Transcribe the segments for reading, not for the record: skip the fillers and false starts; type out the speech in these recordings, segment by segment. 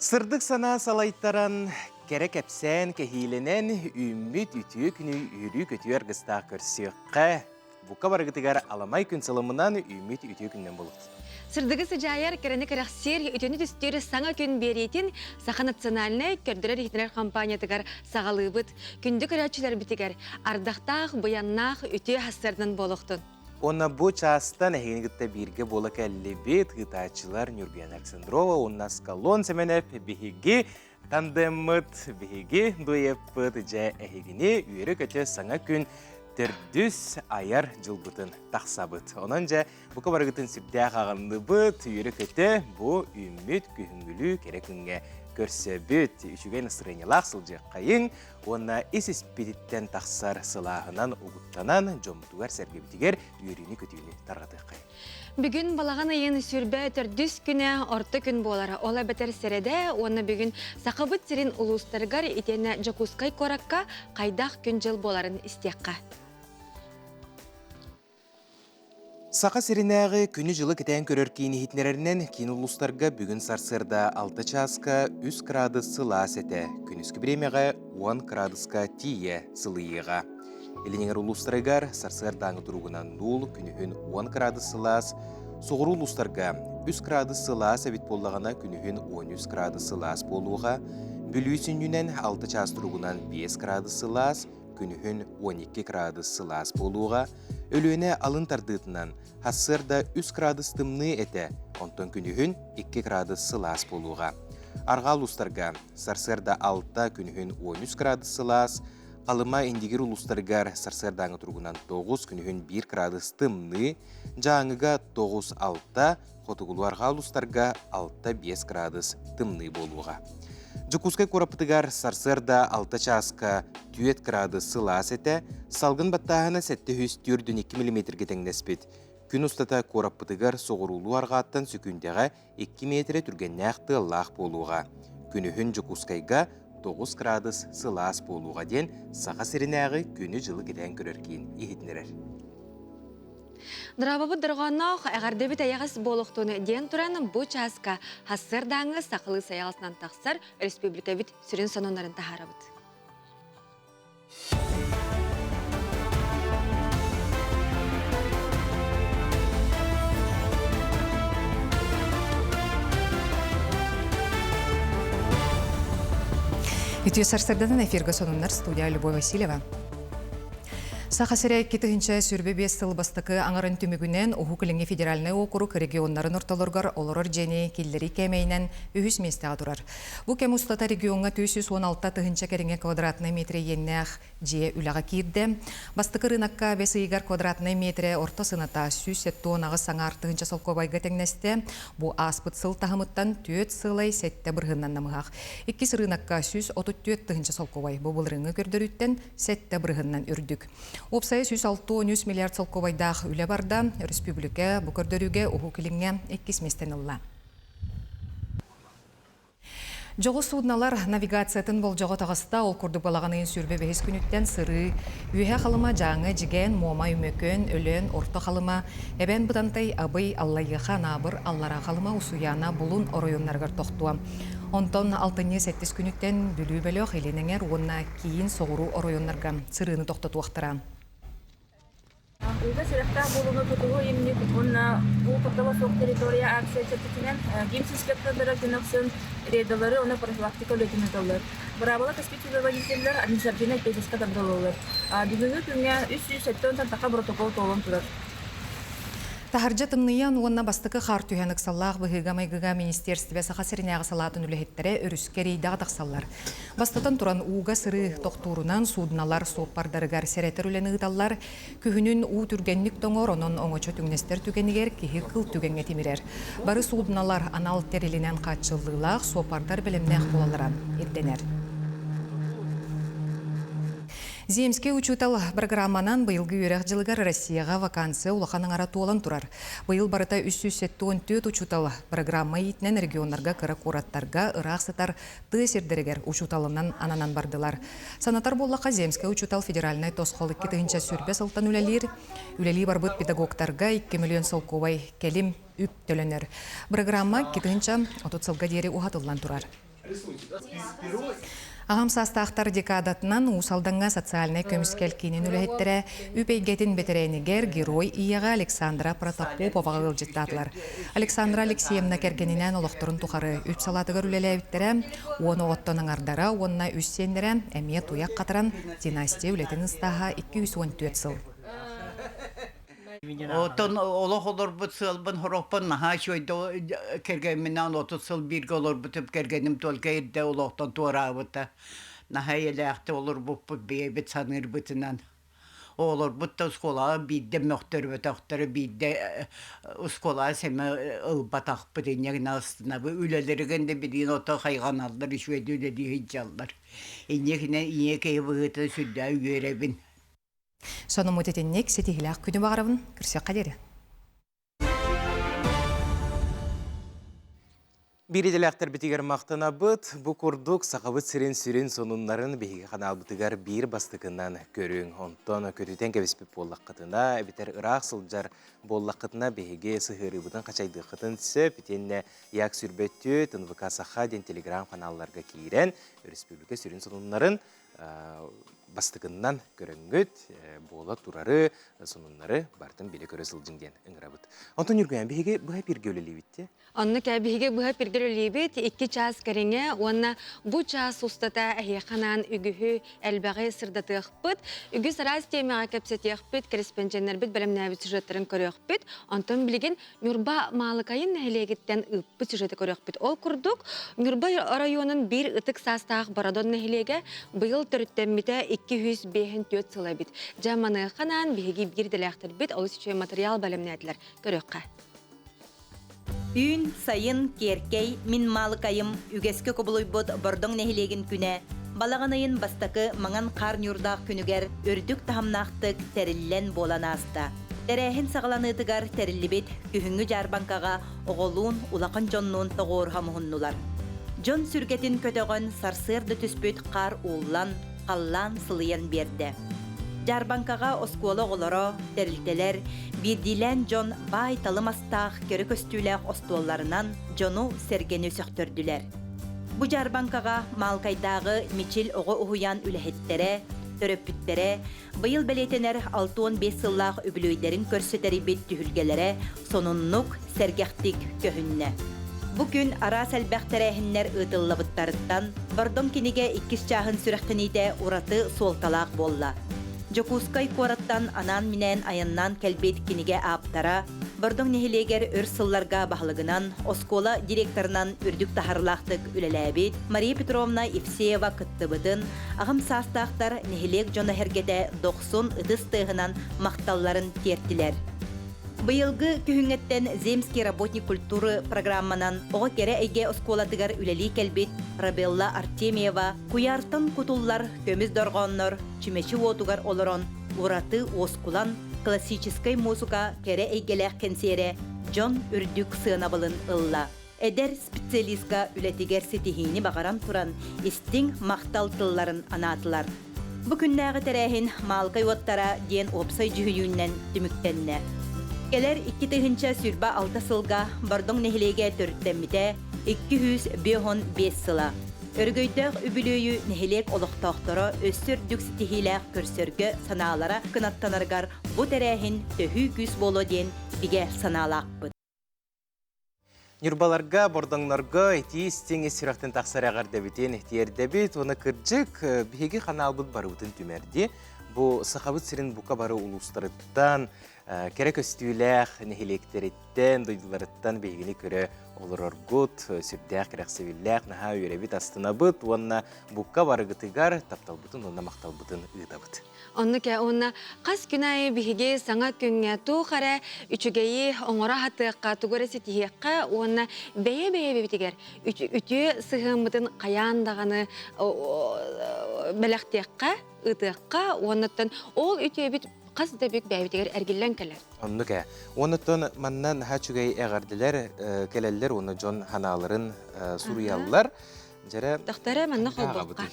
Сырдык санаа салайтаран, кэрэ кэпсээн кэһиилэнэн үүммүт үтүө күнү үөрүү-көтүү аргыстаах көрсүөххэ. Бука барыгытыгар аламай күн сылымынан үүммүт үтүө күнүнэн буолуохтун. Сырдыгы сыдьаайар, кэрэни кэрэхсиир, үтүөнү түстүүр саҥа күн биэриитин Саха национальнай көрдөрөр-иһитинэр компаниятыгар саҕалыыбыт. Күндү көрөөччүлэрбитигэр ардахтаах, быйаннаах үтүө сарсыардан буолуохтун. Уонна бу чаастан эһигини кытта бииргэ буола кэллибит ыытааччылар Нюргуяна Александрова уонна Скалон Сэмэнэп биһиги тандеммыт, биһиги дуэппыт дьэ эһигини үөрэ-көтө саҥа күн төрдүс айар дьылбытын тахсабыт. Онон дьэ бука барыгытын сүрдээх аҕынныбыт, үөрэ-көтө бу үүммүт күһүҥҥүлүү кэрэ күҥҥэ көрсөбүт. Үчүгэй настроениелаах сылдьыаххайыҥ, уонна ис-испититтэн тахсар сылааһынан угуттанан дьоммутугар-сэргэбитигэр үөрүүнү-көтүүнү тарҕатыаххайын. Бүгүн балаҕан ыйын сүүрбэ төрдүс күнэ орто күн буолар. Ол эбэтэр сэрэдэ уонна бүгүн Сахабыт сирин улуустарыгар итиэннэ Дьокуускай куоракка хайдах күн-дьыл буоларын истиэххэ. Саха сиринээҕи күнү-дьылы кэтээн көрөр киин иһитиннэрэринэн, киин улуустарга бүгүн сарсыарда 6 чааска 3 кыраадыс сылаас этэ, күнүскү бириэмэҕэ 10 кыраадыска тиийэ сылыйыаҕа. Илиниҥэр улуустарыгар сарсыардааҥы туругунан нуул, күнүһүн 10 кыраадыс сылаас, соҕуруу улуустарга 3 кыраадыс сылаас эбит буоллаҕына, күнүһүн 13 кыраадыс сылаас буолуоҕа. Бүлүү сүнньүнэн 6 чаас туругунан 5 кыраадыс сылаас, күнүһүн 12 кыраадыс сылаас буолуоҕа, Өлүөнэ алын тардыытынан сарсыарда 3 кыраадыс тымныы этэ, онтон күнүһүн 2 кыраадыс сылаас буолуоҕа. Арҕаа улуустарга сарсыарда 6, күнүһүн 13 кыраадыс сылаас, Халыма Индигир улуустарыгар сарсыардааҥы туругунан 9, күнүһүн 1 кыраадыс тымныы, Дьааҥыга 9-6, хотугулуу-арҕаа улуустарга 6-5 кыраадыс тымныы буолуоҕа. Дьокуускай куораппытыгар сарсыарда 6 чааска 4 кыраадыс сылаас этэ, салгын баттааһына 742 миллиметргэ тэҥнэспит. Күн устата куораппытыгар соҕуруулуу арҕааттан сөкүүндэҕэ 2 миэтэрэ түргэннээх тыаллаах буолуоҕа. Күнүһүн Дьокуускайга 9 кыраадыс сылаас буолуоҕа диэн Саха сиринээҕи күнү-дьылы кэтээн көрөр киин иһитиннэрэр. Дорообобут дорҕоонноох эҕэрдэбит эйэҕэс буолуохтун диэн туран бу чааска сарсыардааҥҥы сахалыы сайаҕасынан тахсар республикабыт сүрүн сонуннарын таһаарабыт. Үтүө сарсыарданан эфиргэ сонуннар студия Любовь Васильева. Саха сирэ 2025 сыл бастакы аҥарын түмүгүнэн Уһук Илиҥҥи федеральнай уокурук регионнарын ортолоругар олорор дьиэни киллэрии кээмэйинэн үһүс миэстэҕэ турар. Бу кэм устата региоҥҥа 416 тыһыынча кэриҥэ квадратнай метрэ иэннээх дьиэ үлэҕэ киирдэ. Бастакы ырыынакка бэс ыйыгар квадратнай метрэ орто сыаната 178 саҥа тыһыынча солкуобайга тэҥнэстэ. Бу ааспыт сыл таһымыттан түөрт сыалай сэттэ бырыһыннан намыһах. Иккис ырыынакка 134 тыһыынча солкуобай. Бу былырыыҥҥы көрдөрүүттэн сэттэ бырыһыннан үрдүк. Уопсайа 163 миллиард солкуобайдаах үлэ барда. Өрөспүүбүлүкэ бу көрдөрүүгэ Уһук Илиҥҥэ иккис миэстэни ылла. Дьоҕус судналар навигациятын болдьоҕо таҕыста. Ол курдук балаҕан ыйын 25 күнүттэн сырыы Үөһэ Халыма, Дьааҥы, Дьигээн, Муома, Өймөкөөн, Өлөөн, Орто Халыма, Эбээн Бытантай, Абый, Аллайыаха, Анаабыр, Аллараа Халыма, Усуйаана, Булун оройуоннарыгар тохтуо. Онтон алтынньы сэттис күнүттэн Бүлүү бөлөх, Илин эҥэр уонна киин соҕуруу оройуоннарга сырыыны тохтотуохтара. Ууга сэрэхтээх буолууну тутуһуу имник уонна уу куттала суох территория акция чэрчитинэн ГИМС инспектордара күн ахсын рейдалары уонна профилактика үлэтин ыыталлар. Быраабыла кэспит водителлэр административнай эппиэтинэскэ тардыллаллар. Бүгүҥҥү күҥҥэ 370 таха протокол туолан турар. Таһырдьа тымныйан уонна бастакы хаар түһэн ыксаллаах быһыыга-майгыга министиэристибэ Саха сиринээҕи салаатын үлэһиттэрэ өрүскэ рейдэҕэ тахсаллар. Бастатан туран, ууга сырыы тохтуурунан суудуналар суоппардарыгар сэрэтэр үлэни ыыталлар. Күһүнүн уу түргэнник тоҥор, онон оҥочо түҥнэстэр түгэнигэр киһи кыл түгэҥҥэ тимирэр. Бары суудуналар анал тэрилинэн хааччыллыылаах суоппардар бэлэмнээх буолаллара ирдэнэр. Земский учуутал программанан быйылгы үөрэх дьылыгар Россияҕа вакансия улахан аҥара туолан турар. Быйыл барыта 374 учуутал программа иитинэн регионнарга кыра куораттарга ыраах сытар тыа сирдэригэр учууталынан ананан бардылар. Санатар буоллахха, Земскэй учуутал федеральнай тосхол 2020 сылтан үлэлиир. Үлэлии барбыт педагогтарга 2 миллион солкуобай кэлим үп төлөнөр. Программа 2030 сылга диэри уһатыллан турар. Аҕам саастаахтар декадатынан Уус Алдаҥҥа социальнай көмүскэл киинин үлэһиттэрэ үп эйгэтин бэтэрээнигэр Герой ийэҕэ Александра Протопоповаҕа ыалдьыттаатылар. Александра Алексеевна кэргэнинээн олохторун тухары үп салаатыгар үлэлээбиттэрэ, 10 оҕоттон аҥардара уонна үс сиэннэрэ эмиэ туйах хатаран династия үлэтин ыстааһа 214 сыл. Оттон олох олорбут сыалбын хорохпун наһаа үчүгэй кэргэмминээн 30 сыл бииргэ олорбутум кэргэним только эрдэ олохтон туораабыта. Наһаа эйэлээхтик олорбуппут бэйэбит саныырбытынан. Оҕолорбут да оскуолаҕа биирдэ мөхтөрбөтөхтөрө, биирдэ оскуолаҕа сэмэ ылбатахпыт инньэ гынан астынабыт. Үлэлэригин да билигин ото хайҕаналлар, үчүгэйдик үлэлии сылдьаллар. Инньэ гынан ийэ киһи быһыытынан сүрдээх үөрэбин. Сонуммут итинник ситиһилээх күнү баҕарабын. Көрсүөххэ диэри. Биир идэлээхтэрбитигэр махтанабыт. Бу курдук Сахабыт сирин сүрүн сонуннарын биһиги ханаалбытыгар биир бастакынан көрүҥ. Онтон көтүтэн кэбиспит буоллаххытына, эбэтэр ыраах сылдьар буоллаххытына биһиги сыһыарыыбытын хачайдыаххытын сөп. Итиэннэ Як Сүрбөттү, ТНВК Саха диэн телеграм-ханаалларга киирэн, өрөспүүбүлүкэ сүрүн сонуннарын бастакыннан көрөҥҥүт буола турары, сонуннары барытын билэ-көрө сылдьыҥ диэн ыҥырабыт. Онтон Ньургуйаан, биһиги быһа пиргэ үлэлиибит дии. Онно биһиги быһа пиргэ үлэлиибит 2 чаас кэриҥэ уонна бу чаас устата эһиэхэ анаан үгүһү элбэҕи сырдатыахпыт, үгүс араас тиэмэҕэ кэпсэтиэхпит, кэрэспэндьиэннэрбит бэлэмнээбит сюжеттарын көрүөхпүт. Онтон билигин Ньурба Маалыкайын нэһилиэгиттэн ыыппыт сюжеты көрүөхпүт. Ол курдук, Ньурба оройуонун биир ытык саастаах Бородон нэһилиэгэ быйыл төрүттэммитэ 254 сыл эбит. Дьэ, маныаха анаан биһиги биир идэлээхтэрбит олус үчүгэй матырыйаал бэлэмнээтилэр. Көрүөххэ. Үүн, сайын, киэркэй, мин Маалыкайым үгэскэ кубулуйбут Бордоҥ нэһилиэгин күнэ балаҕан ыйын бастакы маҥан хаар ньуурдаах күнүгэр үрдүк таһымнаахтык тэриллэн буолан ааста. Тэрээһин саҕаланыытыгар тэриллибит күһүҥҥү дьаарбаҥкаҕа оҕолуун, улахан дьоннуун тоҕуоруһа муһуннулар. Дьон сүргэтин көтөҕөн сарсыарда түспүт хаар ууллан, халлаан сылыйан биэрдэ. Дьаарбаҥкаҕа оскуола оҕолоро, тэрилтэлэр, биирдиилээн дьон баай-талым астаах кэрэ көстүүлээх остуолларынан дьону-сэргэни сөхтөрдүлэр. Бу дьаарбаҥкаҕа Маалкайдааҕы Мичил оҕо уһуйаан үлэһиттэрэ, төрөппүттэрэ, Быйыл бэлиэтэнэр 65 сыллаах үбүлүөйдэрин көрсө тэрийбит түһүлгэлэрэ сонуннук, сэргэхтик көһүннэ. Бу күн араас элбэх тэрээһиннэр ыытыллыбыттарыттан Бордоҥ кинигэ иккис чааһын сүрэхтэниитэ ураты суолталаах буолла. Дьокуускай куораттан анаан-минээн айаннаан кэлбит кинигэ ааптара, Бордоҥ нэһилиэгэр өр сылларга баһылыгынан, оскуола директорынан үрдүк таһаарыылаахтык үлэлээбит Мария Петровна Евсеева кыттыбытын, аҕам саастаахтар нэһилиэк дьоно-сэргэтэ дохсун ытыс тыаһынан махталларын тиэртилэр. Быйылгы күһүҥҥэттэн «Земский работник культуры» программанан оҕо кэрэ эйгэ оскуолатыгар үлэлии кэлбит Рабелла Артемьева куйаартан кутуллар көмүс дорҕооннор чүмэчи уотугар олорон ураты уоскулан классическай муусука кэрэ эйгэлээх кэнсиэрэ дьон үрдүк сыанабылын ылла. Эдэр специалистка үлэтигэр ситиһиини баҕаран туран, истиҥ махтал тылларын анаатылар. Бу күннээҕи тэрээһин Маалкай уоттара диэн уопсай дьүһүйүүннэн түмүктэннэ. Кэлэр 2026 сылга Бордоҥ нэһилиэгэ төрүттэммитэ 255 сыла. Өрөгөйдөөх үбүлүөйү нэһилиэк олохтоохторо өссө үрдүк ситиһиилээх көрсөргө санаалара кынаттанарыгар бу тэрээһин төһүү күүс буолуо диэн бигэ санаалаахпыт. Ньурбаларга, бордоҥнорго итии истиҥ ис сүрэхтэн тахсар эҕэрдэбитин тиэрдэбит уонна кырдьык биһиги ханаалбыт барыбытын түмэрди. Бу Сахабыт сирин бука бары улуустарыттан, кэрэ көстүүлээх нэһилиэктэриттэн, дойдуларыттан биһигини көрө олороргут, сүрдээх кэрэхсэбиллээх, наһаа үөрэбит, астынабыт уонна букка барыгытыгар тапталбытын уонна махталбытын ыытабыт. Оннук ээ, уонна хас күн аайы биһиги саҥа күҥҥэ туох эрэ үчүгэйи оҥоро сатыахха, тугу эрэ ситиһиэххэ уонна бэйэ-бэйэбитигэр үтүө сыһыаммытын хайаан даҕаны бэлэхтиэххэ, ыытыахха уоннаттан ол үтүөбүт хас да бүк бэйэбитигэр эргиллэн кэлэр. Оннук ээ. Уоннаттан манна наһаа үчүгэй эҕэрдэлэр кэлэллэр уонна дьон ханааларын суруйаллар. Дьэрэ Тахтара манна холбуохха.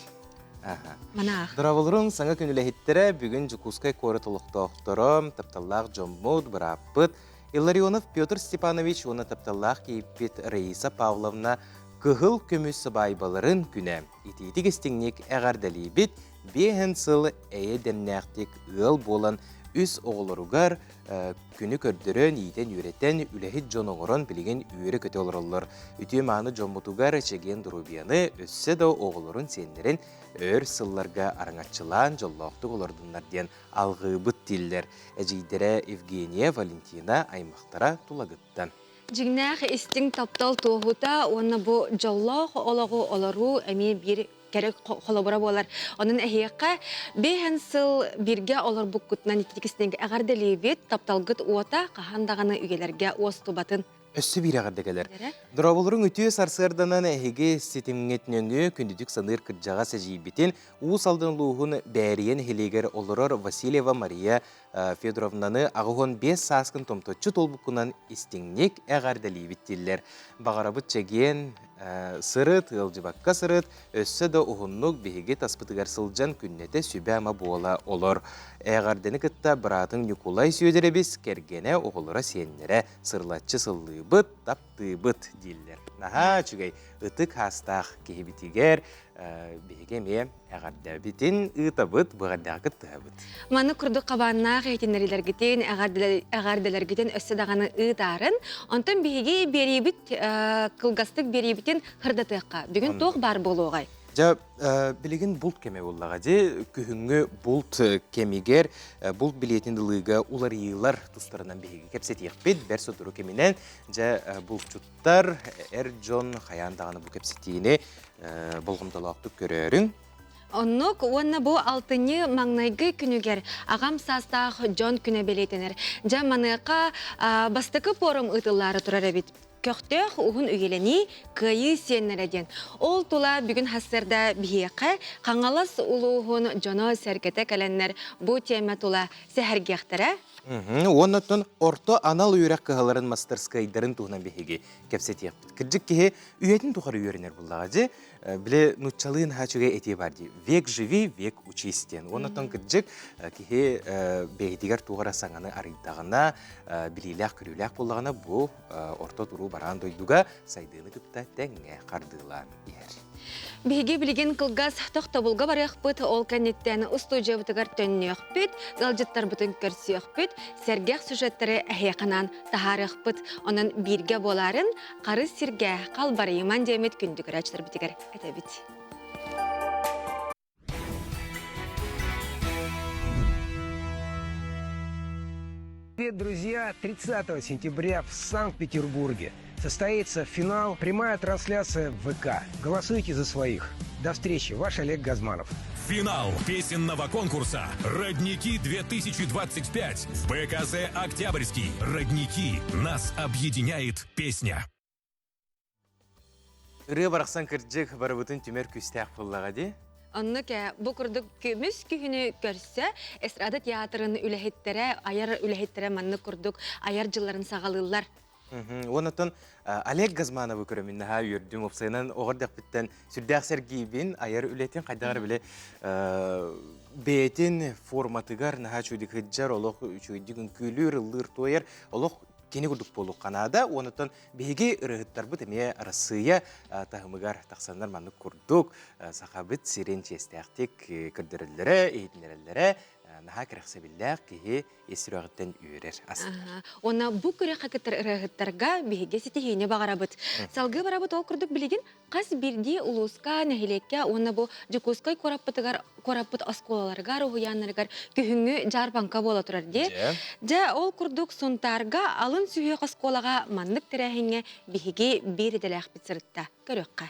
Манаах. Дорооболорун саҥа күн үлэһиттэрэ бүгүн Дьокуускай куорат олохтоохторо, тапталлаах дьоммут, бырааппыт Илларионов Петр Степанович уонна тапталлаах кийииппит Раиса Павловна Кыһыл көмүс сыбаайбаларын күнэ. Итиитик истиҥник эҕэрдэлиибит, биэһэн сыл эйэ дэмнээхтик ыал буолан үс оҕолоругар күнү көрдөрөн, иитэн-үөрэтэн, үлэһит дьон оҥорон билигин үөрэ-көтө олороллор. Үтүө-мааны дьоммутугар чэгиэн доруобуйаны, өссө да оҕолорун, сиэннэрин өр сылларга араҥаччылаан дьоллоохтук олордуннар диэн алҕыыбыт дииллэр эдьиийдэрэ Евгения, Валентина аймахтара Тулагыттан. Дьиҥнээх истиҥ таптал туоһута уонна бу дьоллоох олоҕу олоруу эмиэ биир кэрэ холобура буолар. Онон эһиэхэ биэһэн сыл бииргэ олорбуккутунан ититик истиҥ эҕэрдэлиибит, тапталгыт уота хаһан даҕаны үйэлэргэ уостубатын. Өссө биир эҕэрдэ кэлэр. Дорооболоруҥ үтүө сарсыарданан эһиги ситимҥит нөҥүө күндүтүк саныыр кырдьаҕас эдьиийбитин Уус Алдан улууһун Бээрийэ нэһилиэгэр олорор Васильева Мария Федоровнаны 85 сааскын томточчу туолбуккунан истиҥник эҕэрдэлиибит дииллэр. Баҕарабыт чэгиэн сырыт, ыалдьыбакка сырыт, өссө да уһуннук биһиги таспытыгар сылдьан күннэтэ сүбэ-ама буола олор. Эҕэрдэни кытта быраатыҥ Ньукулай Сүөдэрэбис кэргэнэ, оҕолоро, сиэннэрэ сырылаччы сыллыыбыт, таптыыбыт дииллэр. Наһаа үчүгэй ытык хаастаах киһибитигэр биһиги эмиэ эҕэрдэбитин ыытабыт, быҕардаҕа кыттыһабыт. Маны курдук хабааннаах иһитиннэриилэргитин, эҕэрдэлэргитин өссө даҕаны ыытаарын. Онтон биһиги биэриибит, кылгастык биэриибитин хырдатыахха. Бүгүн туох баар буолуоҕай? Дьэ, билигин булт кэмэ буоллаҕа дии. Күһүҥҥү булт кэмигэр булт билиэтин ылыыга уларыйыылар тустарынан биһиги кэпсэтиэхпит. Бэрт сотору кэминэн дьэ булчуттар, эр дьон хайаан даҕаны бу кэпсэтиини болҕомтолоохтук көрөөрүҥ. Оннук уонна бу алтынньы маҥнайгы күнүгэр аҕам саастаах дьон күнэ бэлиэтэнэр. Дьэ маныаха бастакы пуорум ыытыллаары турар эбит. Көхтөөх уһун үйэлэнии, кыайыы сиэннэрэ диэн. Ол тула бүгүн сарсыарда биһиэхэ Хаҥалас улууһун дьоно-сэргэтэ кэлэннэр бу тиэмэ тула сэһэргиэхтэрэ. Уонна оттон орто анал үөрэх кыһаларын мастарскыайдарын туһунан биһиги кэпсэтиэхпит. Кырдьык киһи үйэтин тухары үөрэнэр буоллаҕа дьи. Били нуччалыы наһаа үчүгэй этии бар дии. Век живи, век учись диэн. Уонна кырдьык киһи бэйэтигэр туох эрэ саҥаны арыйдаҕына, билиилээх-көрүүлээх буоллаҕына бу орто туруу бараан дойдуга сайдыыны кытта тэҥҥэ хардыылаан иһэр. Биһиги билигин кылгас тохтобулга барыахпыт, ол кэнниттэн устуудьуйабытыгар төннүөхпүт, ыалдьыттарбытын көрсүөхпүт, сэргэх сюжеттары эһиэхэ таһаарыахпыт. Онон бииргэ буолаарын харыс сиргэ халбарыйыман диэммит күндү көрөөччүлэрбитигэр этэбит. Привет, друзья! 30 сентября в Санкт-Петербурге состоится финал, прямая трансляция в ВК. Голосуйте за своих. До встречи, ваш Олег Газманов. Финал песенного конкурса «Родники-2025» в БКЗ «Октябрьский». «Родники». Нас объединяет песня. Ырыа барахсан кырдьык барыбытын түмэр күүстээх буоллаҕа дии. Оннук бу курдук көмүс күһүнү көрсө эстрада театрын үлэһиттэрэ, айар үлэһиттэрэ маннык курдук айар дьылларын саҕалыыллар. Уоннаттан Олег Газмановы көрөмүн наһаа үөрдүм. Уопсайынан оҕо эрдэхпиттэн сүрдээх сэргиибин, айар үлэтин хайдах эрэ били бэйэтин форматыгар наһаа үчүгэйдик сылдьар, олох үчүгэйдик үҥкүүлүүр, ыллыыр-туойар, олох кини курдук буолуохха наада. Уоннаттан биһиги ырыаһыттарбыт эмиэ Арассыыйа таһымыгар тахсаннар маннык курдук Сахабыт сирин чиэстээхтик көрдөрөллөрө, иһитиннэрэллэрэ наһаа кэрэхсэбиллээх киһи ис сүрэҕиттэн үөрэр астынар. Уонна бу күрэххэ кыттар ырыаһыттарга биһиги ситиһиини баҕарабыт. Салгыы барабыт ол курдук билигин хас биирдии улууска, нэһилиэккэ уонна бу Дьокуускай куораппытыгар куораппыт оскуолаларыгар, уһуйааннарыгар күһүҥҥү дьаарбаҥка буола турар дии. Дьэ, ол курдук Сунтаарга алын сүһүөх оскуолаҕа маннык тэрээһиҥҥэ биһиги биир идэлээхпит сырытта. Көрүөххэ.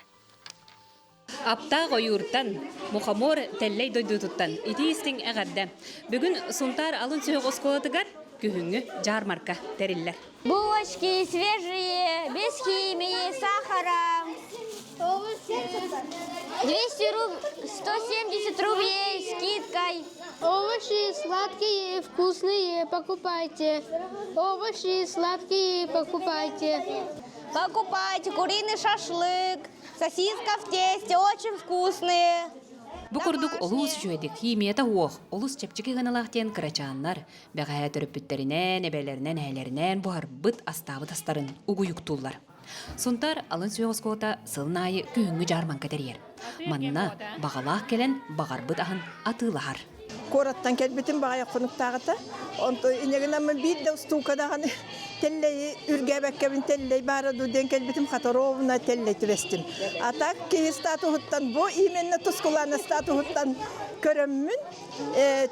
Аптаах ойууртан, мухомор тэллэй дойдутуттан итии-истиҥ эҕэрдэ. Бүгүн Сунтаар алын сүһүөх оскуолатыгар күһүҥҥү дьаармарка тэриллэр. Булочки свежие, без химии, сахара. 200 руб... 170 рублей скидкой. Овощи сладкие, вкусные, покупайте. Овощи сладкие, покупайте. Покупайте куриный шашлык, сосиска в тесте, очень вкусные. Бу курдук олус үчүгэйдик химията уох, олус чэпчэки гыналаах диэн кырачааннар бэҕэһээ төрөппүттэринэн, эбэлэринэн, эһэлэринэн буһарбыт астаабыт астарын угуйуктууллар. Сунтаар алын сүөх оскуолата сылын аайы күһүҥҥү дьаарбаҥка тэрийэр. Манна баҕалаах кэлэн баҕарбыт аһын атыылаһар. Куораттан кэлбитим баҕайы хонуктааҕыта. Онтон инньэ биир да устуука даҕаны тэллэйи үргээбэккэбин тэллэй баара дуу диэн кэлбитим Хаторовна тэллэй түбэстим. А так киһи статуһуттан бу именно Тускулаана статуһуттан көрөммүн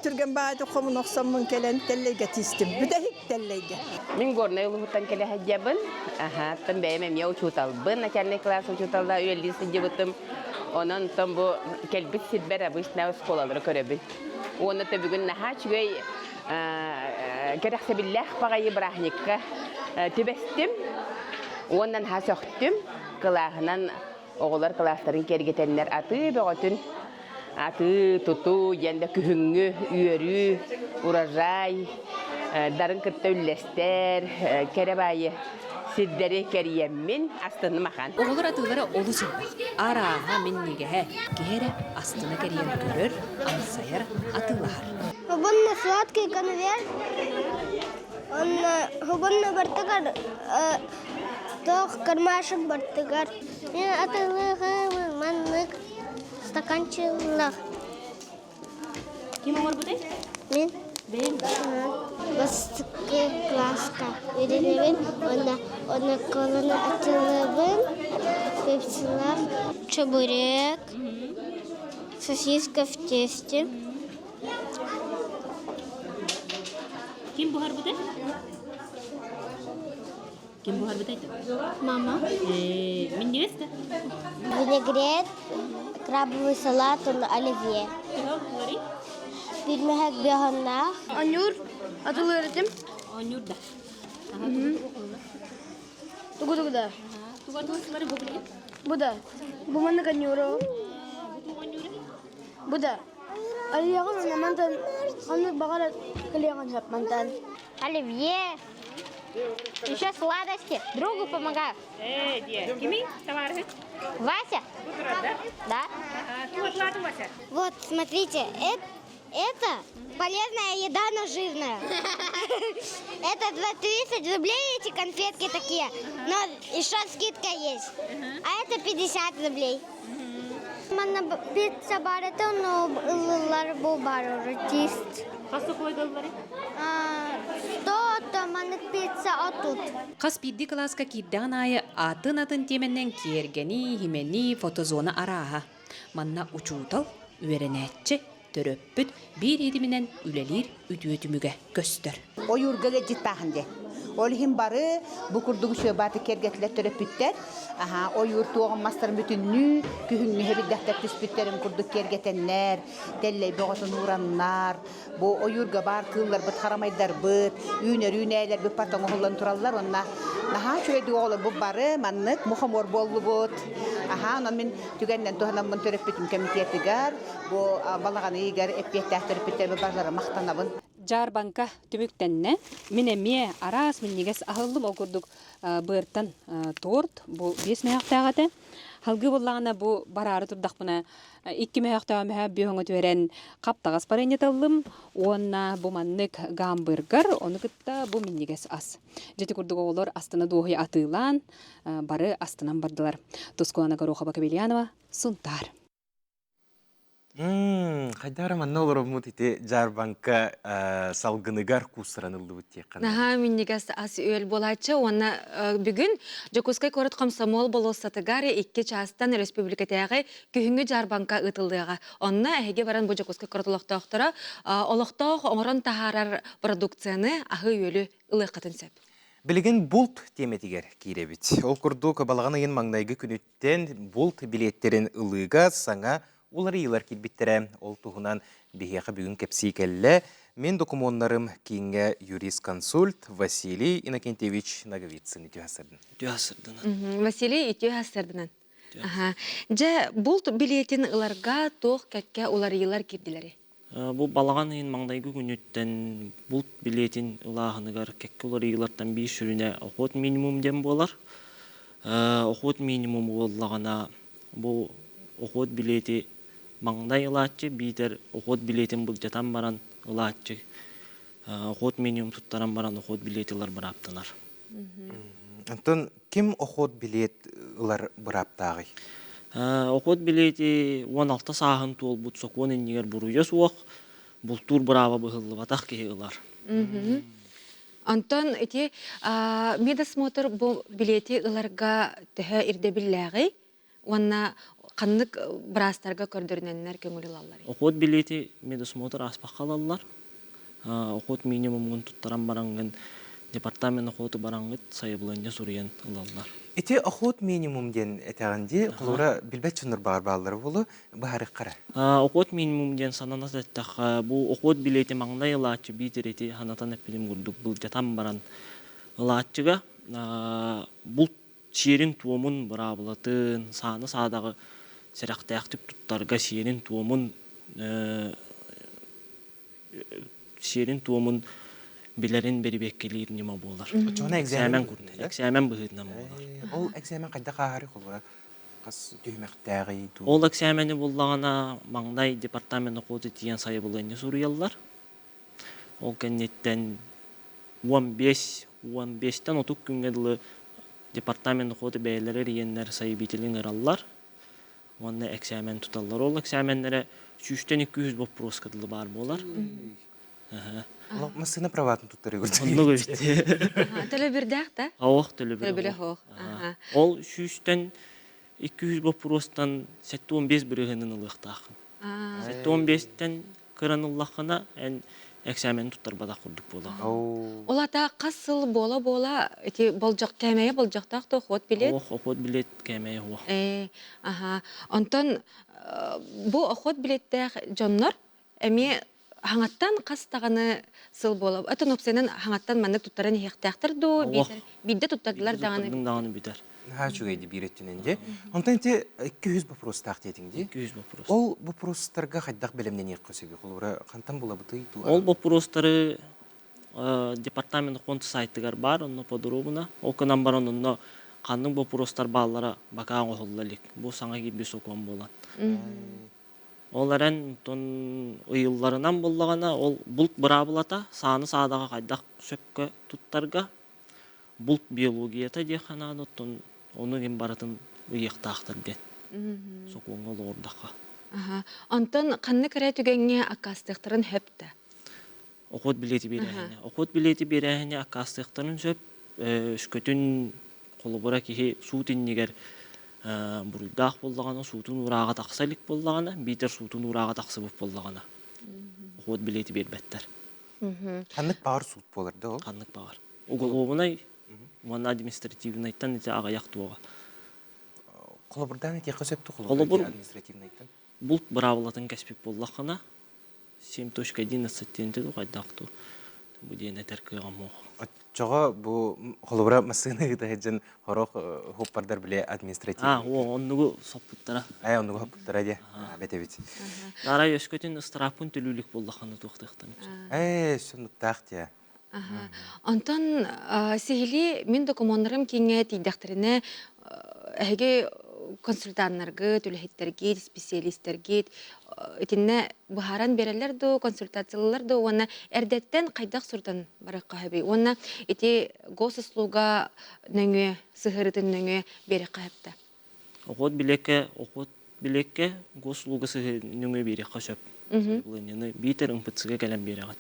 түргэн баайдык хомун охсоммун кэлэн тэллэйгэ тиистим. Бүтэһик тэллэйгэ. Мин Горнай улууһуттан кэлэ сылдьабын. Аха, оттон бэйэм эмиэ учууталбын, начальный класс учууталла үлэлии сылдьыбытым. Онон оттон бу кэлбит сирбэр обычно оскуолалары көрөбүн. Уонна то бүгүн наһаа үчүгэй кэрэхсэбиллээх баҕайы бырааһынньыкка түбэстим. Уонна наһаа сөхтүм. Кылааһынан оҕолор кылаастарын киэргэтэннэр атыы бөҕөтүн атыы, тутуу диэн да күһүҥҥү үөрүү, урожай дарын кытта үллэстэр, кэрэ баайы сирдэри кэрийэммин астынным ахан. Оҕолор атыылара олус элбэх. Арааһа минньигэһэ, киһи эрэ астына кэрийэн көрөр, амсайар, атыылаһар. Хобунна сладкий конверт, онно хобунна бартыгар туох кармашек бартыгар. Мен атыылыгым маннык Стаканчылах. Ким оҥорбутай? Мин. Бэйэҥ? Бастакы класска үөрэнэбин уонна уонна коланы атыылыыбын, пепсилар, чебурек, сосиска в тесте. Ким буһарбытай? Ким буһарбытай? Мама. Минньигэс да? Винегрет, крабовый салат, оливье. Бирмэһэк быһаннаах. Онньуур атылыыр этим. Онньуур да. Тугу тугу да. Тугу атылыылары бу билигин? Бу да. Бу маннык онньууру. Бу да. Алиягын мантан ханнык баҕара кэлиэҕин сөп мантан. Оливье. Еще сладости. Другу помогаю. Э, дие. Кими? Товарищ? Вася. Да. Вася? Вот, смотрите, это, это полезная еда, но жирная. Это 30 рублей эти конфетки такие, но еще скидка есть. А это 50 рублей. Манна пицца барыта, но ыллылар бу бар тист. Хас койдоллары? Что-то маннык пицца отут. Хас биирдии кылааска киирдэҕин аайы атын-атын тиэмэнэн киэргэни, химэни, фотозона арааһа. Манна учуутал, үөрэнээччи, төрөппүт биир илиминэн үлэлиир үтүө түмүгэ көстөр. Ойуурга ыалдьыттааһын диэн. Ол иһин бары бу курдук үчүгэйбааты киэргэтилэр төрөппүттэр. Аха, ойуур туоҕун мастарын бүтүннүү күһүҥҥү хэбирдэхтэр түспүттэрин курдук киэргэтэннэр, тэллэй бөҕөтүн уураннар, бу ойуурга баар кыылларбыт, харамайдарбыт, үүнэр үүнээлэрбит пат оҥоһуллан тураллар. Онна наһаа үчүгэйдик оҕолорбут бары маннык мухомор буоллубут. Аха, онон мин түгэннэн туһанаммын төрөппүтүм комитетыгар, бу балаҕан ыйыгар эппиэттээх төрөппүттэрбит барылара махтанабын. Дьаарбаҥка түмүктэннэ. Мин эмиэ араас минньигэс аһыллым. Ол курдук быартан торт бу биэс мөһөхтөөх этэ. Халгыы буоллаҕына бу бараары турдахпына икки мөһөхтөөх мөһө бүөҥө түһэрэн хаптаҕас барыанньатыллым уонна бу маннык гамбургер ону кытта бу минньигэс ас. Дьити курдук оҕолор астына дуоһуйа атыылаан бары астынан бардылар. Тускулана Горохова Кабельянова, Сунтаар. Хайдах эрэ манна олороммут ити дьаарбаҥка салгыныгар куустаран ыллыбыт диэххэ наада. Наһаа минньигэс ас-үөл буолааччы уонна бүгүн Дьокуускай куорат Комсомол болуоссатыгар икки чаастан республикатааҕы күһүҥҥү дьаарбаҥка ыытыллыаҕа. Онно эһиги баран бу Дьокуускай куорат олохтоохторо олохтоох оҥорон таһаарар продукцияны аһы-үөлү ылыаххытын сөп. Билигин булт тиэмэтигэр киирэбит. Ол курдук балаҕан ыйын маҥнайгы күнүттэн булт билиэттэрин ылыыга саҥа уларыйыылар киирбиттэрэ. Ол туһунан биһиэхэ бүгүн кэпсии кэллэ. Мин докумуоннарым кииҥҥэ юрист-консульт Василий Иннокентьевич Ноговицын үтүө сырдын. Үтүө сырдынан. Василий үтүө сырдынан. Дьэ, булт билиэтин ыларга туох кэккэ уларыйыылар киирдилэри? Бу балаҕан ыйын маҥнайгы күнүттэн булт билиэтин ылааһыныгар кэккэ уларыйыылартан биир сүрүнэ охот минимум диэн буолар. Охот минимум буоллаҕына бу охот билиэти маҥнай ылааччы биитэр охот билиэтин былдьатан баран ылааччы охот минимум туттаран баран охот билиэти ылар бырааптанар. Онтон ким охот билиэт ылар бырааптааҕый? Охот билиэти 16 сааһын туолбут сокуон иннигэр буруйа суох, бултуур бырааба быһыллыбатах киһи ылар. Онтон ити медосмотр бу билиэти ыларга төһө ирдэбиллээҕий? Уонна ханнык быраастарга көрдөрүнэннэр көҥүл ылалларый? Охот билиэти медосмотр ааспакка ылаллар. Охот минимумун туттаран бараҥҥын департамент охоту бараҥҥыт сайабылыанньа суруйан ылаллар. Ити охот минимум диэн этэҕин дии, холобура билбэт дьоннор баар бааллара буолуо, быһаарыаххара. Охот минимум диэн санана эттэххэ, бу охот билиэти маҥнай ылааччы биитэр ити санатан эппитим курдук былдьатан баран ылааччыга булт сиэрин-туомун быраабылатын, сааны-саадаҕы сэрэхтээхтик туттарга сиэрин-туомун сиэрин-туомун билэрин бэрэбиэркэлиир ньыма буолар. Оччоҕуна экзамен экзамен быһыытынан буолар. Ол экзамен хайдах ааһарый холобура хас түһүмэхтээҕий дуу? Ол экзамени буллаҕына маҥнай департамент охоты тиийэн сайабылыанньа суруйаллар. Ол кэнниттэн 15 15-тэн 30 күҥҥэ дылы департамент охоты бэйэлэрэ эрийэннэр сайабителин ыҥыраллар уонна эксээмэн туталлар. Ол эксээмэннэрэ сүүстэн 200 боппуруоска дылы баар буолар. Массыына праватын туттарыы Оннук эбит. Төлөбүрдээх да? Оох төлөбүр. Төлөбүрэ оох. Ол сүүстэн 200 боппуруостан 75 бырыһыанын ылыахтааххын. 75-тэн кыран ыллаххына эн эксээмэни туттарбатах курдук буолаҕын. Ол ата хас сыл буола-буола ити болдьох кээмэйэ болдьохтоох да охот билет? Ох, охот билет кээмэйэ суох. Э, аха. Онтон бу охот билеттээх дьоннор эмиэ хаҥаттан хас даҕаны сыл буола атын опсайынан хаҥаттан маннык туттаран иһиэхтээхтэр дуу биитэр биирдэ туттардылар даҕаны даҕаны бүтэр. Наһаа үчүгэй ди биир өттүнэн дии. Онтон ити 200 вопростаах диэтиҥ дии. 200 вопрос. Ол вопростарга хайдах бэлэмнэниэххэ сөбүй? Холобура, хантан булабытый? Ол вопростары департамент фонд сайтыгар баар, онно подробно. Ол гынан баран онно ханнык вопростар бааллара бакаа оҥоһулла илик. Бу саҥа киирбит сокуон буолан. Ол эрэн онтон ыйылларынан буоллаҕына, ол булт быраабылата сааны-саадаҕа хайдах сөпкө туттарга булт биологията диэххэ наада, оттон ону ким барытын ыйыахтаахтар диэн сокуоҥҥа олоҕурдахха. Онтон ханнык эрэ түгэҥҥэ аккаастыахтарын сөп да? Охот билиэти биэрээһинэ. Охот билиэти биэрээһинэ аккаастыахтарын сөп. Өскөтүн холобура киһи суут иннигэр буруйдаах буоллаҕына, суутун уурааҕа тахса илик буоллаҕына, биитэр суутун уурааҕа тахсыбыт буоллаҕына, охот билиэти биэрбэттэр. Ханнык баҕар суут буолар да ол? Ханнык баҕар. Уголовнай уонна административнайтан ити аҕыйах туоҕа. Холобурдаан этиэххэ сөп Холобур административнайтан? Булт быраабылатын кэспит буоллаххына, 7.11 диэн тыл хайдах ту бу диэн этэр кыаҕым суох. Оччоҕо бу холобура массыына ыыта сылдьан хорох хуппардар биле административный. А, о, оннугу соппуттара. Ай, оннугу соппуттара диэ. Бэтэбит. Арай өскөтүн ыстарааппын төлүүлүк буоллаххына туохтыахтан. Ээ, сонуттаах диэ. Онтон сиһилии мин докумуоннарым кииҥҥэ тиийдэхтэринэ эһиги консультаннаргыт, үлэһиттэргит, специалистэргит итиннэ быһааран биэрэллэр дуу, консультациялыыллар дуу уонна эрдэттэн хайдах сурутан барыахха сөбүй? Уонна ити госуслуга нөҥүө, сыһыарытын нөҥүө биэриэххэ сөп да? Охот билиэккэ, охот билиэккэ госуслуга нөҥүө биэриэххэ сөп. Заявлениены биитэр МПЦ-га кэлэн биэрэҕит.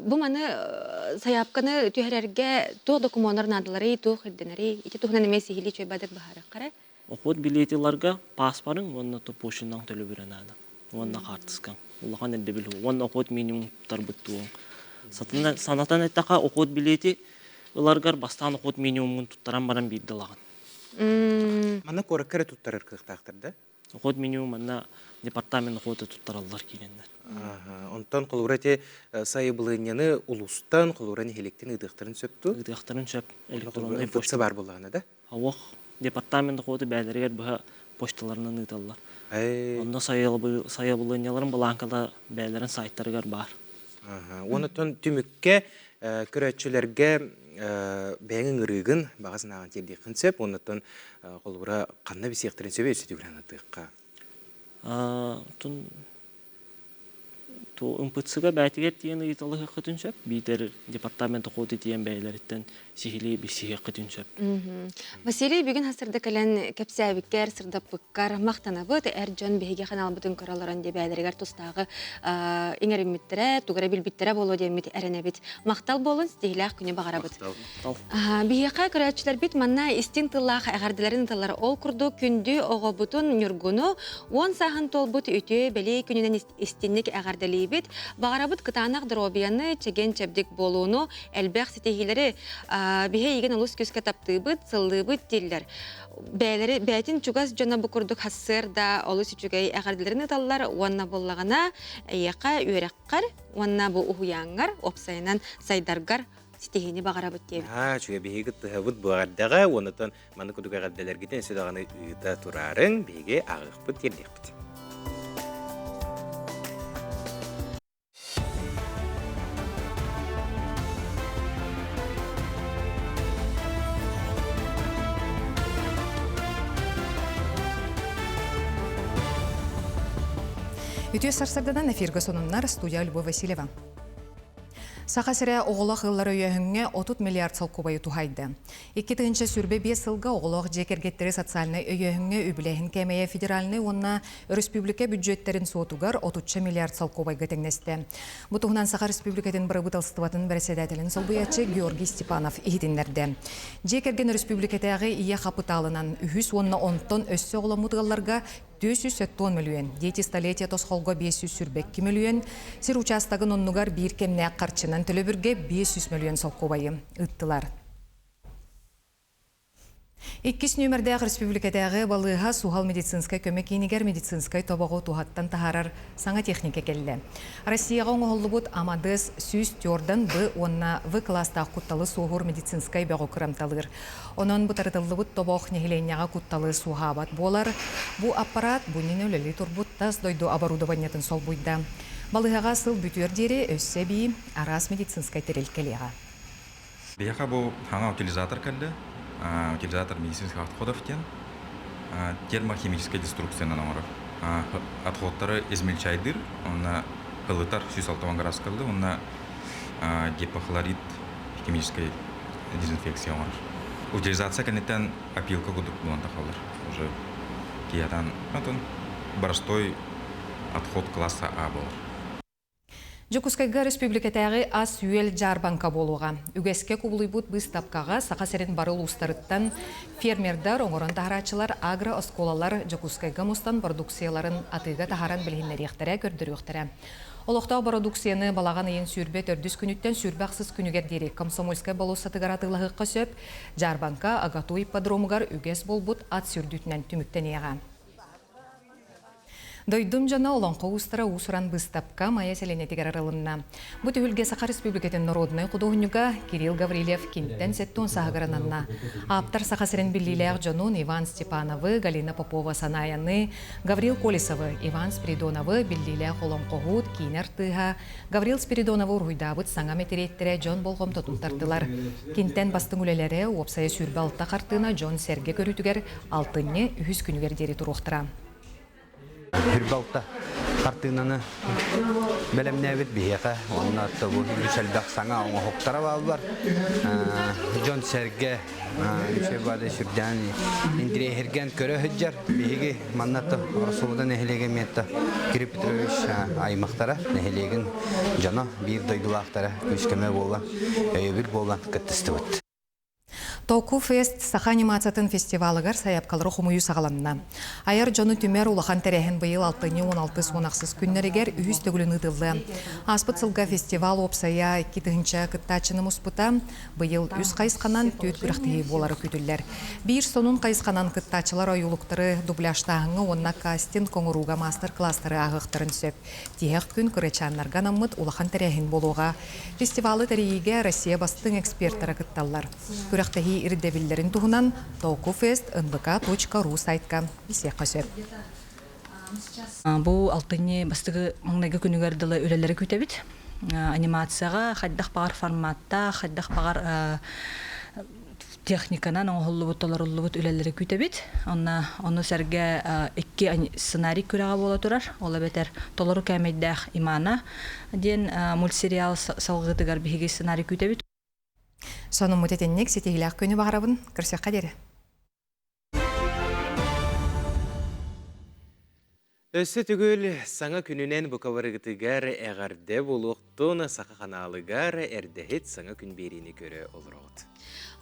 Бу маны сайаапканы түһэрэргэ туох докумуоннар наадаларый, туох ирдэнэрий? Ити туһунан эмиэ сиһилии чуйбадык быһаарыахха эрэ. Охот билиэти ыларга пааспарыҥ уонна топпуочуннаҥ төлөбүрэ наада. Уонна хаартыскаҥ. Улахан ирдэбил уонна охот минимум туттарбыт туоҥ. Санатан эттэххэ, охот билиэти ыларгар бастаан охот минимумун туттаран баран биирдэ ылаҕын. Манна куоракка эрэ туттарар кыахтаахтар да? Охот меню манна департамент охота туттараллар киирэннэр. Онтон холобура ити сайыбылыанньаны улуустан, холобура нэһилиэктэн ыытыахтарын сөп дуу? Ыытыахтарын сөп. Электроннай почта баар буоллаҕына да? Ауах департамент охоты бээлэригэр быһа почталарынан ыыталлар. Онно сайабылыанньаларын былааҥката бээлэрин сайтарыгар баар. Онтон түмүккэ көрөөччүлэргэ бэйэҥ ыҥырыыгын баҕа санааҕын тиэрдиэххин сөп. Оннуттан холобура ханна бисиэхтэрин сөбүй өссө түгүрэн атыахха. Тун МПЦ-га бээтигэр тиийэн ыйыталаһыаххытын сөп, биитэр департамент охоты тиийэн бэйэлэриттэн сиһилии билсиһиэххитин сөп. Василий бүгүн сырда кэлэн кэпсээбиккэр, сырдаппыккар махтанабыт. Эр дьон биһиги ханаалбытын көрө олорон дебээлэригэр тустааҕы иҥэриммиттэрэ, тугу эрэ билбиттэрэ буолуо диэммит эрэнэбит. Махтал буолун, ситиһиилээх күнү баҕарабыт. Биһиэхэ көрөөччүлэрбит манна истиҥ тыллаах эҕэрдэлэрин ыталлар. Ол курдук күндү оҕобутун Ньургуну уон сааһын туолбут үтүө бэлиэ күнүнэн истинник эҕэрдэлиибит. Баҕарабыт кытаанах доруобуйаны, чэгиэн-чэбдик буолууну, элбэх ситиһиилэри биһи эйигин олус күүскэ таптыыбыт, сыллыыбыт дииллэр. Бэйэлэри бэйэтин чугас дьоно бу курдук хассыар да олус үчүгэй эҕэрдэлэрин ыталлар уонна буоллаҕына эйиэхэ үөрэххэр уонна бу уһуйааҥҥар уопсайынан сайдаргар ситиһиини баҕарабыт диэбит. Аа, үчүгэй биһиги кыттыһабыт бу эҕэрдэҕэ уоннатан маннык курдук эҕэрдэлэргитин өссө даҕаны ыыта тураарыҥ, биһиги ааҕыахпыт, тиэрдиэхпит. Үтүө сарсырдадан эфиргэ сонуннар студия Любовь Васильева. Саха сирэ оҕолоох ыаллар өйөөһүҥҥэ 30 миллиард солкуобайы туһайда. 2025 сылга оҕолоох дьиэ кэргэттэри социальнай өйөөһүҥҥэ үбүлээһин кээмэйэ федеральнай уонна өрөспүүбүлүкэ бүддьүөттэрин суотугар отучча миллиард солкуобайга тэҥнэстэ. Бу туһунан Саха Республикатын бырабыыталыстыбатын бэрэссэдээтэлин солбуйааччы Георгий Степанов иһитиннэрдэ. Дьиэ кэргэн өрөспүүбүлүкэтээҕи ийэ хапытаалынан үһүс уонна онтон өссө оҕоломмут ыалларга 470 мөлүйүөн, Дети столетия тосхолго 522 мөлүйүөн, сир учаастагын оннугар биир кэмнээх харчынан төлөбүргэ 500 мөлүйүөн солкуобайы ыыттылар. Иккис нүөмэрдээх республикатааҕы балыыһа суһал медицинскэй көмө киинигэр медицинскэй тобоҕу туһаттан таһаарар саҥа техника кэллэ. Россияҕа оҥоһуллубут Амадес 104 Б уонна В кылаастаах кутталы суоһуур медицинскэй бөҕү кырамталыыр. Онон бытарытыллыбыт тобох нэһилиэнньэҕэ кутталы суоһаабат буолар. Бу аппараат бу иннинэ үлэлии турбут тас дойду оборудованиетын солбуйда. Балыыһаҕа сыл бүтүөр диэри өссө эбии араас медицинскэй тэрил кэлиэҕэ. Биһиэхэ бу саҥа утилизатор кэллэ. Утилизатор медицинских отходов диэн термохимическай деструкциянан оҥорор. Отходтары измельчайдыыр, уонна ылытар 160 градуска ылла, уонна гипохлорид химическай дезинфекция оҥорор. Утилизация кэнниттэн опилка курдук буолан тахаллар. Уже киһиэтэн отон простой отход класса А буолар. Дьокуускайга республикатааҕы ас-үөл дьаарбаҥка буолуоҕа. Үгэскэ кубулуйбут быыстапкаҕа Саха сирин бары улуустарыттан фермердар, оҥорон таһарааччылар, агро-оскуолалар Дьокуускайга мустан бородууксуйаларын атыыга таһааран билиһиннэриэхтэрэ, көрдөрүөхтэрэ. Олохтоох бородууксуйаны балаҕан ыйын 24 күнүттэн 28 күнүгэр диэри Комсомольскай болуоссатыгар атыылаһыахха сөп. Дьаарбаҥка АГАТУ ипподромугар үгэс буолбут ат сүүрдүүтүнэн түмүктэниэҕэ. Дойдум дьоно олоҥхо уустара уус-уран быыстапка Майа сэлиэнньэтигэр арылынна. Бу түһүлгэ Саха Республикатын норуодунай худуоһунньуга Кирилл Гаврильев кинтэн сэттэ сааһыгар ананна. Ааптар Саха сирин биллиилээх дьонун Иван Степановы, Галина Попова-Санаяны, Гаврил Колесовы, Иван Спиридоновы биллиилээх олоҥхоһут, киинэ артыыһа Гаврил Спиридоновы уруһуйдаабыт саҥа мэтириэттэрэ дьон болҕомтотун тартылар. Кинтэн бастыҥ үлэлэрэ уопсайа 26 хартыына дьон-сэргэ көрүүтүгэр алтынньы үһүс күнүгэр диэри туруохтара. Хүрбалта хартыынаны бэлэмнээбит биһиэхэ уонна бу үс элбэх саҥа оҥоһуктара бааллар. Дьон-сэргэ үчүгэй сүрдээн интириэһиргээн көрө сылдьар. Биһиги манна Расулда нэһилиэгэ миэтэ Кирилл Петрович аймахтара нэһилиэгин дьоно биир дойдулаахтара күүс-көмө буолан, өйөбүл буолан кыттыстыбыт. Току Фест саха анимациятын фестивалыгар сайаапкалары хомуйуу саҕаланна. Айар дьону түмэр улахан тэрээһин быйыл алтынньы 16-16 күннэригэр үһүс төгүлүн ыытыллыа. Ааспыт сылга фестивал уопсайа 2000 кыттааччыны муспута. Быйыл үс хайысханан түөрт күрэхтэһии буолара күүтүллэр. Биир сонун хайысханан кыттааччылар ойуулуктары дубляжтааһыҥҥа уонна кастинг оҥорууга маастар-кылаастары ааһыахтарын сөп. Тиһэх күн кырачааннарга анаммыт улахан тэрээһин буолуоҕа. Фестивалы тэрийиигэ Россия бастыҥ экспертара кытталлар. Күрэхтэһии ирдэбиллэрин туһунан tokufest nvk.ru сайтка билсиэххэ сөп. Бу алтынньы бастакы маҥнайгы күнүгэр дылы үлэлэри күүтэбит. Анимацияҕа хайдах баҕар форматтаах, хайдах баҕар техниканан оҥоһуллубут, толоруллубут үлэлэри күүтэбит. Онно ону сэргэ икки сценарий күрэҕэ буола турар. Ол эбэтэр толору кээмэйдээх Имана диэн мультсериал салгыытыгар биһиги сценарий күүтэбит. Сонуммут итинник ситиһиилээх күнү баҕарабын. Көрсүөххэ диэри. Өссө төгүл саҥа күнүнэн букабарыгытыгар эҕэрдэ буолуохтун Саха ханаалыгар эрдэһит саҥа күн биэриини көрө олороҕут.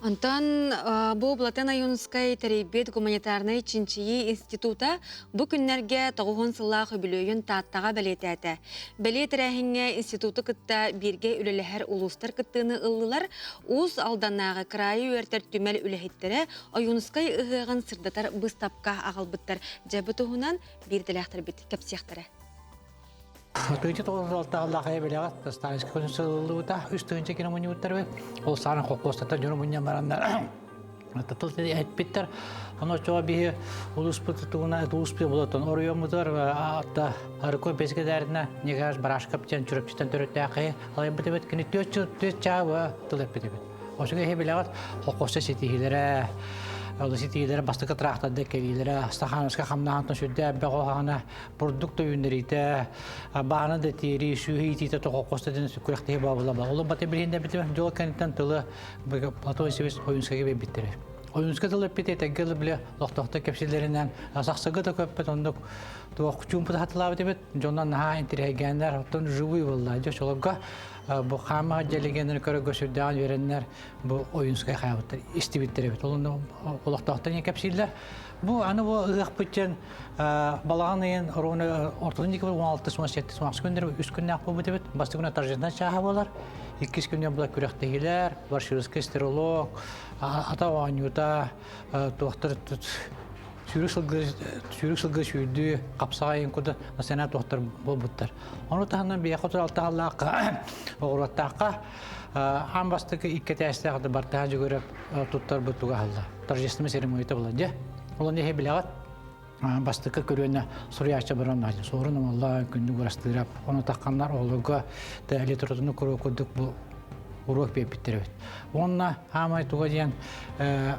Онтон бу Платон Ойуунускай тэрийбит гуманитарнай чинчийии института бу күннэргэ 90 сыллаах үбүлүөйүн Тааттаҕа бэлиэтээтэ. Бэлиэ тэрээһиҥҥэ институту кытта бииргэ үлэлэһэр улуустар кыттыыны ыллылар. Уус Алданнааҕы кыраайы үөртэр түмэл үлэһиттэрэ Ойуунускай ыһыаҕын сырдатар быыстапка аҕалбыттар. Дьэ бу туһунан биирдэлээхтэрбит кэпсиэхтэрэ. Тыынча тоҕус хайа билэҕит Сталинскай күн сылыллыбыта үс тыынча кини мунньубуттар ол саарын холкуостата дьону мунньан бараннар тыл эппиттэр ону оччоҕо биһи улууспут тугуна улууспут болотон оройуоммутугар атта арыкой бэсикэдээринэ Николай Барашков диэн Чурапчыттан төрүттээхи алайбыт эбит кини түөрт чаабы тыл эппит эбит Очуга иһи билэҕит, холкуоска ситиһиилэрэ, ол ситиһиилэрэ бастакы тракторда кэлиилэрэ, Стахановска хамнаһантан сүрдээх элбэх оһаҕана, бурдук да үүннэриитэ, баана да тиэрии, сүөһү иитиитэ холкуоста диэн күрэхтэһии баабыла буолла. Ол баты билиһин битим дьол кэнниттэн тылы Платон Исевич Ойунскайга биэрбиттэрэ. Ойунскай тыл эппитэ этэргэ дылы бile лохтоохтор кэпсииллэринэн сахсыга да көппөт оннук туох чуумпута хатылаабыт эбит дьоннор наһаа интириэһиргээннэр оттон живой буолла дьэ чолорго бу хаама дьэлигэннэри көрөргө сүрдээҕин үөрэннэр бу Ойуунскай хаябыттар истибиттэр эбит. Ол олохтоохтор не кэпсииллэр. Бу аны бу ыһыахпыт дьэн балаҕан ыйын оруона ортотун диэки 16 17 18 күннэр үс күннээх буолбут эбит. Бастакы күнэ торжественнай чааһа буолар. Иккис күнү була күрэхтэһиилэр, Варшавскай стрелок, ата оонньуута, туохтар сүүрүк сылгы сүүрүк сылгы сүүрдүү хапсаҕайын курдук национальный туохтар буолбуттар. Ону таһынан биһиэхэ алтаһаллаахха оҕуруоттаахха аан бастакы икки этээстээх бартаһа дьөгүрөп туттарбыт туга аһылла. Торжественный церемонията була дьэ. Ол иһи билэҕит бастакы көрүөнэ суруйааччы баран суорун омоллоон күндү урастыырап ону тахханнар оҕолорго литератураны куруук курдук бу уруок биэрбиттэр эбит. Уонна аамай туга диэн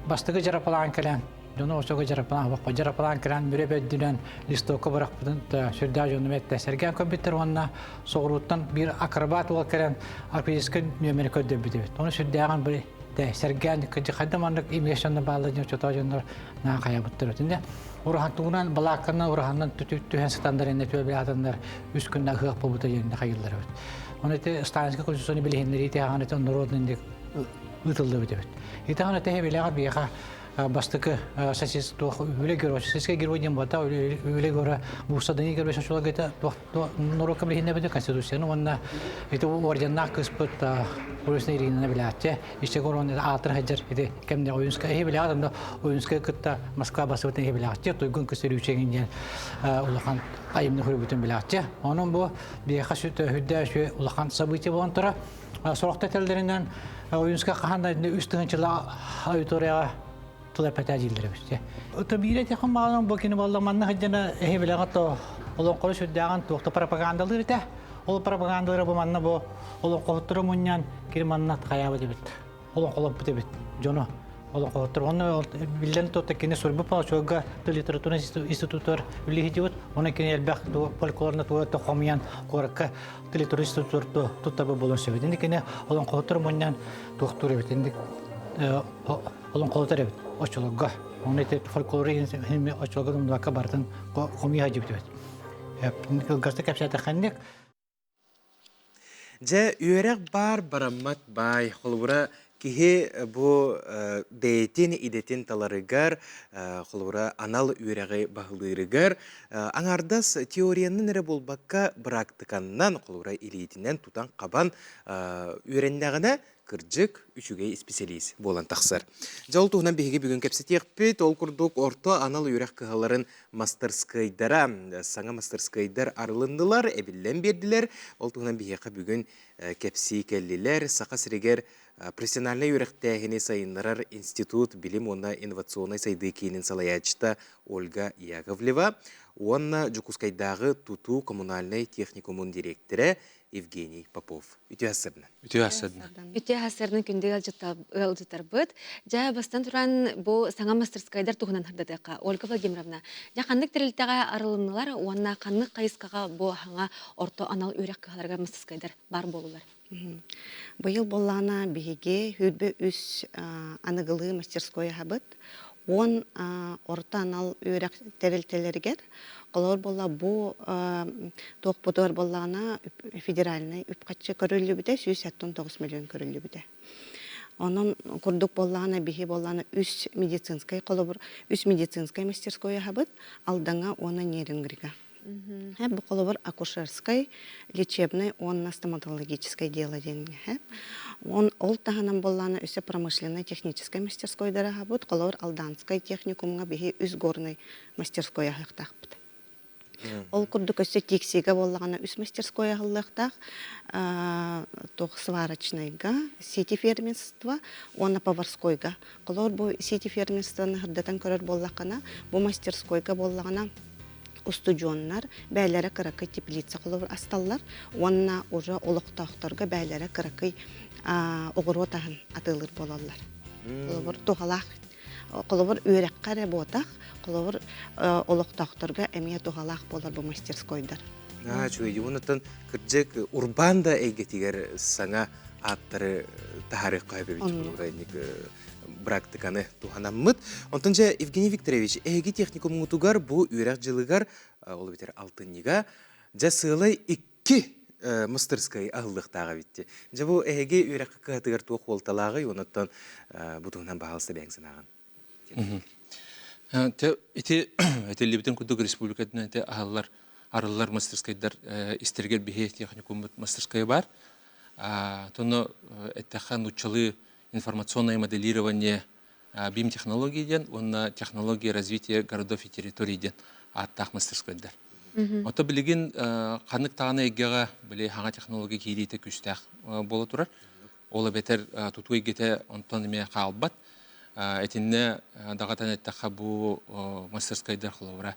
бастакы дьарапалаан кэлэн Дьону осого дьарапалаан баппа дьарапалаан кэлэн бүрэ бэрдинэн листовка бырахпытын сүрдээх дьону этте сэргээн көрбүттэр уонна соҕурууттан биир акробат уол кэлэн арпедическай нүөмэри көрдөрбүт эбит. Ону сүрдээҕин били сэргээн хайда маннык имигэс дьонно бааллар дьон чотоо дьоннор наан хайабыттар өтүнэ. Ураһантугунан балаакканан ураһаннан түһэн сытандар инне түөбүлээтаннар үс күннэ ыһыах буолбута диэн хайыллар эбит. Оны ити Сталинскай конституцияны билиһиннэрии тиһаҕан ити народный ыытыллыбыт эбит. Итаҕан этэһи билэҕэр биһиэхэ бастакы сосис туох үлэ герой сосиска герой диэн буолта үлэ герой буусадани герой социологията туох норуокка билиһиннэбит конституцияны уонна ити орденнаах кыыспыт Улюсна Иринаны билээччи иччэг орон аатыр хаджар ити кэмне Ойунскай эһи билээҕит онно Ойунскай кытта Москва басыбытын эһи билээччи туйгун кысырүүчэгин диэн улахан айымны хөрүбүтүн билээччи онон бу биэхэ сүт үрдээ үчүгэй улахан событие буолан тура Сорохто этэллэринэн Ойуунскай хаһан да үс тыһыынчалаах аудиторияҕа тыл эппэтэ дииллэр эбит. Ото биир этиэххин баҕарам бу кини буолла манна сылдьана эһи билэҕит то олоҥхону сүрдээҕин туохта пропагандалыыр этэ. Ол пропагандалара бу манна бу олоҥхоһуттары мунньан кини манна хайаабыт эбит. Олоҥхолоппут эбит дьону олоҥхоһуттар. Онно биллэн тута кини суруйбут палачуга литературный институтар үлэһитибит. Онон кини элбэх фольклорна туга хомуйан куоракка литературный туттарба буолуон сөп. Инди кини олоҥхоһуттар мунньан туохтуур эбит. Инди олоҥхоһуттар эбит оччолорго. Оны ити фольклору оччолорго думнубакка барытын хомуйа дьибит эбит. Кылгастык кэпсээтэххинник Дьэ, үөрэх баар бараммат баай. Холобура, киһи бу бэйэтин идэтин таларыгар, холобура, анал үөрэҕи баһылыырыгар аҥаардас теориянан эрэ буолбакка, быраактыканнан, холобура, илиитинэн тутан-хабан үөрэннэҕинэ, кырдьык, үчүгэй исписэлиис буолан тахсар. Дьэ, ол туһунан биһиги бүгүн кэпсэтиэхпит. Ол курдук, орто анал үөрэх кыһаларын мастарыскыайдара, саҥа мастарыскыайдар арылыннылар, эбиллэн биэрдилэр. Ол туһунан биһиэхэ бүгүн кэпсии кэллилэр. Саха сиригэр профессиональнай үөрэхтээһини сайыннарар институт билим уонна инновационнай сайдыы киинин салайааччыта Ольга Яковлева. уонна Дьокуускайдааҕы тутуу коммунальнай техникумун дириэктэрэ Евгений Попов. Үтүө ассырна. Үтүө ассырна. Үтүө ассырна күндү ыалдьыттарбыт. Дьэ, бастан туран бу саҥа мастерскайдар туһунан сырдатыахха. Ольга Владимировна, дьэ ханнык тэрилтэҕэ арылыннылар уонна ханнык хайысхаҕа бу саҥа орто анал үөрэх кыһаларыгар мастерскайдар баар буоллулар? Быйыл буоллаҕына биһиги сүүрбэ үс аныгылыы мастерской аһабыт. 10 орто анал үөрэх тэрилтэлэригэр холобур буолла бу туохпутугар буоллаҕына федеральнай үп-харчы көрүллүбүтэ 179 миллион көрүллүбүтэ. Онон курдук буоллаҕына биһи буоллаҕына үс медицинскэй холобур үс медицинскэй мастерской аһабыт Алдаҥа уонна Нерюнгрига. Бу холобур акушерскай, лечебный уонна стоматологическай дело диэн. Он ол таһынан буоллаҕына өссө промышленнай техническай мастерскойдары аһабыт. Холобур Алданскай техникумҥа биһи үс горнай мастерской аһыахтаахпыт. Ол курдук өссө Тиксигэ буоллаҕына үс мастерской аһыллыахтаах. Туох сварочнайга, сити фермерство уонна поварскойга. Холобур бу сити фермерствоны сырдатан көрөр буоллаххына, бу мастерскойга буоллаҕына устудьуоннар бээлэрэ кыракый теплица холобур асталлар уонна уже олохтоохторго бээлэрэ кыракый оҕуруот аһын атыылыыр буолаллар. Холобур туһалаах холобур үөрэххэ эрэ буотах, холобур олохтоохторго эмиэ туһалаах буолар бу мастерскойдар. Аа, үчүгэй. Онуттан кырдьык урбаан да эйгэтигэр саҥа ааттары таһаарыахха сөп эбит быраактыканы туһанаммыт. Онтон дьэ, Евгений Викторович, эһиги техникумҥутугар бу үөрэх дьылыгар, ол эбэтэр алтынньыга, дьэ сыалай икки мастерскай аһыллыахтаах эбитти. Дьэ бу эһиги үөрэххэ кыһатыгар туох уолталааҕый, онуттан бу туһунан баһаалыста бэйэҥ санааҕын. Ити этиллибитин курдук республикатынан ити аһыллар арыллар мастерскайдар истэригэр биһи техникуммут мастерскайа баар. Тону эттэххэ нууччалыы информационное моделирование BIM технологии диэн уонна технология развития городов и территорий диэн ааттаах мастерскойдар. Ото билигин ханнык даҕаны эйгэҕэ били хаҥа технология киириитэ күүстээх буола турар. Ол эбэтэр тутуу эйгэтэ онтон эмиэ хаалбат. Итиннэ даҕатан эттэххэ бу мастерскайдар холобура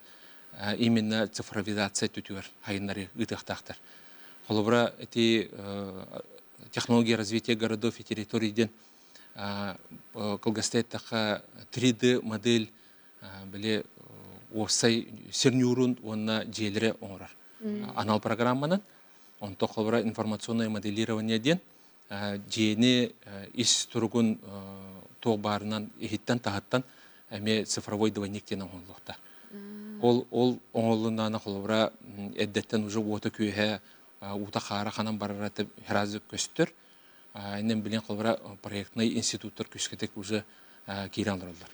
именно цифровизация өттүтүгэр хайыннары ыытыахтаахтар. Холобура ити технология развития городов и территорий диэн кылгастыы эттэххэ 3D модель били уопсай сир ньуурун уонна дьиэлэри оҥорор анал программанан. Онто холобура информационное моделирование диэн дьиэни ис туругун туох баарынан иһиттэн-таһыттан эмиэ цифровой двойник диэн оҥоһуллуохтаах. Ол ол оҥоһулуннаҕына холобура эрдэттэн уже уота-күөһэ уута-хаара ханан барара сразу көстөр. Иннин билин холобура проектный институттар күскэтик уже киирэн олороллор.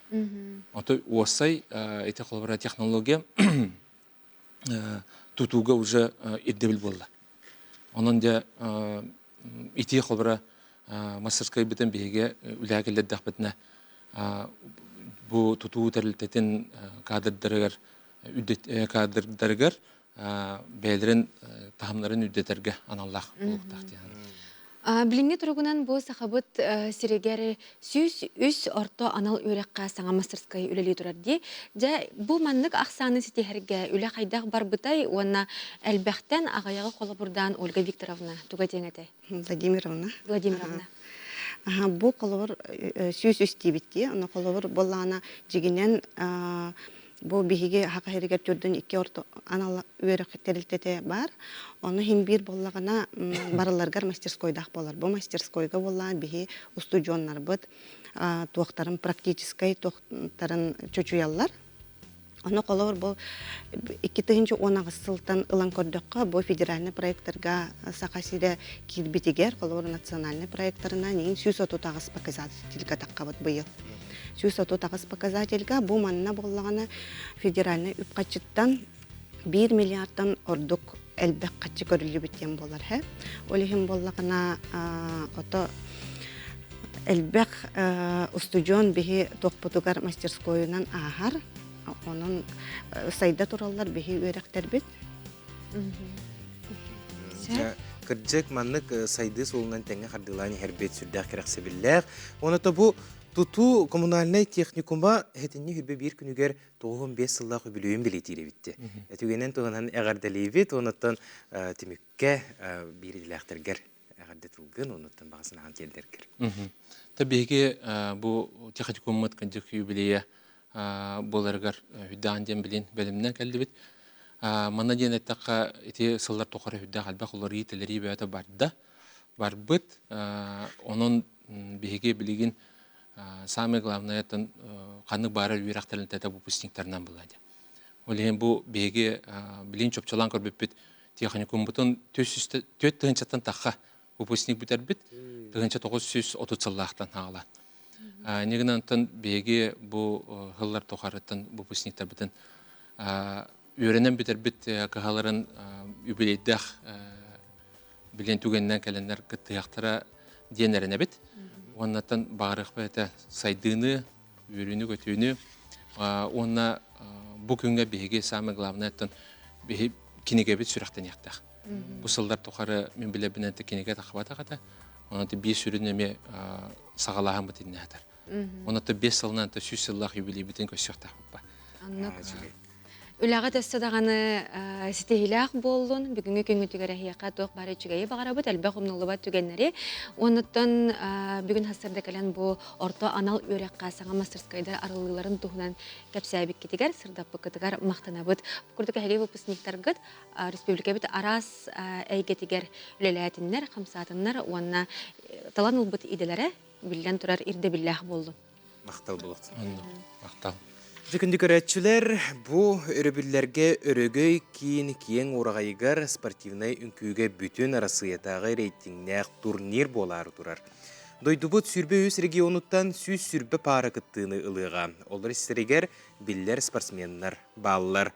Ото уоссай ити холобура технология тутууга уже ирдэбил буолла. Онон дьэ ити холобура мастерскайбытын биһиги үлэҕэ киллэрдэхпитинэ бу тутуу тэрилтэтин кадрдарыгар кадрдарыгар бэйэлэрин таһымнарын үрдэтэргэ аналлаах буолуохтаах диэн. Билиҥҥи туругунан бу Сахабыт сиригэр 103 орто анал үөрэххэ саҥа мастерскай үлэлии турар дии. Дьэ, бу маннык ахсааны ситиһэргэ үлэ хайдах барбытай уонна элбэхтэн аҕыйаҕы холобурдаан Ольга Викторовна туга диэҥ этэй? Владимировна. Владимировна. Аха, бу холобур 103 диибит дии. Ону холобур буоллаҕына дьигинэн Бу биһиги Саха сиригэр төрдүн икки орто анал үөрэх тэрилтэтэ баар. Ону иһин биир буоллаҕына барыларыгар мастерскойдаах буолар. Бу мастерскойга буоллаҕына биһи устудьуоннарбыт туохтарын практическай туохтарын чочуйаллар. Ону холобур бу 2018 сылтан ылан көрдөххө, бу федеральный проекттарга Саха сирэ киирбитигэр, холобур национальный проекттарынан иин 138 показательга таххабыт быйыл. 138 показательга бу манна буоллаҕына федеральнай үп-харчыттан 1 миллиардтан ордук элбэх харчы көрүллүбүт диэн буолар һэ. Ол иһин буоллаҕына ото элбэх устудьуон биһи туохпутугар мастерскойунан ааһар. Онон сайда тураллар биһи үөрэхтэрбит. Кырдьык маннык сайдыы суолунан тэҥҥэ хардыылаан иһэрбит сүрдээх кэрэхсэбиллээх. Оното бу. Тутуу коммунальнай техникума сэтинньи хүрбэ биир күнүгэр 95 сыллаах үбүлүөйүн бэлиэтиир эбитти. Түгэнэн туһунан эҕэрдэлиибит, онуттан түмүккэ биир идэлээхтэргэр эҕэрдэ тылгын, онуттан баҕа санааҕын тиэрдэргэр. Та биһиги бу техникуммут кырдьык юбилейа буоларыгар үрдээн диэн билин бэлэмнэн кэллибит. Манна диэн эттэххэ, ити сыллар тухары үрдээх элбэх уларыы-тэлэрии бөҕөтө барда. Барбыт. Онон биһиги билигин самое главное ханнык баарар үөрэх тэрилтэтэ выпускниктарынан буолла диэн. Ол иһин бу биһиги билин чопчулаан көрбүппүт техникуммутун түөрт тыһыынчаттан тахха выпускник бүтэрбит 1930 сыллаахтан хаалаан. Нигынан биһиги бу сыллар тухарыттан выпускниктарбытын үөрэнэн бүтэрбит кыһаларын юбилейдээх билэн түгэнинэн кэлэннэр кыттыһыахтара диэн эрэнэбит. Уоннаттан баҕарыахпыт этэ сайдыыны, үөрүүнү-көтүүнү уонна бу күҥҥэ биһиги самое главное биһи кинигэбит сүрэхтэниэхтээх. Бу сыллар тухары мин билэрбинэн кинигэ тахыбатах этэ. Онон биир сүрүн эмиэ саҕалааһыммыт иннээтэр. Онон 5 сылынан 100 сыллаах юбилейбитин көрсүөхтээхпит. Аннык. Үлэҕит өссө даҕаны ситиһиилээх буоллун, бүгүҥҥү күҥҥүтүгэр эһиэхэ туох баар үчүгэйи баҕарабыт, элбэх умнуллубат түгэннэри. Оннуттан бүгүн сарсыарда кэлэн бу орто анал үөрэххэ саҥа мастерскайдар арыллыыларын туһунан кэпсээбиккитигэр, сырдаппыккытыгар махтанабыт. Бу курдук эһиги выпускниктаргыт республикабыт араас эйгэтигэр үлэлээтиннэр, хамсаатыннар уонна талан ылбыт идэлэрэ биллэн турар ирдэбиллээх буоллун. Махтал буолуохтун. Махтал. Дьэ күндү көрөөччүлэр, бу өрөбүллэргэ Өрөгөй киин киэҥ уораҕайыгар спортивнай үҥкүүгэ бүтүн Арассыыйатааҕы рейтиҥнээх турнир буолаары турар. Дойдубут 23 регионуттан 120 паара кыттыыны ылыаҕа. Олор истэригэр биллэр спортсменнар бааллар.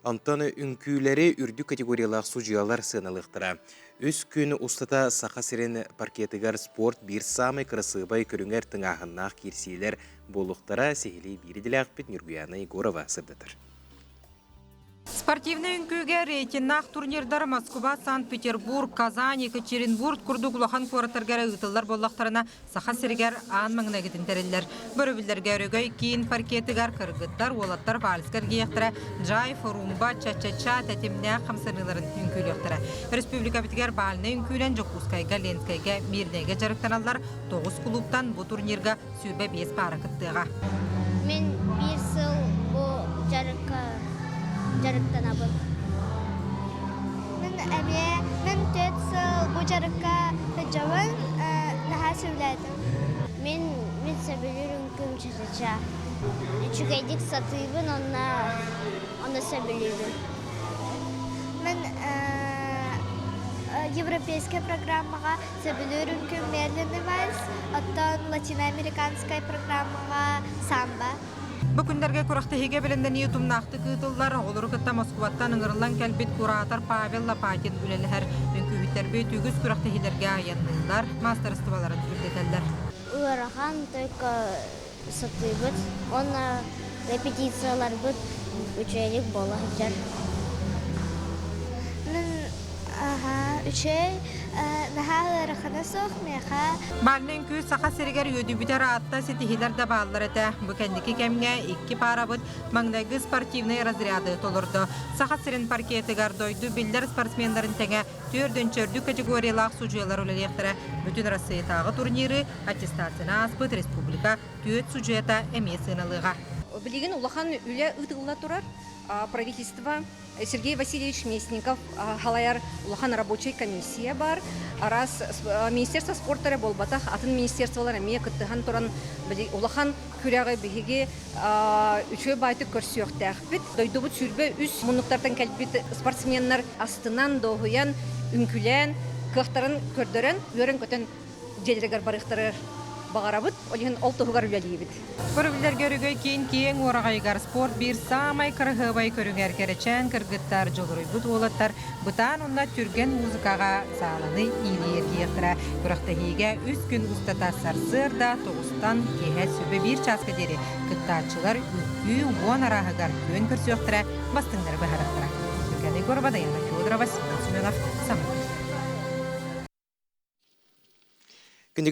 Онтон үҥкүүлэри үрдүк категориялаах судьуйалар сыаналыахтара. Үс күн устата Саха сирин паркетыгар спорт биир саамай кырасыабай көрүҥэр тыҥааһыннаах киирсиилэр буолуохтара сиһилии биир идэлээхпит Ньургуйаана Егорова сырдатар. Спортивнай үҥкүүгэ рейтиннаах турнирдар Москва, Санкт-Петербург, Казань, Екатеринбург курдук улахан куораттарга эрэ ыытыллар буоллахтарына, Саха сиригэр аан маҥнайгытын тэриллэр. Бөрөбүллэргэ Өрөгөй киин паркетыгар кыргыттар, уолаттар вальска эргийиэхтэрэ, джайв, румба, ча-ча-ча тэтимнээх хамсаныыларын үҥкүүлүөхтэрэ. Республикабытыгар бальнай үҥкүүнэн Дьокуускайга, Ленскэйгэ, Мирнэйгэ дьарыктаналлар. Тоҕус кулууптан бу турнирга 25 паара кыттыаҕа. Мин биир сыл бу дьарыкка дьарыктанабын. Мин эмиэ мин төрт сыл бу дьарыкка сылдьабын, наһаа сөбүлээтим. Мин мин сөбүлүүр үҥкүүм ча-ча-ча. Үчүгэйдик сатыыбын уонна ону сөбүлүүбүн. Мин европейскай программаҕа сөбүлүүр үҥкүүм медленный вальс, оттон латиноамериканскай программаҕа самбо. Бу күннэргэ күрэхтэһиигэ бэлэмнэнии утумнаахтык ыытыллар. Оҕолору кытта Москваттан ыҥырыллан кэлбит куратор Павел Лопатин үлэлэһэр. Үҥкүүһүттэрбит үгүс күрэхтэһиилэргэ айанныыллар, маастарыстыбаларын үрдэтэллэр. Ыарахан только сатыыбыт уонна репетицияларбыт үчүгэйдик буола сылдьар. Мин үчүгэй наһаа ыарахана суох миэхэ. Бальнай үҥкүү Саха сиригэр үөдүйбүтэ ыраатта ситиһиилэр да бааллар этэ. Бу кэнники кэмҥэ икки паарабыт маҥнайгы спортивнай разряды толордо. Саха сирин паркетыгар дойду биллэр спортсменнарын тэҥэ түөрдүнчэ үрдүк категориялаах судьуйалар үлэлиэхтэрэ. Бүтүн Россиятааҕы турниры аттестацияны ааспыт республика түөрт судьуйата эмиэ сыаналыаҕа. Билигин улахан үлэ ыытылла турар. Правительство Сергей Васильевич Местников халайар улахан рабочай комиссия бар. Араас министерство спорта эрэ буолбатах, атын министерстволар эмиэ кыттыһан туран улахан күрэҕи биһиги үчүгэй баайтык көрсүөхтээхпит. Дойдубут 23 муннуктартан кэлбит спортсменнар астынан, дуоһуйан, үҥкүлээн, кыахтарын көрдөрөн, үөрэн-көтөн дьиэлэригэр барыахтарыгар баҕарабыт. Ол иһин ол туһугар үлэлиибит. Көрөбүллэргэ Өрөгөй киин киэҥ уораҕайыгар спорт биир саамай кыраһыабай көрүҥэр кэрэчээн кыргыттар, дьулуруйбут уолаттар бытаан уонна түргэн музыкаҕа сааланы иилии эргийиэхтэрэ. Күрэхтэһиигэ үс күн устата сарсыарда тоҕустан киэһэ сүбэ биир чааска диэри кыттааччылар үҥкүү уон арааһыгар күөн көрсүөхтэрэ, бастыҥнары быһаарыахтара. Люкяна Егорова, Даяна Федорова, Семен Семенов, Саҥа күн. Күндү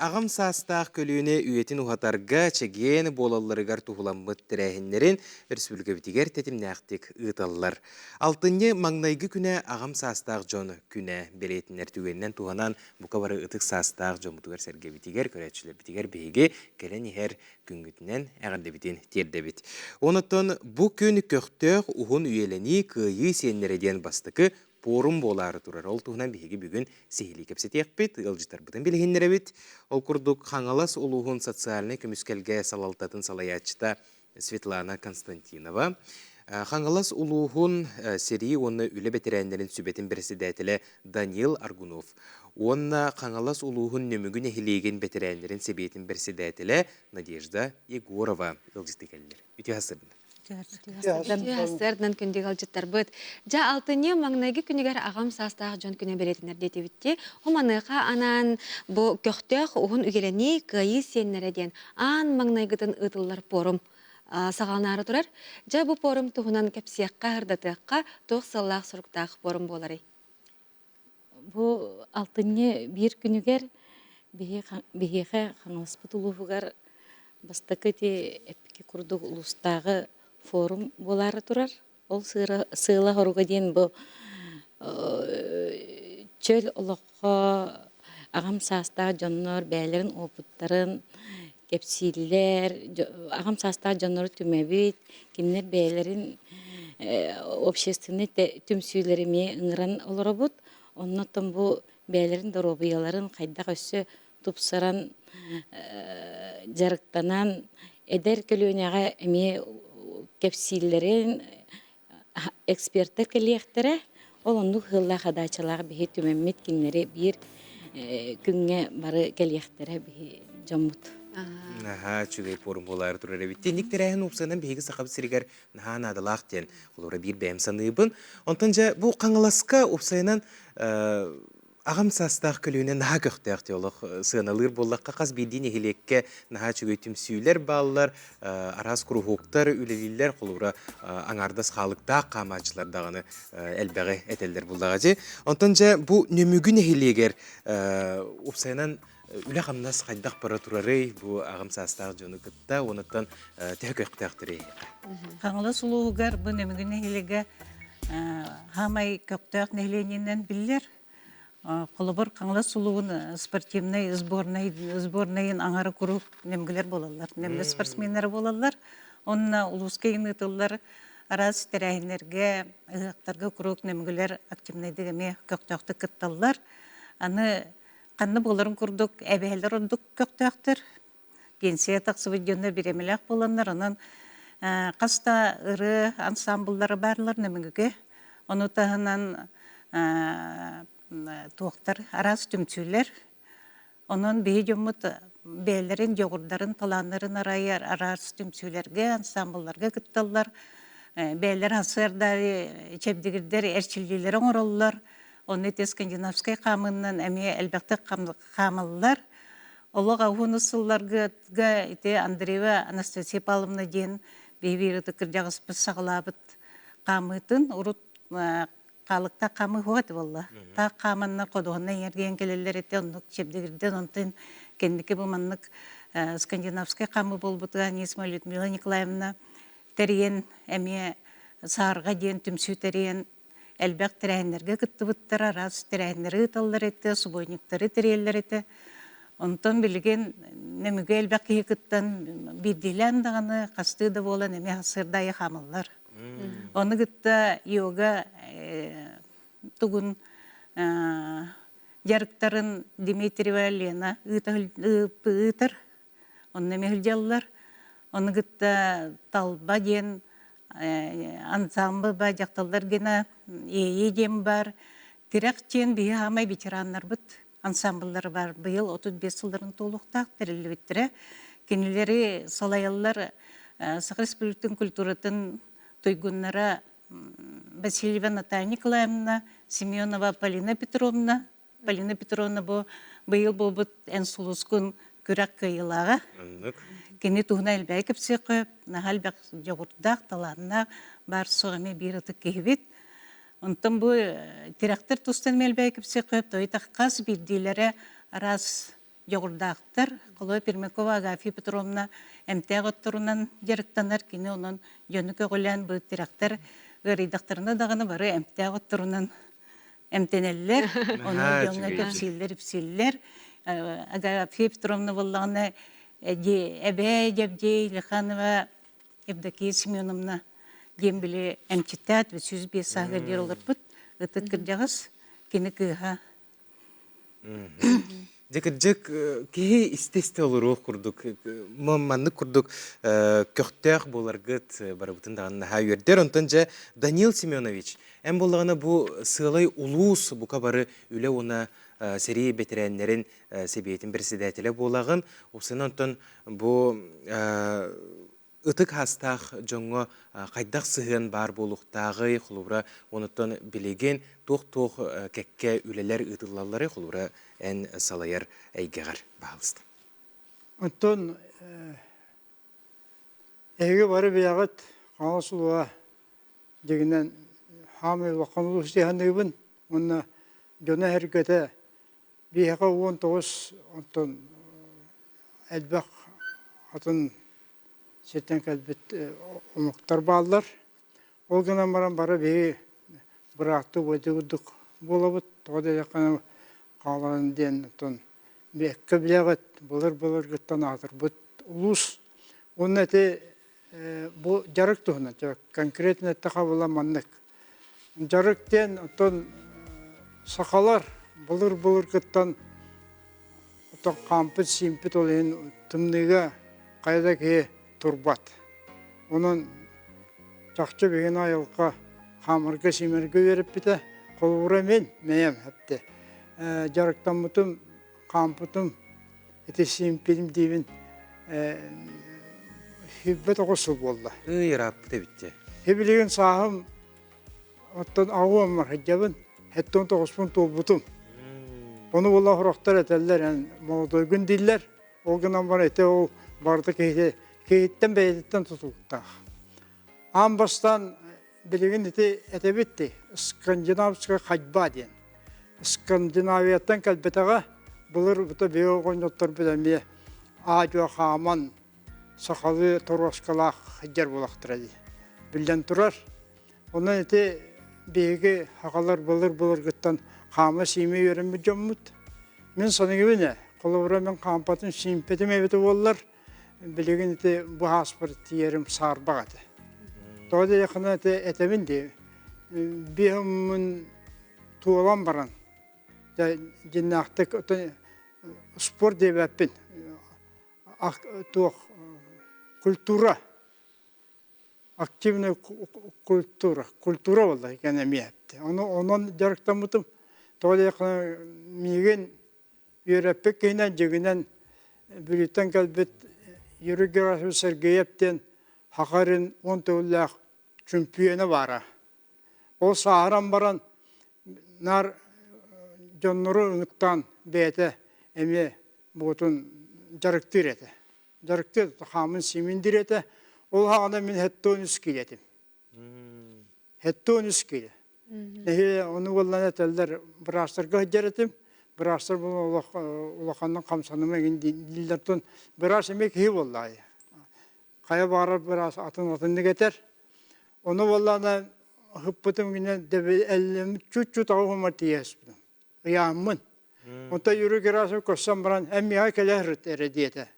аҕам саастаах көлүөнэ үйэтин уһатарга чэгиэн буолалларыгар туһуламмыт тэрээһиннэрин өрөспүүбүлүкэбитигэр тэтимнээхтик ыыталлар. Алтынньы маҥнайгы күнэ аҕам саастаах дьон күнэ бэлиэтинэр түгэнинэн туһанан бука бары ытык саастаах дьоммутугар-сэргэбитигэр, көрөөччүлэрбитигэр биһиги кэлэн иһэр күҥҥүтүнэн эҕэрдэбитин тиэрдэбит. Онон бу күн көхтөөх уһун үйэлэнии кыайыы сиэннэрэ диэн бастакы пуорум буолаары турар. Ол туһунан биһиги бүгүн сиһилии кэпсэтиэхпит, ыалдьыттарбытын билиһиннэрэбит. Ол курдук Хаҥалас улууһун социальнай көмүскэлгэ салалтатын салайааччыта Светлана Константинова, Хаҥалас улууһун сэрии уонна үлэ бэтэрээннэрин сүбэтин бэрэссэдээтэлэ Данил Аргунов уонна Хаҥалас улууһун Нөмүгү нэһилиэгин бэтэрээннэрин сэбиэтин бэрэссэдээтэлэ Надежда Егорова ыалдьыттыы кэллилэр. Үтүө сарсыарда. Сарсыардан күндү ыалдьыттарбыт. Дьэ, алтынньы маҥнайгы күнүгэр аҕам саастаах дьон күнэ бэлиэтэнэр диэтибитти. Маныаха анаан бу көхтөөх уһун үйэлэнии кыайыы сиэннэрэ диэн аан маҥнайгытын ыытыллар пуорум саҕаланаары турар. Дьэ, бу пуорум туһунан кэпсиэххэ, ырдатыахха туох сыаллаах-соруктаах пуорум буоларый? Бу алтынньы биир күнүгэр биһиэхэ Хаҥаласпыт улууһугар бастакы ити эппикки курдук улуустааҕы форум буолаары турар. Ол сыала-соруга диэн бу чөл олоххо аҕам саастаах дьоннор бэйэлэрин уопуттарын кэпсииллэр, аҕам саастаах дьоннору түмэбит, кинилэр бэйэлэрин общественнай түмсүүлэри эмиэ ыҥыран олоробут. Оннуттан бу бэйэлэрин доруобуйаларын хайдах өссө тупсаран дьарыктанан эдэр көлүөнэҕэ эмиэ кэпсииллэрин экспертэр кэлиэхтэрэ. Ол оннук ыаллаах адаачалаах биһи түмэммит кинилэри биир күҥҥэ бары кэлиэхтэрэ биһи дьоммут. Наһаа үчүгэй пуорум буолаары турар эбит. Тинник тэрээһин уопсайынан биһиги Сахабыт сиригэр наһаа наадалаах диэн холобура биир бэйэм саныыбын. Онтон дьэ бу Хаҥаласка уопсайынан Аҕам саастаах көлүөнэ наһаа көхтөөх дии олох сыаналыыр буоллахха хас биирдии нэһилиэккэ наһаа үчүгэй түмсүүлэр бааллар, араас куруһуоктар үлэлииллэр, холобура аҥаардас хаалыктаах хаамааччылар даҕаны элбэҕи этэллэр буллаҕа дии. Онтон дьэ бу Нөмүгү нэһилиэгэр уопсайынан үлэ-хамнас хайдах бара турарый бу аҕам саастаах дьону кытта уонуттан төһө көхтөөхтөрүй? Хаҥалас улууһугар бу Нөмүгү нэһилиэгэ хаамай көхтөөх нэһилиэнньэнэн биллэр. Холобур, Хаҥалас улууһун спортивнай сборнай сборнайын аҥара куруук нөмүгүлэр буолаллар, нөмүгү спортсменнара буолаллар. Онно улууска ыытыллар араас тэрээһиннэргэ, ыһыахтарга куруук нөмүгүлэр активнайдык эмиэ көхтөөхтүк кытталлар. Аны ханна буоларын курдук эбэһэлэр ордук көхтөөхтөр. Пенсия тахсыбыт дьоннор бириэмэлээх буоланнар, онон хас да ырыа ансамбллара баарлар Нөмүгүгэ. Ону таһынан туохтар араас түмсүүлэр. Онон биһи дьоммут бэйэлэрин дьоҕурдарын, талааннарын арайар араас түмсүүлэргэ, ансамблларга кытталлар. Бэйэлэр сарсыардаары чэбдигирдэр эрчиллиилэри оҥороллор. Онно ити скандинавскай хаамыынан эмиэ элбэхтик хаамаллар. Олох уһун сылларга ити Андреева Анастасия Павловна диэн биһи ытык кырдьаҕаспыт саҕалаабыт хаамыытын урут хаалыктаах хаамыы суох этэ буолла. Таах хааманнар ходуһаннан эргийэн кэлэллэр этэ, оннук чэбдигирдэн, онтон кэнники бу маннык скандинавскай хаамыы буолбутугар Анисма Людмила Николаевна тэрийэн эмиэ Саарга диэн түмсүү тэрийэн элбэх тэрээһиннэргэ кыттыбыттара, араас тэрээһиннэри ыыталлар этэ, субботниктары тэрийэллэр этэ. Онтон билигин Нөмүгү элбэх киһи кыттан биирдиилээн даҕаны хастыы да буолан эмиэ сарсыарда аайы хаамаллар. Ону кытта йога тугун дьарыктарын Дмитриева Лена ыытар. Онно эмиэ сылдьаллар. Ону кытта Талба диэн ансамбль ба дьахталлар гына Иэйии диэн бар. Тирэх диэн биһи хаамай ветераннарбыт ансамбллара бар. Быйыл 35 сылларын туолуохтаах тэриллибиттэрэ. Кинилэри салайаллар Саха Республикатын культуратын туйгуннара Васильева Наталья Николаевна, Семенова Полина Петровна, Полина Петровна бу быйыл буолбут эн сулускун күрэх кыайыылааҕа. Кини туһунан элбэҕи кэпсиэххэ, наһаа элбэх дьоҕурдаах, талааннаах, баар суох эмиэ биир ытык киһибит. Онтон бу тирэхтэр тустан эмиэ элбэҕи кэпсиэххэ, той хас биирдиилэрэ Араас дьоҕурдаахтар. Холобур, Пермякова Агафья Петровна эмтээх отторунан дьарыктанар. Кини онон дьону көҕүлээн бу тирэхтэр ыарыйдахтарына даҕаны бары эмтээх отторунан эмтэнэллэр. Ону дьоҥҥо кэпсииллэр-ипсииллэр. Агафья Петровна буоллаҕына эбээ Дьэбдьиэй Лиханова Евдокия Семеновна диэн били эмчиттээх 105 сааһыгар диэри олорбут ытык кырдьаҕас кини кыыһа Дьэ кырдьык киһи истэ-истэ олоруох курдук маннык курдук көхтөөх буоларгыт барыбытын даҕаны наһаа үөрдэр. Онтон дьэ Данил Семенович, эн буоллаҕына бу сыалай улуус бука бары үлэ уонна сэрии бэтэрээннэрин сэбиэтин председателэ буолаҕын. Уопсайынан онтон бу ытык аастаах дьоҥҥо хайдах сыһыан баар буолуохтааҕый, холобура, онуттан билигин туох-туох кэккэ үлэлэр ыытыллалларый, холобура, эн салайар эйгэҕэр, баһаалыста. Оттон эһиги бары бэйэҕит Хаҥалас улууһа дьиҥинэн хаамай улахан улуус дии саныыбын уонна дьоно-сэргэтэ Биһиэхэ 19 онтон элбэх атын сиртэн кэлбит омуктар бааллар. Ол гынан баран бары биһиги бырааттыы убайдыы курдук буолабыт. Тоҕо диэтэххинэ хаалан диэн оттон бэккэ билэҕит, былыр-былыргыттан аатырбыт улуус. Уонна ити бу дьарык туһунан конкретно эттэххэ була маннык. Дьарык диэн оттон сахалар былыр-былыргыттан оттон хаампыт-сиимпит ол иһин тымныыга хайа да киһи турбат. Онон чахчы биһигини айылҕа хаамарга-сиимэргэ үөрэппитэ. Холобура мин бэйэм эптэ дьарыктаммытым, хаампытым ити сиимпитим диибин 29 сыл буолла. Ый ырааппыт эбит дии. Билигин сааһым оттон аҕуоммар сылдьабын, хэттон тоҕуспун туолбутум. Ону була сорохтор этэллэр, эн молодойгун дииллэр. Ол гынан баран ити ол барыта киһи киһиттэн бэйэтиттэн тутулуктаах. Аан бастаан билигин ити этэбит дии, скандинавская ходьба диэн. Скандинавияттан кэлбэтэҕэ, былыр бута биһиги оҕонньотторбут эмиэ аа-дьуо хааман сахалыы торуоскалаах сылдьар буолахтара дии. Биллэн турар, онон ити биһиги сахалар былыр-былыргыттан хаама-сиимэ үөрэммит дьоммут. Мин саныыбын ээ, холобура мин хаампатым, сиимпэтим эбитэ буоллар, билигин ити бу ааспар тиийэрим саарбах этэ. Тоҕо диэтэххинэ ити этэбин дии, биһыммын туолан баран, дьэ дьиннээхтик спорт диэбэппин, туох культура, активная культура, культура буолла икэн эмиэ эттэ. Ону онон дьарыктаммытым. Тоҕо диэтэххинэ миигин үөрэппит киһинэн дьиҥинэн Бүлүүттэн кэлбит Юрий Герасимович Сергеев диэн Хахарин уон төгүллээх чөмпүйүөнэ баара. Ол сааһыран баран наар дьоннору ыҥыттаан бэйэтэ эмиэ буотун дьарыктыыр этэ. Дьарыктыыр хаамын симин диир этэ. Ол саҕана мин 73 киилэ этим. 73 киилэ. Нэһиэ ону буоллан этэллэр быраастарга сылдьар этим. Быраастар бу улаханнык хамсаныма игин дииллэр тун быраас эмиэ киһи буолла Хайа баҕарар быраас атын атыннык этэр. Ону буоллаҕына ыһыппытым гинэ эллэммит чуть-чуть аҕыһымар тиийэспитим. Ыйааммын. Онтон Юрий Герасимов көрсөн баран эн миэхэ кэлэ сырыт эрэ диэтэ.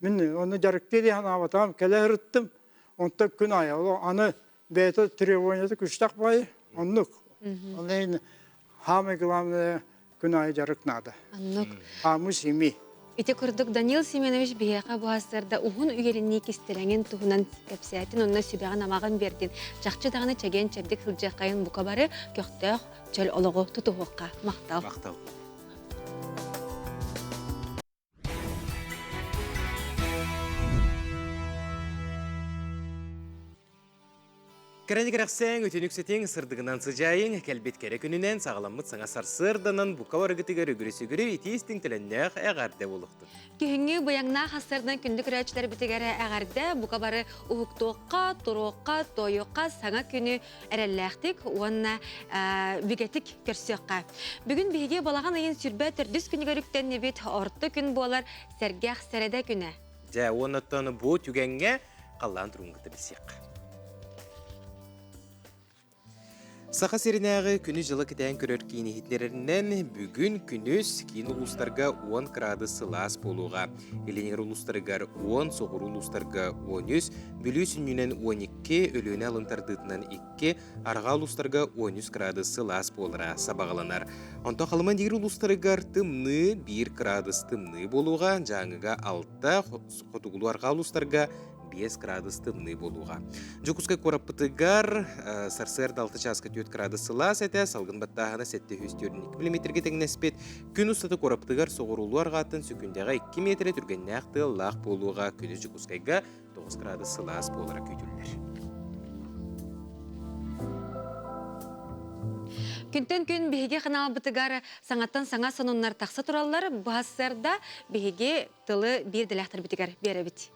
Мин ону дьарыктыы дии санаабатаҕым, кэлэ сырыттым. Онтон күн аайы аны бэйэтэ требованиета күчтэх баайы оннук. Ол иһин самое главное күн аайы дьарык наада. Оннук. Хаамыы симии. Ити курдук Данил Семенович биһиэхэ бу сарда уһун үйэлэнии кистэлэҥин туһунан кэпсээтин, онно сүбэҕин-амаҕын биэрдин. Чахчы даҕаны чэгиэн-чэбдик сылдьыаххайын бука бары көхтөөх чөл олоҕу тутуһуохха. Махтал. Махтал. Кэрэни кэрэхсээҥ, үтүнүк ситиҥ, сырдыгынан сыдьаайыҥ, кэлбит кэрэ күнүнэн саҕаламмыт саҥа сарсыарданан бука барыгытыгар үгүрү-сүгүрү итии-истиҥ төлөннөөх эҕэрдэ буолуохтун. Күһүҥҥү быйаҥнаах ассардан күндү көрөөччүлэрбитигэр эҕэрдэ, бука бары уһуктуохха, туруохха, туойуохха саҥа күнү эрэллээхтик уонна бигэтик көрсүөххэ. Бүгүн биһиги балаҕан ыйын сүрбэ төрдүс күнүгэр үктэннибит, орто күн буолар сэргэх сэрэдэ күнэ. Дьэ, уоннаттан бу түгэҥҥэ халлаан туругун кытта билсиэххэ. Саха сиринээҕи күнү-дьылы кэтээн көрөр киин иһитиннэрэринэн, бүгүн күнүс киин улуустарга 10 кыраадыс сылаас буолуоҕа. Илиҥҥи улуустарыгар 10, соҕуруу улуустарга 13, Бүлүү сүнньүнэн 12, Өлүөнэ алын тардыытынан 2, арҕаа улуустарга 13 кыраадыс сылаас буолара сабаҕаланар. Онтон Халыма диир улуустарыгар тымныы 1 кыраадыс тымныы буолуоҕа, Дьааҥыга 6, хотугулуу-арҕаа улуустарга 5 градус тымныы буолуоҕа. Дьокуускай куораппытыгар сарсыарда 6 чааска 4 градус сылаас этэ, салгын баттааһына 742 миллиметргэ тэҥнэспит. Күн устата куораппытыгар соҕуруулуу арҕааттан сөкүүндэҕэ 2 миэтэрэ түргэннээх тыаллаах буолуоҕа. Күнүс Дьокуускайга 9 градус сылаас буолара күүтүллэр. Күнтэн күн биһиги ханаалбытыгар саҥаттан саҥа сонуннар тахса тураллар. Бу сарсыарда биһиги тылы биир дэлээхтэрбитигэр биэрэбит.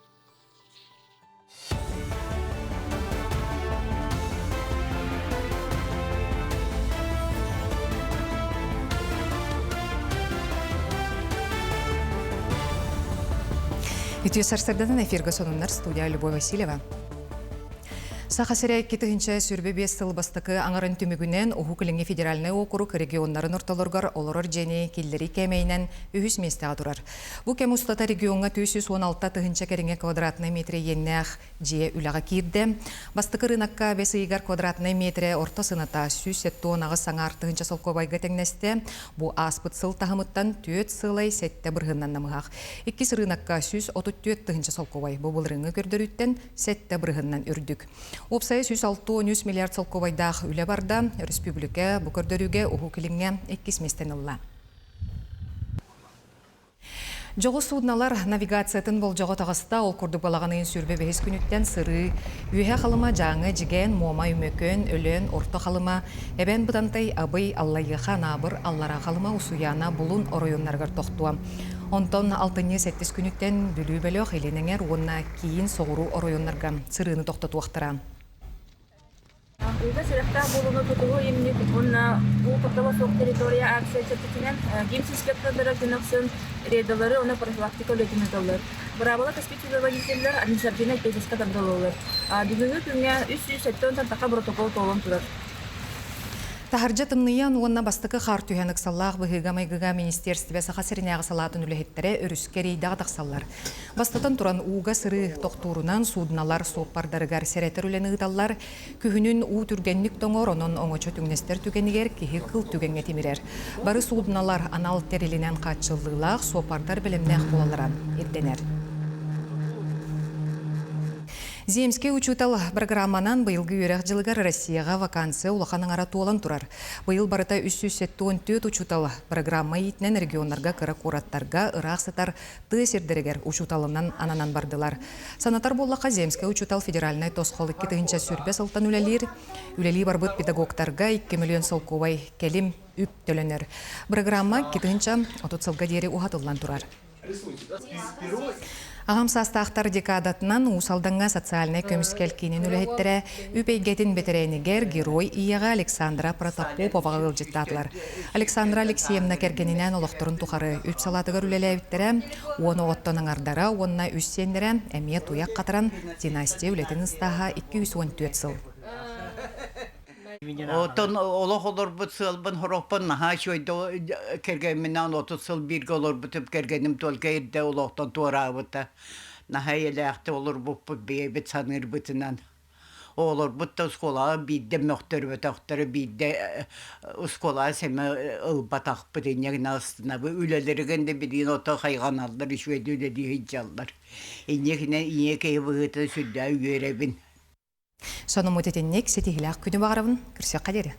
Үтүө сарсырданан эфиргэ сонуннар студия Любовь Васильева. Саха сирэ 2025 сыл бастакы аҥарын түмүгүнэн Уһук Илиҥҥи федеральнай уокурук регионнарын ортолоругар олорор дьиэни киллэрии кээмэйинэн үһүс миэстэҕэ турар. Бу кэм устата региоҥҥа 416 тыһыынча кэриҥэ квадратнай метрэ иэннээх дьиэ үлэҕэ киирдэ. Бастакы ырыынакка бэс ыйыгар квадратнай метрэ орто сыаната 178 аҥаар тыһыынча солкуобайга тэҥнэстэ. Бу ааспыт сыл таһымыттан түөрт сыалай сэттэ бырыһыннан намыһах. Иккис ырыынакка 134 тыһыынча солкуобай. Бу былырыыҥҥы көрдөрүүттэн сэттэ бырыһыннан үрдүк. Уопсайа 163 миллиард солкуобайдаах үлэ барда. Өрөспүүбүлүкэ бу көрдөрүүгэ Уһук Илиҥҥэ иккис миэстэни ылла. Дьоҕус судналар навигациятын болдьоҕо таҕыста. Ол курдук балаҕан ыйын 25 күнүттэн сырыы Үөһэ Халыма, Дьааҥы, Дьигээн, Муома, Өймөкөөн, Өлөөн, Орто Халыма, Эбээн Бытантай, Абый, Аллайыаха, Анаабыр, Аллараа Халыма, Усуйаана, Булун оройуоннарыгар тохтуо. Онтон алтынньы сэттис күнүттэн Бүлүү бөлөх, Илин эҥэр уонна киин соҕуруу оройуоннарга сырыыны тохтотуохтара. Ууга сэрэхтээх буолууну тутуһуу имник уонна уу куттала суох территория акция чэрчитинэн ГИМС инспектордара күн ахсын рейдалары уонна профилактика үлэтин ыыталлар. Быраабыла кэспит водителлэр административнай эппиэтинэскэ тардыллаллар. Бүгүҥҥү күҥҥэ 370 тахха протокол туолан турар. Таһырдьа тымныйан уонна бастакы хаар түһэн ыксаллаах быһыыга-майгыга министиэрстибэ Саха сиринээҕи салаатын үлэһиттэрэ өрүскэ рейдэҕэ тахсаллар. Бастатан туран, ууга сырыы тохтуурунан суудуналар суоппардарыгар сэрэтэр үлэни ыыталлар. Күһүнүн уу түргэнник тоҥор, онон оҥочо түҥнэстэр түгэнигэр киһи кыл түгэҥҥэ тимирэр. Бары суудуналар анал тэрилинэн хааччыллыылаах суоппардар бэлэмнээх буолаллара ирдэнэр. Земский учуутал программанан быйылгы үөрэх дьылыгар Россияҕа вакансия улахан аҥара туолан турар. Быйыл барыта 374 учуутал программа иитинэн регионнарга кыра куораттарга ыраах сытар тыа сирдэригэр учууталынан ананан бардылар. Санатар буоллахха, Земскэй учуутал федеральнай тосхол 2000 сылтан үлэлиир. Үлэлии барбыт педагогтарга 2 миллион солкуобай кэлим үп төлөнөр. Программа 2030 сылга диэри уһатыллан турар. Аҕам саастаахтар декадатынан Уус Алдаҥҥа социальнай көмүскэл киинин үлэһиттэрэ үп эйгэтин бэтэрээнигэр Герой ийэҕэ Александра Протопоповаҕа ыалдьыттаатылар. Александра Алексеевна кэргэнинээн олохторун тухары үп салаатыгар үлэлээбиттэрэ, уон оҕоттон аҥардара уонна үс сиэннэрэ эмиэ туйах хатаран династия үлэтин ыстааһа 214 сыл. Оттон олох олорбут сыалбын хорохпун наһаа үчүгэй кэргэмминээн 30 сыл бииргэ олорбутум кэргэним только эрдэ олохтон туораабыта. Наһаа эйэлээхтик олорбуппут бэйэбит саныырбытынан. Оҕолорбут да оскуолаҕа биирдэ мөхтөрбөтөхтөрө, биирдэ оскуолаҕа сэмэ ылбатахпыт инньэ гынан астынабы. Үлэлэригин да билигин ото хайҕаналлар, үчүгэйдик үлэлии сылдьаллар. Инньэ гынан ийэ киһи быһыытынан сүрдээх үөрэбин. Сонуммут итинник ситиһилээх күнү баҕарабын. Көрсүөххэ диэри.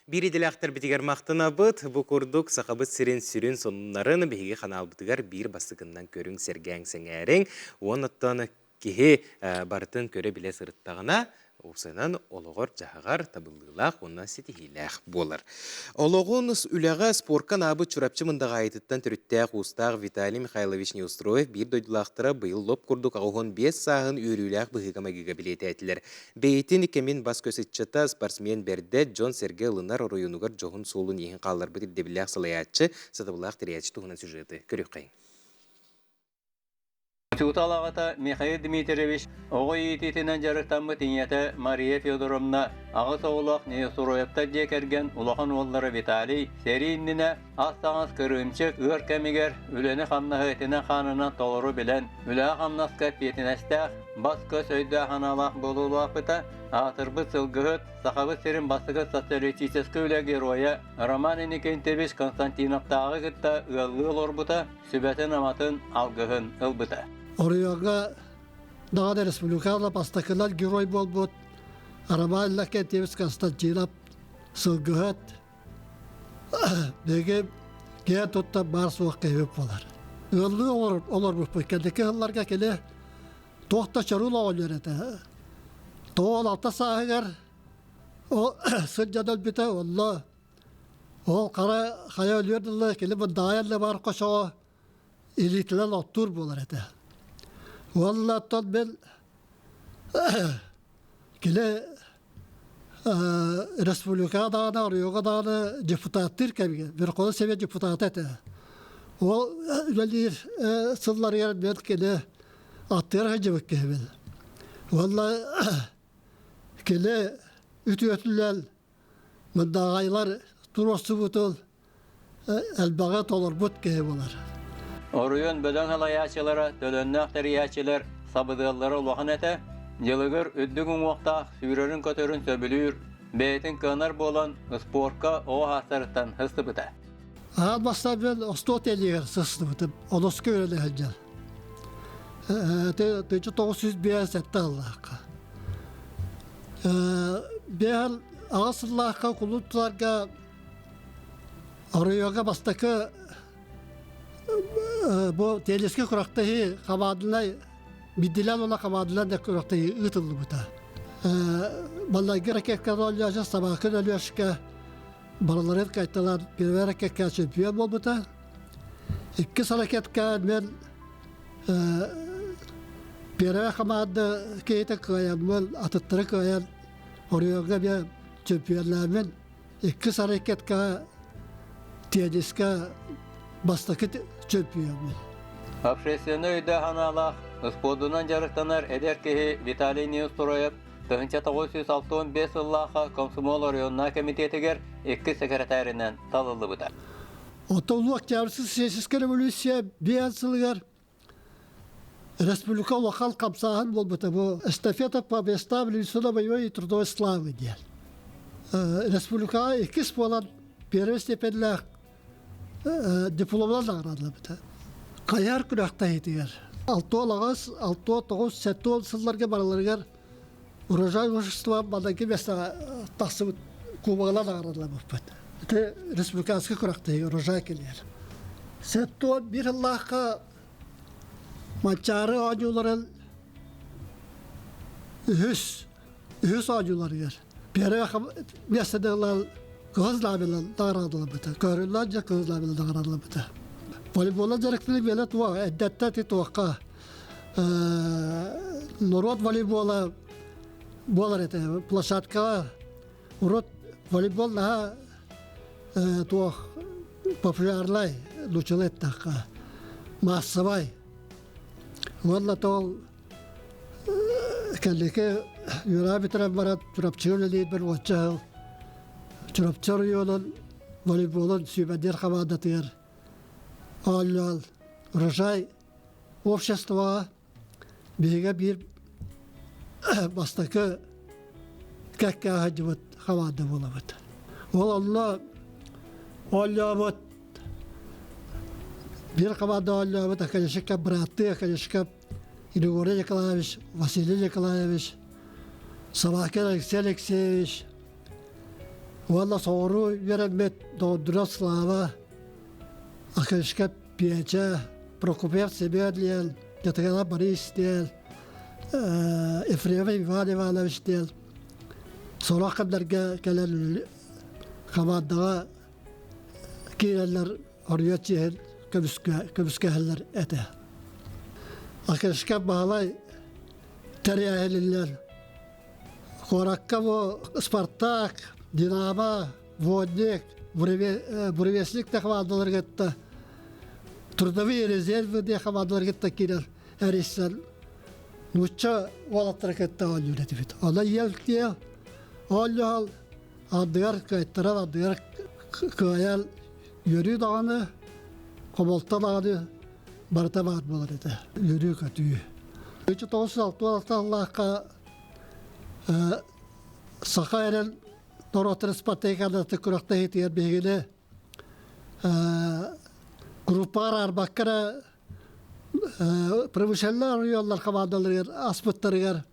Биир идэлээхтэрбитигэр махтанабыт. Бу курдук Сахабыт сирин сүрүн сонуннарын биһиги ханаалбытыгар биир бастакыннан көрүҥ, сэргээҥ, сэҥээриҥ. Уонна киһи барытын көрө-билэ сырыттаҕына, уопсайынан олоҕор-дьаһаҕар табыллыылаах уонна ситиһиилээх буолар. Олоҕун үлэҕэ спорка анаабыт Чурапчы Мындаҕаайытыттан төрүттээх уустаах Виталий Михайлович Неустроев биир дойдулаахтара быйыл лоп курдук 85 сааһын үөрүүлээх быһыыга-майгыга бэлиэтээтилэр. Бэйэтин кэмин бас-көс ыччата, спортсмен бэрдэ, дьон-сэргэ ылынар оройуонугар дьоһун суолун-ииһин хаалларбыт ирдэбиллээх салайааччы, сатабыллаах тэрийээччи туһунан сюжеты көрүөххэйиҥ. Учуутал аҕата Михаил Дмитриевич оҕо иитиитинэн дьарыктаммыт ийэтэ Мария Федоровна аҕыс оҕолоох Неустроевтар дьиэ кэргэн улахан уоллара Виталий сэрии иннинэ ас-таҥас кырыымчык ыар кэмигэр үлэни-хамнаһы этинэн-хаанынан толору билэн, үлэҕэ-хамнаска эппиэтинэстээх, бас-көс өйдөөх-санаалаах буолуулаахпыта, аатырбыт сылгыһыт, Сахабыт сирин бастакы социалистическай үлэ геройа Роман Иннокентьевич Константиновтааҕы кытта ыаллыы олорбута, сүбэтин-аматын, алгыһын ылбыта. Оройуоҥҥа даҕаны республикаҕа бастакылар герой буолбут Роман Иннокентьевич Константинов сылгыһыт биһиги киэн туттар баар суох киһибит буолар. Ыаллыы олорбуппут кэнники сылларга кини туох да чорул оҕонньор этэ. Тоҕо алта сааһыгар ол сылдьан өлбүтэ онно Ол хара хайа өлүөр дылы кини бырдаҕай эрэ баар хочоҕо илиитинэн оттуур буолар этэ. Уонна оттон мин кини республикаҕа даҕаны, оройуоҥҥа даҕаны депутаттыыр кэмигэр, Верховный Совет депутата этэ. Ол үлэлиир сылларыгар мен кини аттыгар сылдьыбыт киһибин. Уонна кини үтүөтүлэн Мындааҕайлар туруорсубутун элбэҕи толорбут киһи буолар. Оройуон бөдөҥ салайааччылара, төлөннөөх тэрийээччилэр сабыдыаллара улахан этэ. Дьылыгыр үрдүк уҥуохтаах, сүүрэрин-көтөрүн сөбүлүүр, бэйэтин кыанар буолан, спорка оҕо саастарыттан сыстыбыта. Аан бастаан мен остуол тэлиэгэр сыстыбытым. Олоско үөрэнэ сылдьан. 1905 сыллаахха. Биэһэл аҕыс сыллаахха кулууп тутарга оройуоҥҥа бастакы бу теннискэ күрэхтэһии хамаандалай биирдиилээн уонна хамаандалаан да күрэхтэһии ыытыллыбыта. Баллайгы ракетка оонньооччу Собакин Өлүөшкэ барыларын кайталаан первый ракетка чемпион буолбута. Иккис ракетка мен первая хамаанда киһитэ кыайаммын, атыттары кыайан оройуоҥҥа эмиэ чемпионнааммын иккис ракеткаҕа теннискэ бастакы чемпиоммун. Общественнай өйдөөх-санаалаах, спордунан дьарыктанар эдэр киһи Виталий Неустроев 1965 сыллаахха комсомол оройуоннаа кэмитиэтигэр икки секретарынан талыллыбыта. Оттон Улуу Октябрьскай социалистическай революция биэс сылыгар республика улахан хамсааһын буолбута. Бу эстафета по местам революционной боевой и трудовой славы диэн. Республикаҕа иккис буолан первой степеннээх дипломунан наҕараадалабыта. Хайар күрэхтэһиитигэр 6 8, 6 9, 7 сылларга барыларыгар урожай общество маҥнайгы миэстэҕэ тахсыбыт кубогынан наҕараадалабыппыт. Ити республиканскай күрэхтэһии урожай кэлиэр. 71 сыллаахха Манчаары оонньууларын үһүс үһүс оонньууларыгар первый миэстэни ылан кыһыл знамялар наҕараадалабыта. Көрүллэн дьэ кыһыл знамялар наҕараадалабыта. Волейболла дьарыктаныы биэлэ туох эрдэттэн ити туохха норуот волейбола буолар этэ. Площадкаҕа урут волейбол наһаа туох популярнай нууччалыы эттэххэ маассабай уонна тоол кэллики үөрээ бүтэрэн баран Чурапчыга үлэлиирбэр уонча сыл Чурапчы оройуонун волейболун сүүмэрдиир хамаандатыгар оонньоон урожай обществоҕа биһигэ биир бастакы кэккэ сылдьыбыт хамаанда буолабыт. Ол онно оонньообут биир хамаанда оонньообут Академическай бырааттыы Академическай Григорий Николаевич, Василий Николаевич, Собакин Алексей Алексеевич. Уонна соҕуруу үөрэммит доҕордоро Слава, Акашка Петя, Прокопьев Семен диэн, Катерина Борис диэн, Ефремов Иван Иванович диэн сорох кэмнэргэ кэлэн хамаандаҕа киирэллэр оруйа чиэһин көмүскэһэллэр этэ. Акашка Баһылай тэрээһининэн куоракка бу Спартак, Динамо, Водник, Буревестник да хамаандалары кытта трудовые резервы диэн хамаандалары кытта киирэр эрийсэн нуучча уолаттары кытта оонньуур этибит. Онно иэл оонньоһол ардыгар кыайтарар, ардыгар кыайар үөрүү даҕаны, хомолто даҕаны барыта баар буолар этэ. Үөрүү-көтүү. 1966 сыллаахха Саха эрэл норуоттар спартакиадатын күрэхтэһиитигэр биһигини группаҕа араарбакка эрэ промышленнай оройуоннар хамаандаларыгар аспыттарыгар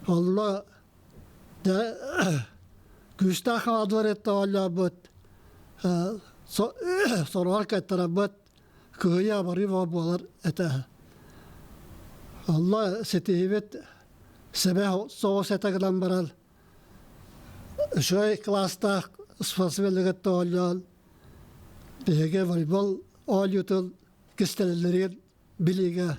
онно күүстээх хамаандалар этэ оонньообут сороҕор кыттарабыт кыһыйа-абарыы буолар этэ. Онно ситиһибит сэмэ соҕус этэ гынан баран үчүгэй кылаастаах спортсмены кытта оонньоон биһиги волейбол оонньуутун кистэлэлэрин билиигэ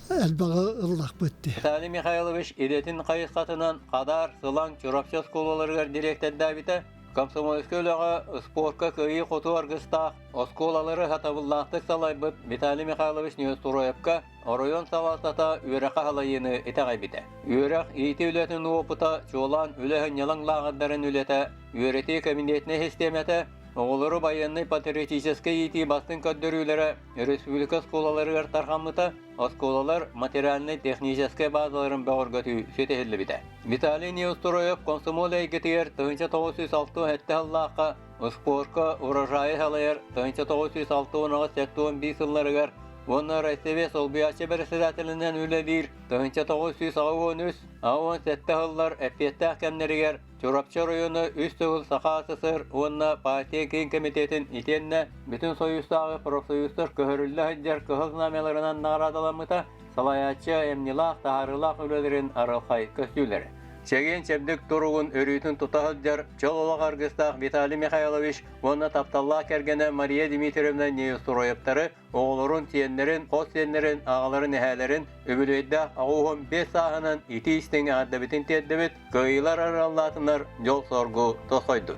элбэҕи ыллахпыт дии. Виталий Михайлович идэтин хайысхатынан Хадаар, Сылаҥ, Чурапчы оскуолаларыгар дириэктэрдээбитэ. Комсомольскай үлэҕэ спорка кыайыы-хотуу аргыстаах оскуолалары сатабыллаахтык салайбыт Виталий Михайлович Неустроевка оройуон салалтата үөрэххэ халайыыны итэҕэйбитэ. Үөрэх, иитии үлэтин уопута, чуолаан үлэ сынньалаҥ лааҕырдарын үлэтэ, үөрэтии кабинетнай систиэмэтэ, оҕолору байыаннай-патриотическай иитии бастыҥ көрдөрүүлэрэ республика оскуолаларыгар тарҕаммыта, оскуолалар материальнай-техническэй базаларын бөҕөргөтүү ситиһиллибитэ. Виталий Неустроев комсомол эйгэтигэр 1967 сыллаахха спорка урожайы салайар 1968-71 сылларыгар уонна Россия солбуйааччы бэрэссэдээтэлинэн үлэлиир 1983 87 сыллар эппиэттээх кэмнэригэр Чурапчы оройуона үс төгүл Саха СССР уонна партия Киин Кэмитиэтин итиэннэ Бүтүн Союзтааҕы профсоюзтар көһөрүллэ сылдьар кыһыл знамяларынан наҕараадаламмыта, салайааччы айымньылаах, таһаарыылаах үлэлэрин арылхай көстүүлэрэ. Чэгиэн-чэбдик туругун өрүүтүн тута сылдьар чөл олох аргыстаах Виталий Михайлович уонна тапталлаах кэргэнэ Мария Дмитриевна Неустроевтары оҕолорун, сиэннэрин, хос сиэннэрин, аҕаларын, эһээлэрин үбүлүөйдээх 85 сааһынан итии-истиҥ эҕэрдэбитин тиэрдэбит, кыайыылар арыаллаатыннар, дьол-соргу тосхойдун!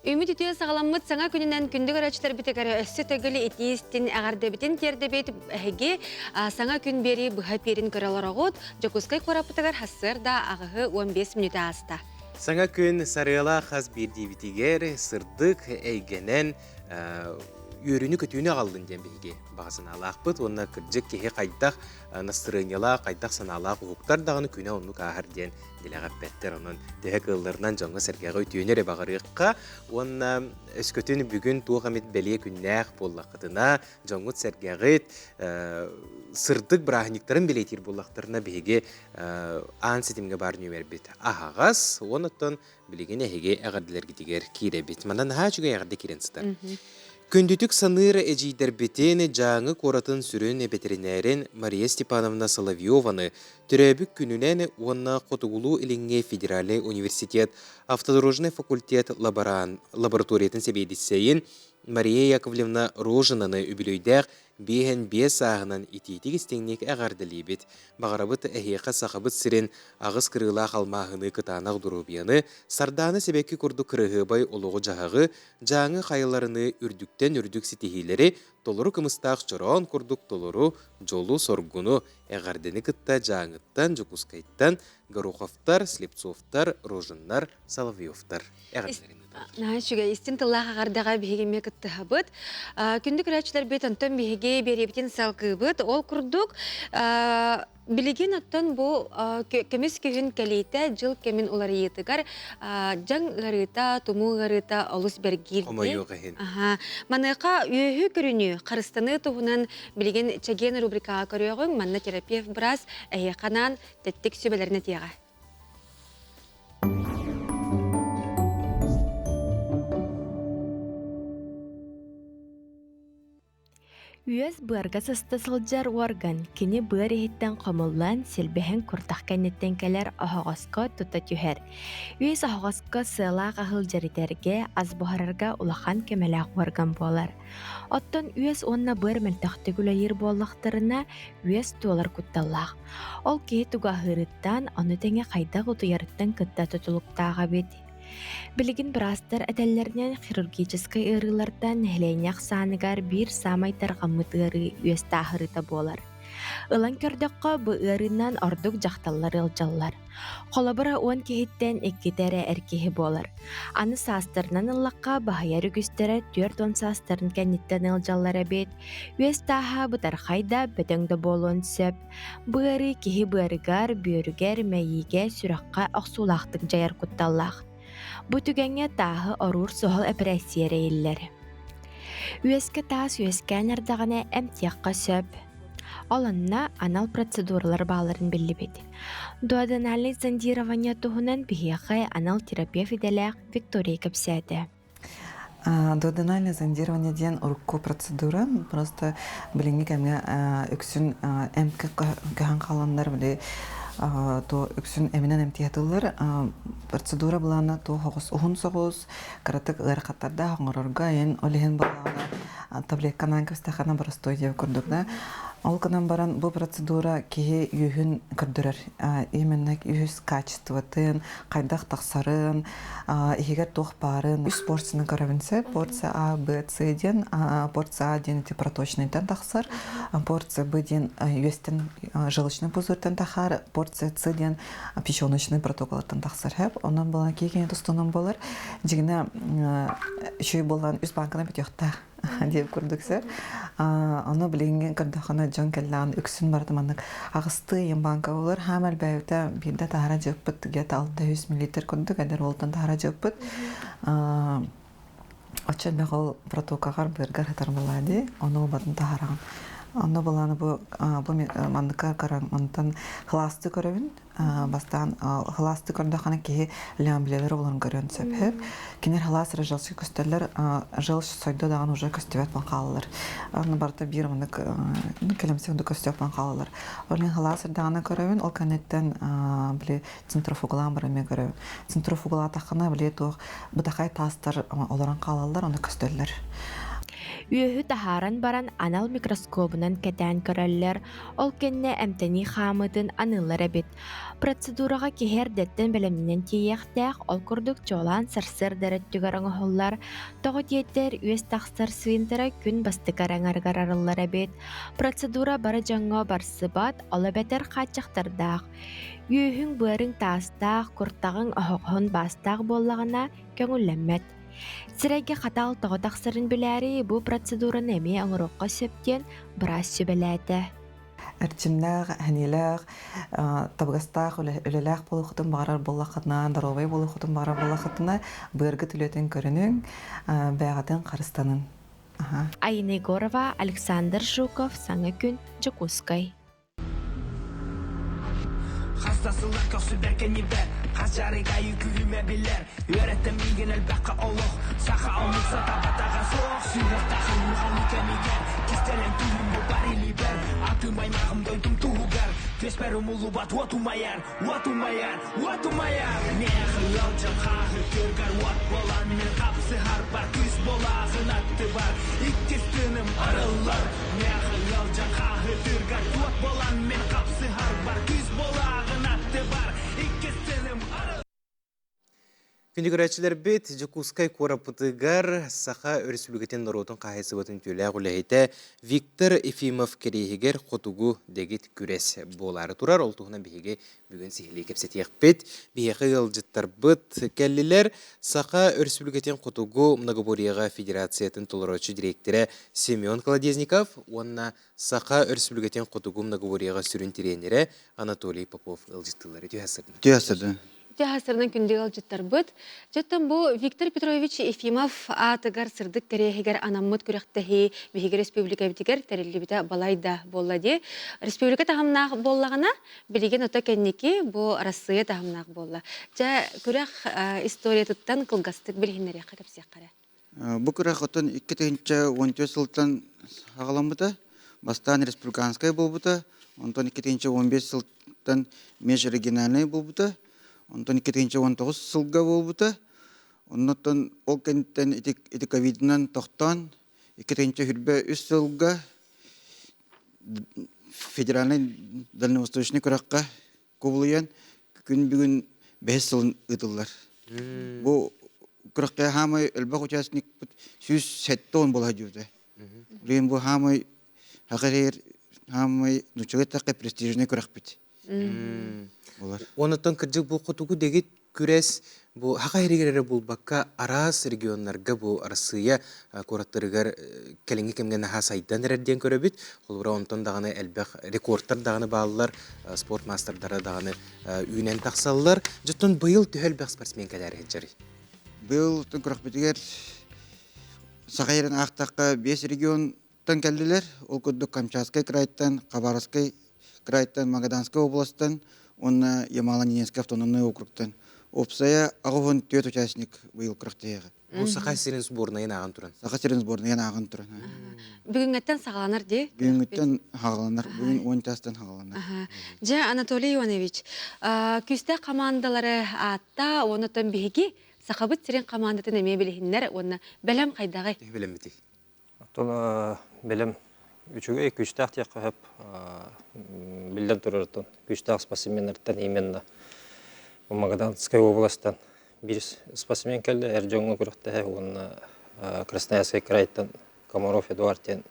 Үмүт үтүө саҕаламмыт саҥа күнүнэн күндү көрөөччүлэрбитигэр өссө төгүл итии-истин эҕэрдэбитин тиэрдэбит. Эһиги саҥа күн биэрии быһа пиэрин көрө олороҕут. Дьокуускай куораппытыгар сарсыарда аҕыһы 15 мүнүүтэ ааста. Саҥа күн сарыала хас биирдиибитигэр сырдык эйгэнэн үөрүүнү-көтүүнү аҕаллын диэн биһиги баҕа санаалаахпыт уонна кырдьык киһи хайдах настырыанньалаах, хайдах санаалаах уһуктар даҕаны күнэ оннук ааһар диэн дэлэҕэ эппэттэр. Онон төһө кыалларынан дьоҥҥо-сэргэҕэ үтүөнү эрэ баҕарыахха уонна өскөтүн бүгүн туох эмит бэлиэ күннээх буоллаххытына, дьоҥҥут-сэргэҕит сырдык бырааһынньыктарын бэлиэтиир буоллахтарына биһиги аан ситимҥэ баар нүөмэрбит аһаҕас уонна оттон Билигин эһиги эҕэрдэлэргитигэр киирэбит. Манна наһаа үчүгэй эҕэрдэ киирэн сытар. Күндүтүк саныыр эдьиийдэрбитин Дьааҥы куоратын сүрүн бэтэринээрин Мария Степановна Соловьеваны төрөөбүт күнүнэн уонна Хотугулуу-Илиҥҥи федеральнай университет автодорожнай факультет лабораториятын сэбиэдиссэйин Мария Яковлевна Рожинаны үбүлүөйдээх биэһэн биэс сааһынан итиитик-истиҥник эҕэрдэлиибит. Баҕарабыт эһиэхэ Сахабыт сирин аҕыс кырыылаах алмааһыныы кытаанах доруобуйаны, сардаана сибэкки курдук кыраһыабай олоҕу-дьаһаҕы, Дьааҥы хайаларыныы үрдүктэн үрдүк ситиһиилэри, толору кымыстаах чороон курдук толору дьолу-соргуну, эҕэрдэни кытта Дьааҥыттан, Дьокуускайтан Гороховтар, Слепцовтар, Рожиннар, Соловьевтар эҕэрдэлэрин. Наһаа үчүгэй истин тыллаах аҕардаҕа биһиги эмиэ кыттыһабыт. Күндү көрөөччүлэрбит, онтон биһиги биэриэбитин салгыыбыт. Ол курдук, билигин оттон бу көмүс күһүн кэлиитэ дьыл кэмин уларыйыытыгар дьаҥ ыарыыта, тумуу ыарыыта олус бэргиир. Хомойуох иһин. Маныаха үөһү көрүнүү, харыстаныы туһунан билигин Чэгиэн рубрикаҕа көрүөҕүҥ. Манна терапевт быраас эһиэхэ анаан тэттик сүбэлэрин этиэҕэ. Үөс быарга сыста сылдьар уорган кини быар иһиттэн хомуллан, силбэһэн куртах кэнниттэн кэлэр оһоҕоско тута түһэр. Үөс оһоҕоско сыалаах аһыл дьэритэргэ, ас буһарарга улахан көмөлөөх уорган буолар. Оттон үөс уонна быар мөлтөхтүк үлэлиир буоллахтарына, үөс туолар кутталлаах. Ол киһи тугу аһыырыттан, ону тэҥэ хайдах утуйарыттан кытта тутулуктаах эбит. Билигин быраастар этэллэринэн, хирургическай ыарыылартан нэһилиэнньэ ахсааныгар биир саамай тарҕаммыт ыарыы үөс тааһырыыта буолар. Ылан көрдөххө, бу ыарыынан ордук дьахталлар ыалдьаллар. Холобура, 10 киһиттэн иккитэ эрэ эр киһи буолар. Аны саастарынан ыллахха, баһыйар үгүстэрэ 40 саастарын кэнниттэн ыалдьаллар эбит. Үөс тааһа бытархай да, бөдөҥ да буолуон сөп. Бу ыарыы киһи быарыгар, бүөрүгэр, мэйиигэ, сүрэххэ охсуулаахтык дьайар кутталлаах. Бу түгэҥҥэ тааһы оруур суһал эпэрээссийэ эрэйиллэр. Үөскэ таас үөскээн эрдэҕинэ эмтиэххэ сөп. Ол онно анал процедуралар баалларын биллибит. Дуоденальнай зондирование туһунан биһиэхэ анал терапевт идэлээх Виктория кэпсээтэ. Дуоденальное зондирование диэн урукку процедура. Просто билиҥҥи кэмҥэ үксүн эмкэ көһөн хааланнар били то үксүн эминэн эмтиһэтыллар. Процедура былаана то хоҕус уһун соҕус, кыратык ыарахаттардаах оҥорорго айан ол иһин былаана таблетканан кэбистэххинэ боростуой диэбит курдук да. Ол гынан баран бу процедура киһи үөһүн көрдөрөр. Именно үһүс качествотын, хайдах тахсарын, иһигэр туох баарын үс порцияны көрөбүн сөп. Порция А, Б, С диэн. Порция А диэн ити проточныйтан тахсар. Порция Б диэн үөстэн желчный пузырьтан тахар. Порция С диэн печеночный протоколтан тахсар. Онон буолан киһи тустунан болар. Дьигинэ үчүгэй буолан үс банканы бүтүөхтээх диэбит курдук сэр. Ону билиҥҥи көрдөххүнэ дьон кэллэҕин үксүн барыта маннык аҕыстыы ыйын банка болар. Хаам элбээбитэ биирдэ таһара дьыппыт где-то 600 миллилитр курдук эдэр уолтан таһара дьыппыт. Оччо элбэх ол протокаҕар быаргар сытар буолаа дии, ону батын таһараҕын. Онно былааны бу бу манныкка көрөн онтон кылаасты көрөбүн. Бастаан кылаасты көрдөххүнэ киһи лямблелер олорон көрүөн сөп. Кинилэр халаас эрэ желчь көстөллөр, желчь сойдо даҕаны уже көстүбэт буолан хаалаллар. Аны барыта биир маннык кэлэмсэ курдук көстүөх буолан хаалаллар. Ол иһин халаас эрдэҕинэ көрөбүн, ол кэнниттэн били центрофугалаан баран эмиэ көрөбүн. Центрофугалаатаххына били туох бытахай таастар олорон хаалаллар, ону көстөллөр. Үөһү таһааран баран анал микроскобунан кэтээн көрөллөр, ол кэннэ эмтэнии хаамыытын аныыллар эбит. Процедураҕа киһи эрдэттэн бэлэмнэнэн тиийиэхтээх, ол курдук чуолаан сарсыарда эрэ өттүгэр оҥоһуллар. Тоҕо диэтэр, үөс тахсар свинтера күн бастакы араҥарыгар арыллар эбит. Процедура бары дьоҥҥо барсыбат, ол эбэтэр хааччахтардаах. Үөһүҥ быарыҥ таастаах, куртаҕыҥ оһоҕоһун баастаах буоллаҕына, көҥүллэммэт. Сирэйгэ хатаал тоҕо тахсарын билээри, бу процедураны эмиэ оҥоруохха сөп диэн быраас сүбэлээтэ. Эрчимнээх, эһэниилээх, табыгастаах үлэлээх буолуоххутун баҕарар буоллаххытына, доруобай буолуоххутун баҕарар буоллаххытына, быаргыт үлэтин көрүнүҥ, бэйэҕитин харыстанын. Айна Егорова, Александр Жуков, Саҥа күн, Дьокуускай. Хас да сыллар көхсүбэр кэннибэр Хас дьарыгайы күлүмэ билэр Үөрэттэн миигин элбэххэ олох Саха омук сатаабатаҕа суох Сүһүөхтээх ыллыҕалыы кэмигэр Кистэлэҥ түүлүм бу бар илиибэр Атым аймаҕым дойдум туһугар Түөспэр умуллубат уот умайар Уот умайар, уот умайар Миэхэ ыалдьан хааһы көргөр Уот буолан мин хапсыһарбар Күүс буолааҕын аттыбар Иккис тыыным арыллар Миэхэ ыалдьан хааһытыыргар Уот буолан мин хапсыһарбар Күүс буолааҕын аттыбар Иккис тыыным арыллар. Күндү көрөөччүлэрбит, Дьокуускай куораппытыгар Саха Өрөспүүбүлүкэтин норуотун хаһаайыстыбатын үтүөлээх үлэһитэ Виктор Ефимов кэриэһигэр хотугу дэгит күрэс буолаары турар. Ол туһунан биһиги бүгүн сиһилии кэпсэтиэхпит. Биһиэхэ ыалдьыттарбыт кэллилэр. Саха Өрөспүүбүлүкэтин хотугу многоборьеҕа федерациятын толорооччу дириэктэрэ Семен Колодезников уонна Саха Өрөспүүбүлүкэтин хотугу многоборьеҕа сүрүн тириэньэрэ Анатолий Попов ыалдьыттыыллар. Үтүө сырдын. Үтүө сырдын. Үтүө күндү ыалдьыттарбыт. Дьоттон бу Виктор Петрович Ефимов аатыгар сырдык кэриэһигэр анаммыт күрэхтэһии биһиги республикабытыгар тэриллибитэ балай да буолла дии. Республика таһымнаах буоллаҕына, билигин ото кэнники бу Арассыыйа таһымнаах буолла. Дьэ, күрэх историятыттан кылгастык билиһиннэриэххэ кэпсиэххэ эрэ. Бу күрэх оттон 2014 сылтан саҕаламмыта. Бастаан республиканскай буолбута, онтон 2015 сылтан межрегиональнай буолбута, онтон 2019 сылга буолбута. Оннуттан ол кэнниттэн ити, ити ковидынан тохтоон 2023 сылга федеральнай дальневосточный күрэххэ кубулуйан күн бүгүн бэһис сылын ыытыллар. Бу күрэххэ хаамай элбэх участникпыт 170 буола сылдьыбыта. Билигин бу хаамай хакырыыр хаамай нуччалыы эттэххэ престижный күрэхпит. Болар. Онуттан кырдьык бу хотугу дэгит күрэс бу хаха иһигэр эрэ булбакка араас регионнарга бу Арассыыйа куораттарыгар кэлиҥҥи кэмҥэ наһаа сайдан эрэр диэн көрөбүт. Холобура онтон даҕаны элбэх рекордтар даҕаны бааллар, спорт маастардара даҕаны үүнэн тахсаллар. Дьоттон быйыл төһө элбэх спортсмен кэлээри сылдьарый? Быйыл күрэхпитигэр Саха сирин аахтахха биэс регион Тан кэллилэр. Ол курдук Камчатскай крайтан, Хабаровскай крайтан, Магаданскай областан уонна Ямало-Ненецкэй автономнай округтан. Уопсайа 84 участник быйыл күрэхтэһиэҕэ. Бу Саха сирин сборнайын ааҕан туран. Саха сирин сборнайын ааҕан туран. Бүгүҥҥэттэн саҕаланар дии? Бүгүҥҥүттэн саҕаланар. Бүгүн 10 чаастан саҕаланар. Дьэ, Анатолий Иванович, күүстээх хамаандалары аатта, онтон биһиги Сахабыт сирин хамаандатын эмиэ билиһиннэр уонна бэлэм хайдаҕый? Бэлэммитий? Оттон бэлэм үчүгэй күүстээх диэххэ сөп. Биллэн турар, оттон күүстээх спортсменнартан именно Магаданскай областан биир спортсмен кэллэ, эр дьоҥҥо күрэхтэһэ уонна Красноярскай крайтан Комаров Эдуард диэн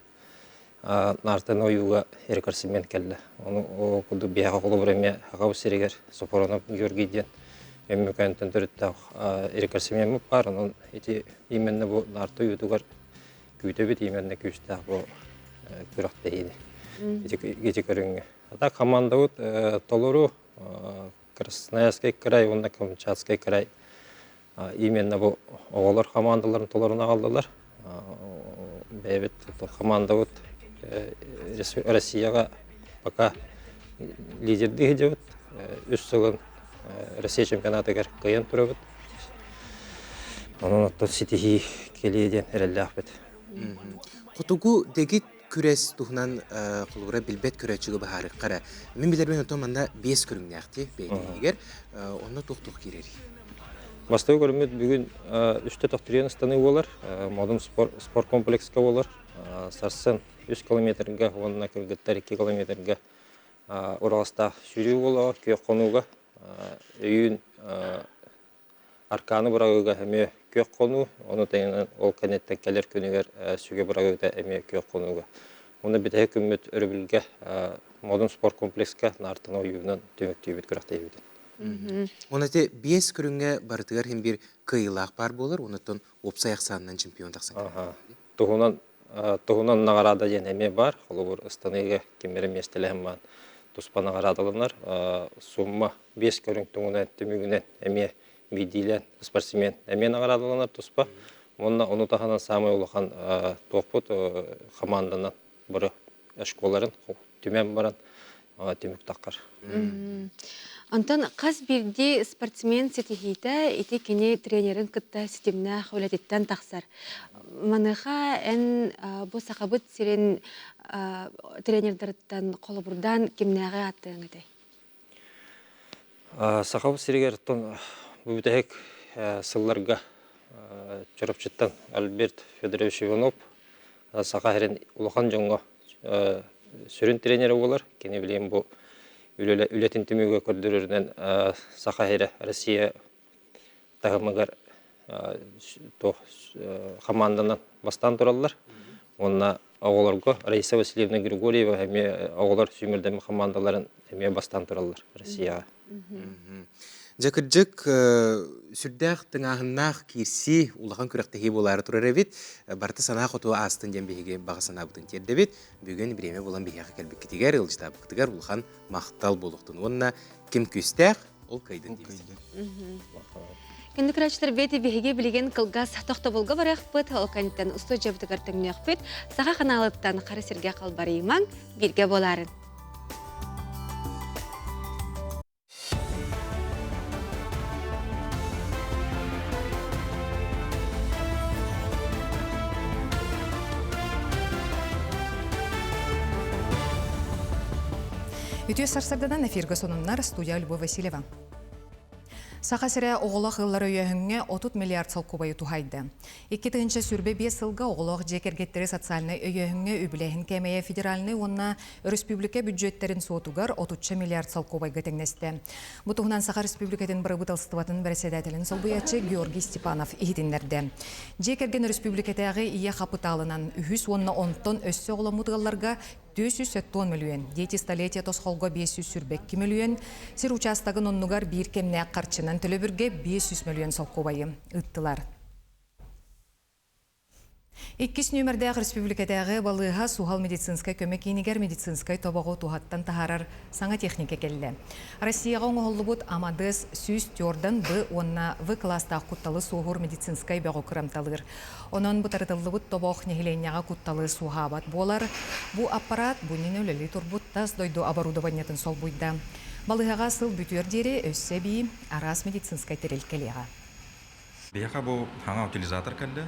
Нартан ойууга рекордсмен кэллэ. Ону ол курдук биһиэхэ холобур эмиэ Сахабыт сиригэр Сопоронов Георгий диэн Өймөкөөнтөн төрүттээх рекордсменмыт баар. Онон ити именно бу Нарта ойуутугар күүтэбит именно күүстээх бу күрэхтэһиини ити көрүҥҥэ. А так командабыт толору Красноярскай край уонна Камчатскай край именно бу оҕолор командаларын толорун аҕаллылар. Бэйэбит командабыт Россияҕа пока лидердии сылдьабыт. Үс сылын Россия чемпионатыгар кыайан турабыт. Онон оттон ситиһии кэлиэ диэн эрэллээхпит. Хотугу дэгит күрэс туһунан холобура билбэт көрөөччүгэ быһаарыахха эрэ. Мин билэрбин оттон манна биэс көрүҥнээхти бэйэтин Онно туох-туох киирэрий? Бастакы көрүммүт бүгүн үстэ тохтуруйан ыстаныы буолар. Модун спорт комплекска буолар. Сарсын 3 километрга уонна кыргыттар 2 километрга ураҕастаах сүүрүү буолуоҕа, күөх хонууга. Өйүүн Аркааны быраҕыыга эмиэ күөх хонуу, ону тэҥинэн ол кэнниттэн кэлэр күнүгэр сүгэ быраҕыыта эмиэ күөх хонууга. Уонна бүтэһик күммүт өрөбүлгэ Модун спорт комплекска Наартаны ойуунан түмүктүүбүт күрэхтэһиибитин. Уонна ити биэс көрүҥҥэ барытыгар иһин биир кыайыылаах баар буолар, онуттан уопсай ахсаанынан чемпион тахсан кэлэр. Туһунан туһунан наҕараада диэн эмиэ баар. Холобур, ыстаныыга ким эрэ миэстэлэһэн баан туспа наҕараадаланар. Сумма биэс көрүҥ туҥунан түмүгүнэн эмиэ биирдиилээн спортсмен эмиэ наҕараадаланар туспа. Уонна ону таһынан саамай улахан туохпут хамаанданан бары школаларын түмэн баран түмүк таххар. Онтон хас биирдии спортсмен ситиһиитэ ити кини тренерин кытта ситимнээх үлэтиттэн тахсар. Маныаха эн бу Сахабыт сирин тренердарыттан холобурдаан кимнээҕи ааттыаҥ этэй? Сахабыт сиригэр оттон бу бүтэһик сылларга Чурапчыттан Альберт Федорович Иванов Саха сирин улахан дьоҥҥо сүрүн тренерэ буолар. Кини билигин бу үлэтин түмүгэ көрдөрөрүнэн Саха сирэ Россия таһымыгар туох хамаанданан бастаан тураллар. Уонна оҕолорго Раиса Васильевна Григорьева эмиэ оҕолор сүүмэрдэммит хамаандаларын эмиэ бастаан тураллар Россияҕа. Дьэ кырдьык сүрдээх тыҥааһыннаах киирсии улахан күрэхтэһии буолаары турар эбит. Барыта санаа хоту аастын диэн биһиги баҕа санаабытын тиэрдэбит. Бүгүн бириэмэ булан биһиэхэ кэлбиккитигэр, ыалдьытаабыккытыгар улахан махтал буолуохтун. Уонна ким күүстээх, ол кыайдын диибит. Күндү көрөөччүлэр бэти биһиги билигин кылгас тохтобулга барыахпыт, ол кэнниттэн устудьуйабытыгар төҥнүөхпүт. Саха ханаалыттан хара сиргэ халбарыйымаҥ, бииргэ буолаарын. Үтүө сарсырдадан эфиргэ сонуннар студия Любовь Васильева. Саха сирэ оҕолоох ыаллар өйөөһүҥҥэ 30 миллиард солкуобайы туһайды. 2025 сылга оҕолоох дьиэ кэргэттэри социальнай өйөөһүҥҥэ үбүлээһин кээмэйэ федеральнай уонна өрөспүүбүлүкэ бүддьүөттэрин суотугар отучча миллиард солкуобайга тэҥнэстэ. Бу туһунан Саха Республикатын бырабыыталыстыбатын бэрэссэдээтэлин солбуйааччы Георгий Степанов иһитиннэрдэ. Дьиэ кэргэн өрөспүүбүлүкэтээҕи ийэ хапытаалынан үһүс уонна онтон өссө оҕоломмут ыалларга 470 мөлүйүөн, Дети столетия тосхолго 522 мөлүйүөн, сир учаастагын оннугар биир кэмнээх харчынан төлөбүргэ 500 мөлүйүөн солкуобайы ыыттылар. Иккис нүөмэрдээх республикатааҕы балыыһа суһал медицинскэй көмө киинигэр медицинскэй тобоҕу туһаттан таһаарар саҥа техника кэллэ. Россияҕа оҥоһуллубут Амадес 104 Б уонна В кылаастаах кутталы суоһуур медицинскэй бөҕү кырамталыыр. Онон бытарытыллыбыт тобох нэһилиэнньэҕэ кутталы суоһаабат буолар. Бу аппарат бу иннинэ үлэлии турбут тас дойду оборудованиетын солбуйда. Балыыһаҕа сыл бүтүөр диэри өссө эбии араас медицинскэй тэрил кэлиэҕэ. Биһиэхэ бу саҥа утилизатор кэллэ.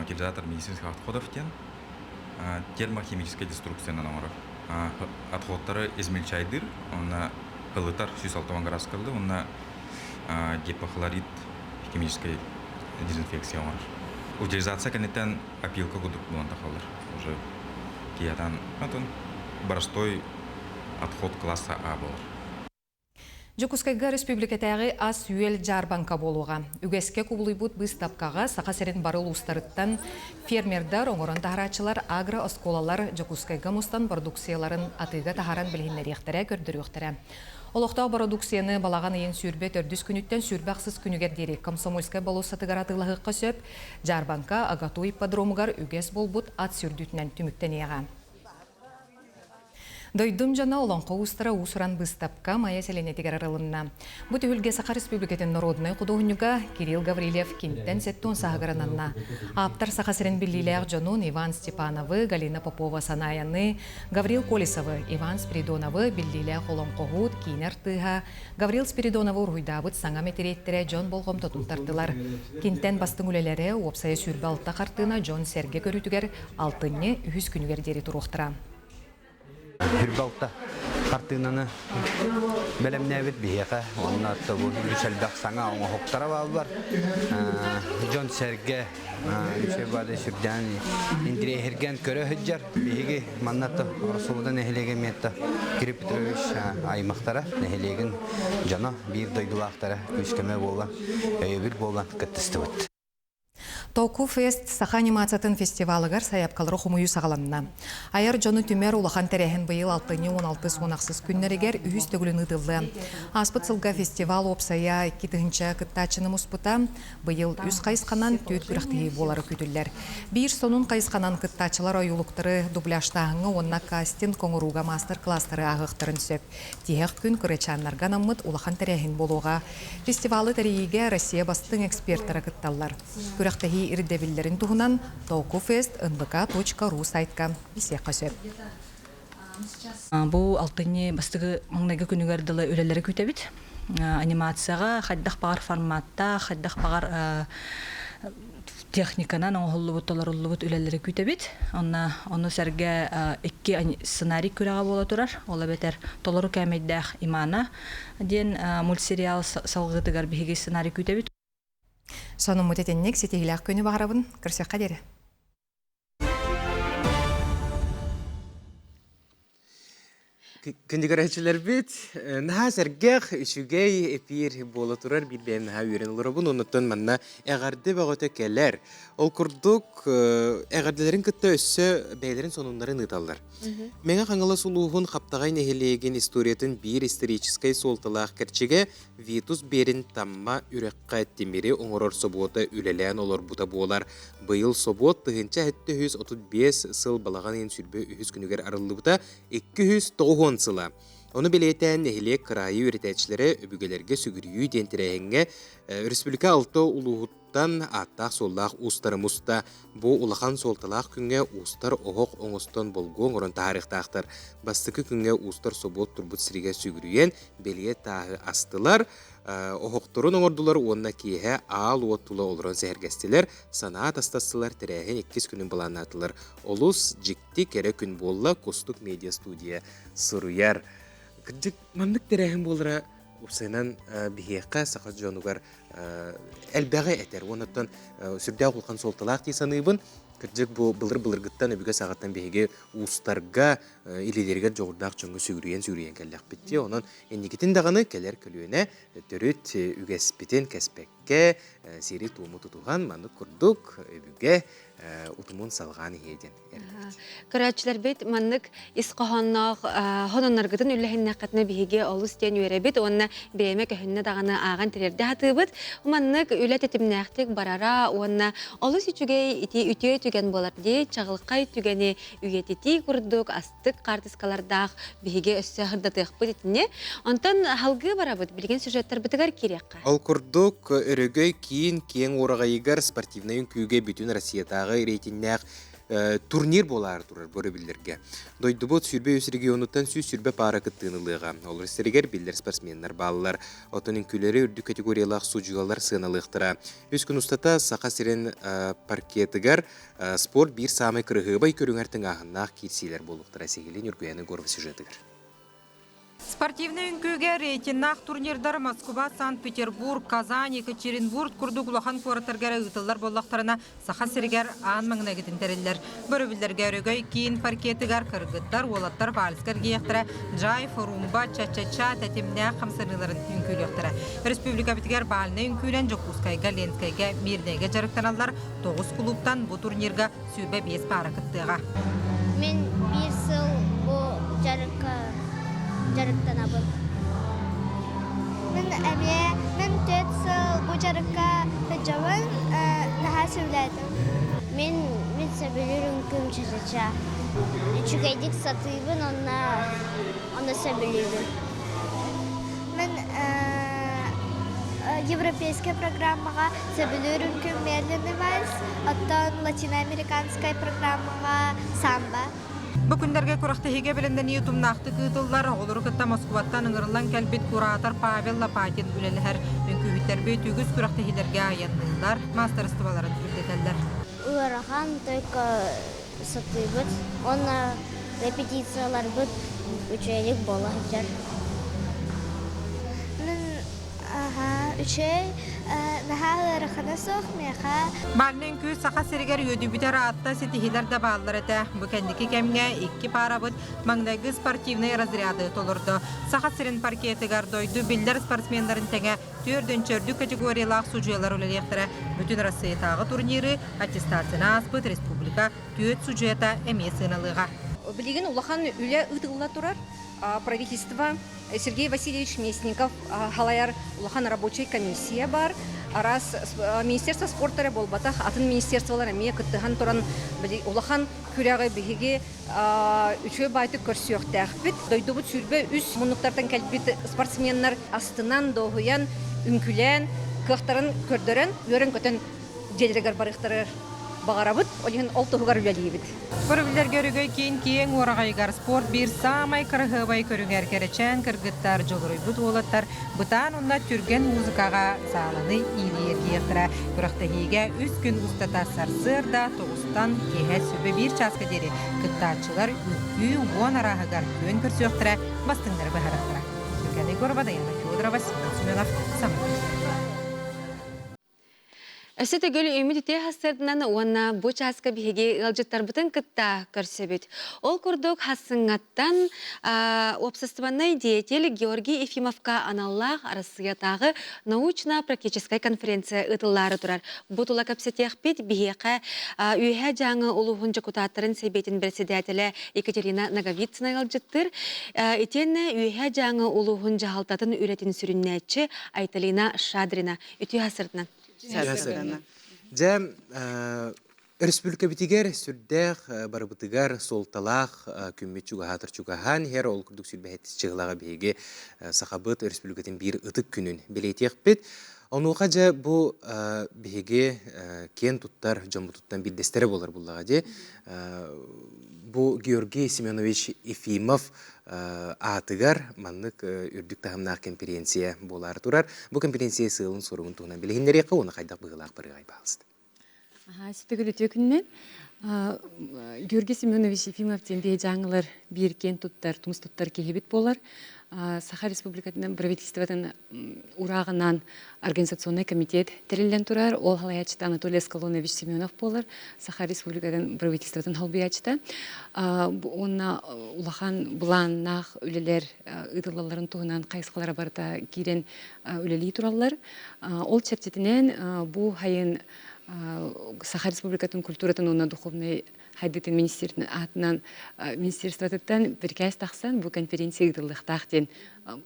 Утилизатор медицинских отходов диэн термохимическай деструкциянан оҥорор. Отходтары измельчайдыыр, уонна ылытар 160 градуска ылла, уонна гипохлорид химическай дезинфекция оҥорор. Утилизация кэнниттэн опилка курдук буолан тахаллар. Уже киһиэтэн, отон простой отход класса А буолар. Дьокуускайга республикатааҕы ас-үөл дьаарбаҥка буолуоҕа. Үгэскэ кубулуйбут быыстапкаҕа Саха сирин бары улуустарыттан фермердар, оҥорон таһарааччылар, агро-оскуолалар Дьокуускайга мустан бородууксуйаларын атыыга таһааран билиһиннэриэхтэрэ, көрдөрүөхтэрэ. Олохтоох бородууксуйаны балаҕан ыйын 24 күнүттэн 28 күнүгэр диэри Комсомольскай болуоссатыгар атыылаһыахха сөп. Дьаарбаҥка АГАТУ ипподромугар үгэс буолбут ат сүүрдүүтүнэн түмүктэниэҕэ. Дойдум дьоно олоҥхо уустара уус-уран быыстапка Майа сэлиэнньэтигэр арылынна. Бу түһүлгэ Саха Республикатын норуодунай худуоһунньуга Кирилл Гаврильев кинтэн сэттион сааһыгар ананна. Ааптар Саха сирин биллиилээх дьонун Иван Степановы, Галина Попова-Санаяны, Гаврил Колесовы, Иван Спиридоновы биллиилээх олоҥхоһут, киинэ артыыһа Гаврил Спиридоновы уруһуйдаабыт саҥа мэтириэттэрэ дьон болҕомтотун тартылар. Кинтэн бастыҥ үлэлэрэ уопсайа 26 хартыына дьон-сэргэ көрүүтүгэр алтынньы үһүс күнүгэр диэри туруохтара. Хүрбалта хартыынаны бэлэмнээбит биһиэхэ уонна бу үгүс элбэх саҥа оҥоһуктара бааллар. Дьон-сэргэ үчүгэй сүрдээн интириэһиргээн көрө сылдьар. Биһиги манна Ороссолуода нэһилиэгин миэтэ Кирилл Петрович аймахтара, нэһилиэгин дьоно, биир дойдулаахтара күүс-көмө буолан, өйөбүл буолан кыттыстыбыт. Току Фест саха анимациятын фестивалыгар сайаапкалары хомуйуу саҕаланна. Айар дьону түмэр улахан тэрээһин быйыл алтынньы 16-16 күннэригэр үһүс төгүлүн ыытыллыа. Ааспыт сылга фестивал уопсайа 2000 кыттааччыны муспута. Быйыл үс хайысханан түөрт күрэхтэһии буолара күүтүллэр. Биир сонун хайысханан кыттааччылар ойуулуктары дубляжтааһыҥҥа уонна кастинг оҥорууга маастар-кылаастары ааһыахтарын сөп. Тиһэх күн кырачааннарга анаммыт улахан тэрээһин буолуоҕа. Фестивалы тэрийиигэ Россия бастыҥ экспертара кытталлар. Күрэхтэһии ирдэбиллэрин туһунан толкуфест nvk.ru сайтка билсиэххэ сөп. Бу алтынньы бастакы маҥнайгы күнүгэр дылы үлэлэри күүтэбит. Анимацияҕа хайдах баҕар форматтаах, хайдах баҕар техниканан оҥоһуллубут, толоруллубут үлэлэри күүтэбит. Онно ону сэргэ икки сценарий күрэҕэ буола турар. Ол эбэтэр толору кээмэйдээх Имана диэн мультсериал салгыытыгар биһиги сценарий күүтэбит. Сонуммут итинник ситиһиилээх күнү баҕарабын. Көрсүөххэ диэри. Күндү көрөөччүлэрбит, наһаа сэргэх, үчүгэй эпиир буола турар биир бэйэм наһаа үөрэн олоробун. Оннуттан манна эҕэрдэ бөҕөтө кэлэр. Ол курдук, эҕэрдэлэрин кытта өссө бэйэлэрин сонуннарын ыыталлар. Мэҥэ Хаҥалас улууһун Хаптаҕай нэһилиэгин историятын биир историческай суолталаах кэрчигэ Витус Берин Тамма үрэххэ тимири оҥорор собуота үлэлээн олорбута буолар. Быйыл собуот 1735 сыл балаҕан ыйын 23 күнүгэр арыллыбыта 290 сыла. Ону бэлиэтээн нэһилиэк кыраайы үөрэтээччилэрэ өбүгэлэргэ сүгүрүйүү диэн тэрээһиҥҥэ республика алта улууһуттан ааттаах-суоллаах уустары муста. Бу улахан суолталаах күҥҥэ уустар оһох оҥостон болгуо оҥорон таһаарыахтаахтар. Бастакы күҥҥэ уустар собуот турбут сиригэр сүгүрүйэн бэлиэ тааһы астылар, оһохторун оҥордулар уонна киэһэ аал уот тула олорон сэһэргэстилэр, санаа атастастылар, тэрээһин иккис күнүн былааннаатылар. Олус дьикти кэрэ күн буолла, Кустук медиа студия суруйар. Кырдьык, маннык тэрээһин буолара уопсайынан биһиэхэ, саха дьонугар элбэҕи этэр. Уоннаттан сүрдээх улахан суолталаах дии саныыбын. Кырдьык, бу былыр-былыргыттан өбүгэ саҕаттан биһиги уустарга, илиилэригэр дьоҕурдаах дьоҥҥо сүгүрүйэн-сүгүрүйэн кэллэхпит дии. Онон инникитин даҕаны кэлэр көлүөнэ төрүт үгэспитин кэспэккэ, сиэри-туому тутуһан, маннык курдук өбүгэ утумун салҕаан иһиэ диэн Көрөөччүлэрбит маннык ис хоһоонноох хононноргутун үллэһиннэххитинэ биһиги олус диэн үөрэбит уонна бириэмэ көһүннэ даҕаны ааҕан тириэрдэ сатыыбыт. Маннык үлэ тэтимнээхтик барара уонна олус үчүгэй ити үтүө түгэн буолар дии чаҕылхай түгэни үйэтитии курдук астык хаартыскалардаах биһиги өссө сырдатыахпыт итини. Онтон салгыы барабыт билигин сюжеттарбытыгар киириэххэ. Ол курдук, Өрөгөй киин киэҥ уораҕайыгар спортивнай үҥкүүгэ бүтүн Россиятааҕы рейтиннээх турнир буолаары турар бу өрөбүллэргэ. Дойдубут 23 регионуттан 120 паара кыттыыны ылыаҕа. Олор истэригэр биллэр спортсменнар бааллар. Оттон үҥкүүлэри үрдүк категориялаах судьуйалар сыаналыахтара. Үс күн устата Саха сирин паркетыгар спорт биир саамай кырыһыабай көрүҥэр тыҥааһыннаах киирсиилэр буолуохтара. Сиһилии Ньургуйаана Егорова сюжетыгар. Спортивнай үҥкүүгэ рейтиннаах турнирдар Москва, Санкт-Петербург, Казань, Екатеринбург курдук улахан куораттарга эрэ ыытыллар буоллахтарына, Саха сиригэр аан маҥнайгытын тэриллэр. Бөрөбүллэргэ Өрөгөй киин паркетыгар кыргыттар, уолаттар вальска эргийиэхтэрэ, джайв, румба, ча-ча-ча тэтимнээх хамсаныыларын үҥкүүлүөхтэрэ. Республикабытыгар бальнай үҥкүүнэн Дьокуускайга, Ленскэйгэ, Мирнэйгэ дьарыктаналлар тоҕус кулууптан бу турнирга 25 паара кыттыаҕа. Мин биир сыл бу дьарыкка дьарыктанабын. Мин эмиэ мин төрт сыл бу дьарыкка сылдьабын, наһаа сөбүлээтим. Мин мин сөбүлүүр үҥкүүм ча-ча-ча. Үчүгэйдик сатыыбын уонна онно сөбүлүүбүн. Мин европейскай программаҕа сөбүлүүр үҥкүүм медленный вальс, оттон латиноамериканскай программаҕа самбо. Бу күннэргэ күрэхтэһиигэ бэлэмнэнии утумнаахтык ыытыллар. Оҕолору кытта Москваттан ыҥырыллан кэлбит куратор Павел Лопатин үлэлэһэр. Үҥкүүһүттэрбит үгүс күрэхтэһиилэргэ айанныыллар, маастарыстыбаларын үрдэтэллэр. Ыарахан, только сатыыбыт уонна репетицияларбыт үчүгэйдик буола сылдьар. Мин үчүгэй наһаа ыарахана суох миэхэ. Бальнай үҥкүү Саха сиригэр үөдүйбүтэр аатта ситиһиилэр да бааллар этэ. Бу кэнники кэмҥэ икки паарабыт маҥнайгы спортивнай разряды толордо. Саха сирин паркетыгар дойду биллэр спортсменнарын тэҥэ түөрдүнчэ үрдүк категориялаах судьуйалар үлэлиэхтэрэ. Бүтүн Россиятааҕы турниры аттестацияны ааспыт республика түөрт судьуйата эмиэ сыаналыаҕа. Билигин улахан үлэ ыытылла турар. Правительство Сергей Васильевич Местников халайар улахан рабочай комиссия бар. Араас Министерство спорта эрэ буолбатах, атын министерстволар эмиэ кыттыһан туран улахан күрэҕи биһиги үчүгэй баайтык көрсүөхтээхпит. Дойдубут 23 муннуктартан кэлбит спортсменнар астынан, дуоһуйан, үҥкүлээн, кыахтарын көрдөрөн, үөрэн-көтөн дьиэлэригэр барыахтарыгар баҕарабыт. Ол иһин ол туһугар үлэлиибит. Көрүллэргэ Өрөгөй киин киэҥ уораҕайыгар спорт биир саамай кыраһыабай көрүҥэр кэрэчээн кыргыттар, дьулуруйбут уолаттар бытаан уонна түргэн музыкаҕа сааланы иилии эргийиэхтэрэ. Күрэхтэһиигэ үс күн устата сарсыарда тоҕустан киэһэ сүбэ биир чааска диэри кыттааччылар үҥкүү уон арааһыгар күөн көрсүөхтэрэ, бастыҥнары быһаарыахтара. Люкяна Егорова, Даяна Федорова, Семен Семенов, Саҥа күн. Өссө төгүл үмүт үтүө хассырдынан уонна бу чааска биһиги ыалдьыттарбытын кытта көрсөбүт. Ол курдук Хассыҥҥаттан уопсастыбаннай деятель Георгий Ефимовка аналлаах Арассыыйатааҕы научно-практическай конференция ыытыллаары турар. Бу тула кэпсэтиэхпит биһиэхэ Үөһээ Дьааҥы улууһун дьокутааттарын сэбиэтин бэрэссэдээтэлэ Екатерина Ноговицына ыалдьыттыыр. Итиэннэ Үөһээ Дьааҥы улууһун дьаһалтатын үлэтин сүрүннээччи Айталина Шадрина. Үтүө хассырдынан. Дьэ, өрөспүүбүлүкэбитигэр сүрдээх барыбытыгар суолталаах күммүт чугаһаатар чугаһаан иһэр. Ол курдук сүүрбэһэттис чыһылаҕа биһиги Сахабыт Өрөспүүбүлүкэтин биир ытык күнүн бэлиэтиэхпит. Онуоха дьэ бу биһиги киэн туттар дьоммутуттан биирдэстэрэ буолар буллаҕа дии. Бу Георгий Семенович Ефимов аатыгар маннык үрдүк таһымнаах кэмпириэнсийэ буолаары турар. Бу кэмпириэнсийэ сыалын-соругун туһунан билиһиннэриэххэ уонна хайдах быһыылаах барыаҕай баалыста. Сүтүгүл үтүө күнүнэн Георгий Семенович Ефимов диэн биһи дьааҥылар биир киэн туттар, тумус туттар киһибит буолар. Саха Республикатын правительствотын урааҕынан организационнай комитет тэриллэн турар. Ол салайааччыта Анатолий Аскалонович Семенов буолар. Саха Республикатын правительствотын солбуйааччыта. Уонна улахан былааннаах үлэлэр ыытыллалларын туһунан хайысхалара барыта киирэн үлэлии тураллар. Ол чэрчитинэн бу сайын Саха Республикатын культуратын уонна духовнай хайдытын министрин аатынан министерствотыттан бирикээс тахсан бу конференция ыытыллыахтаах диэн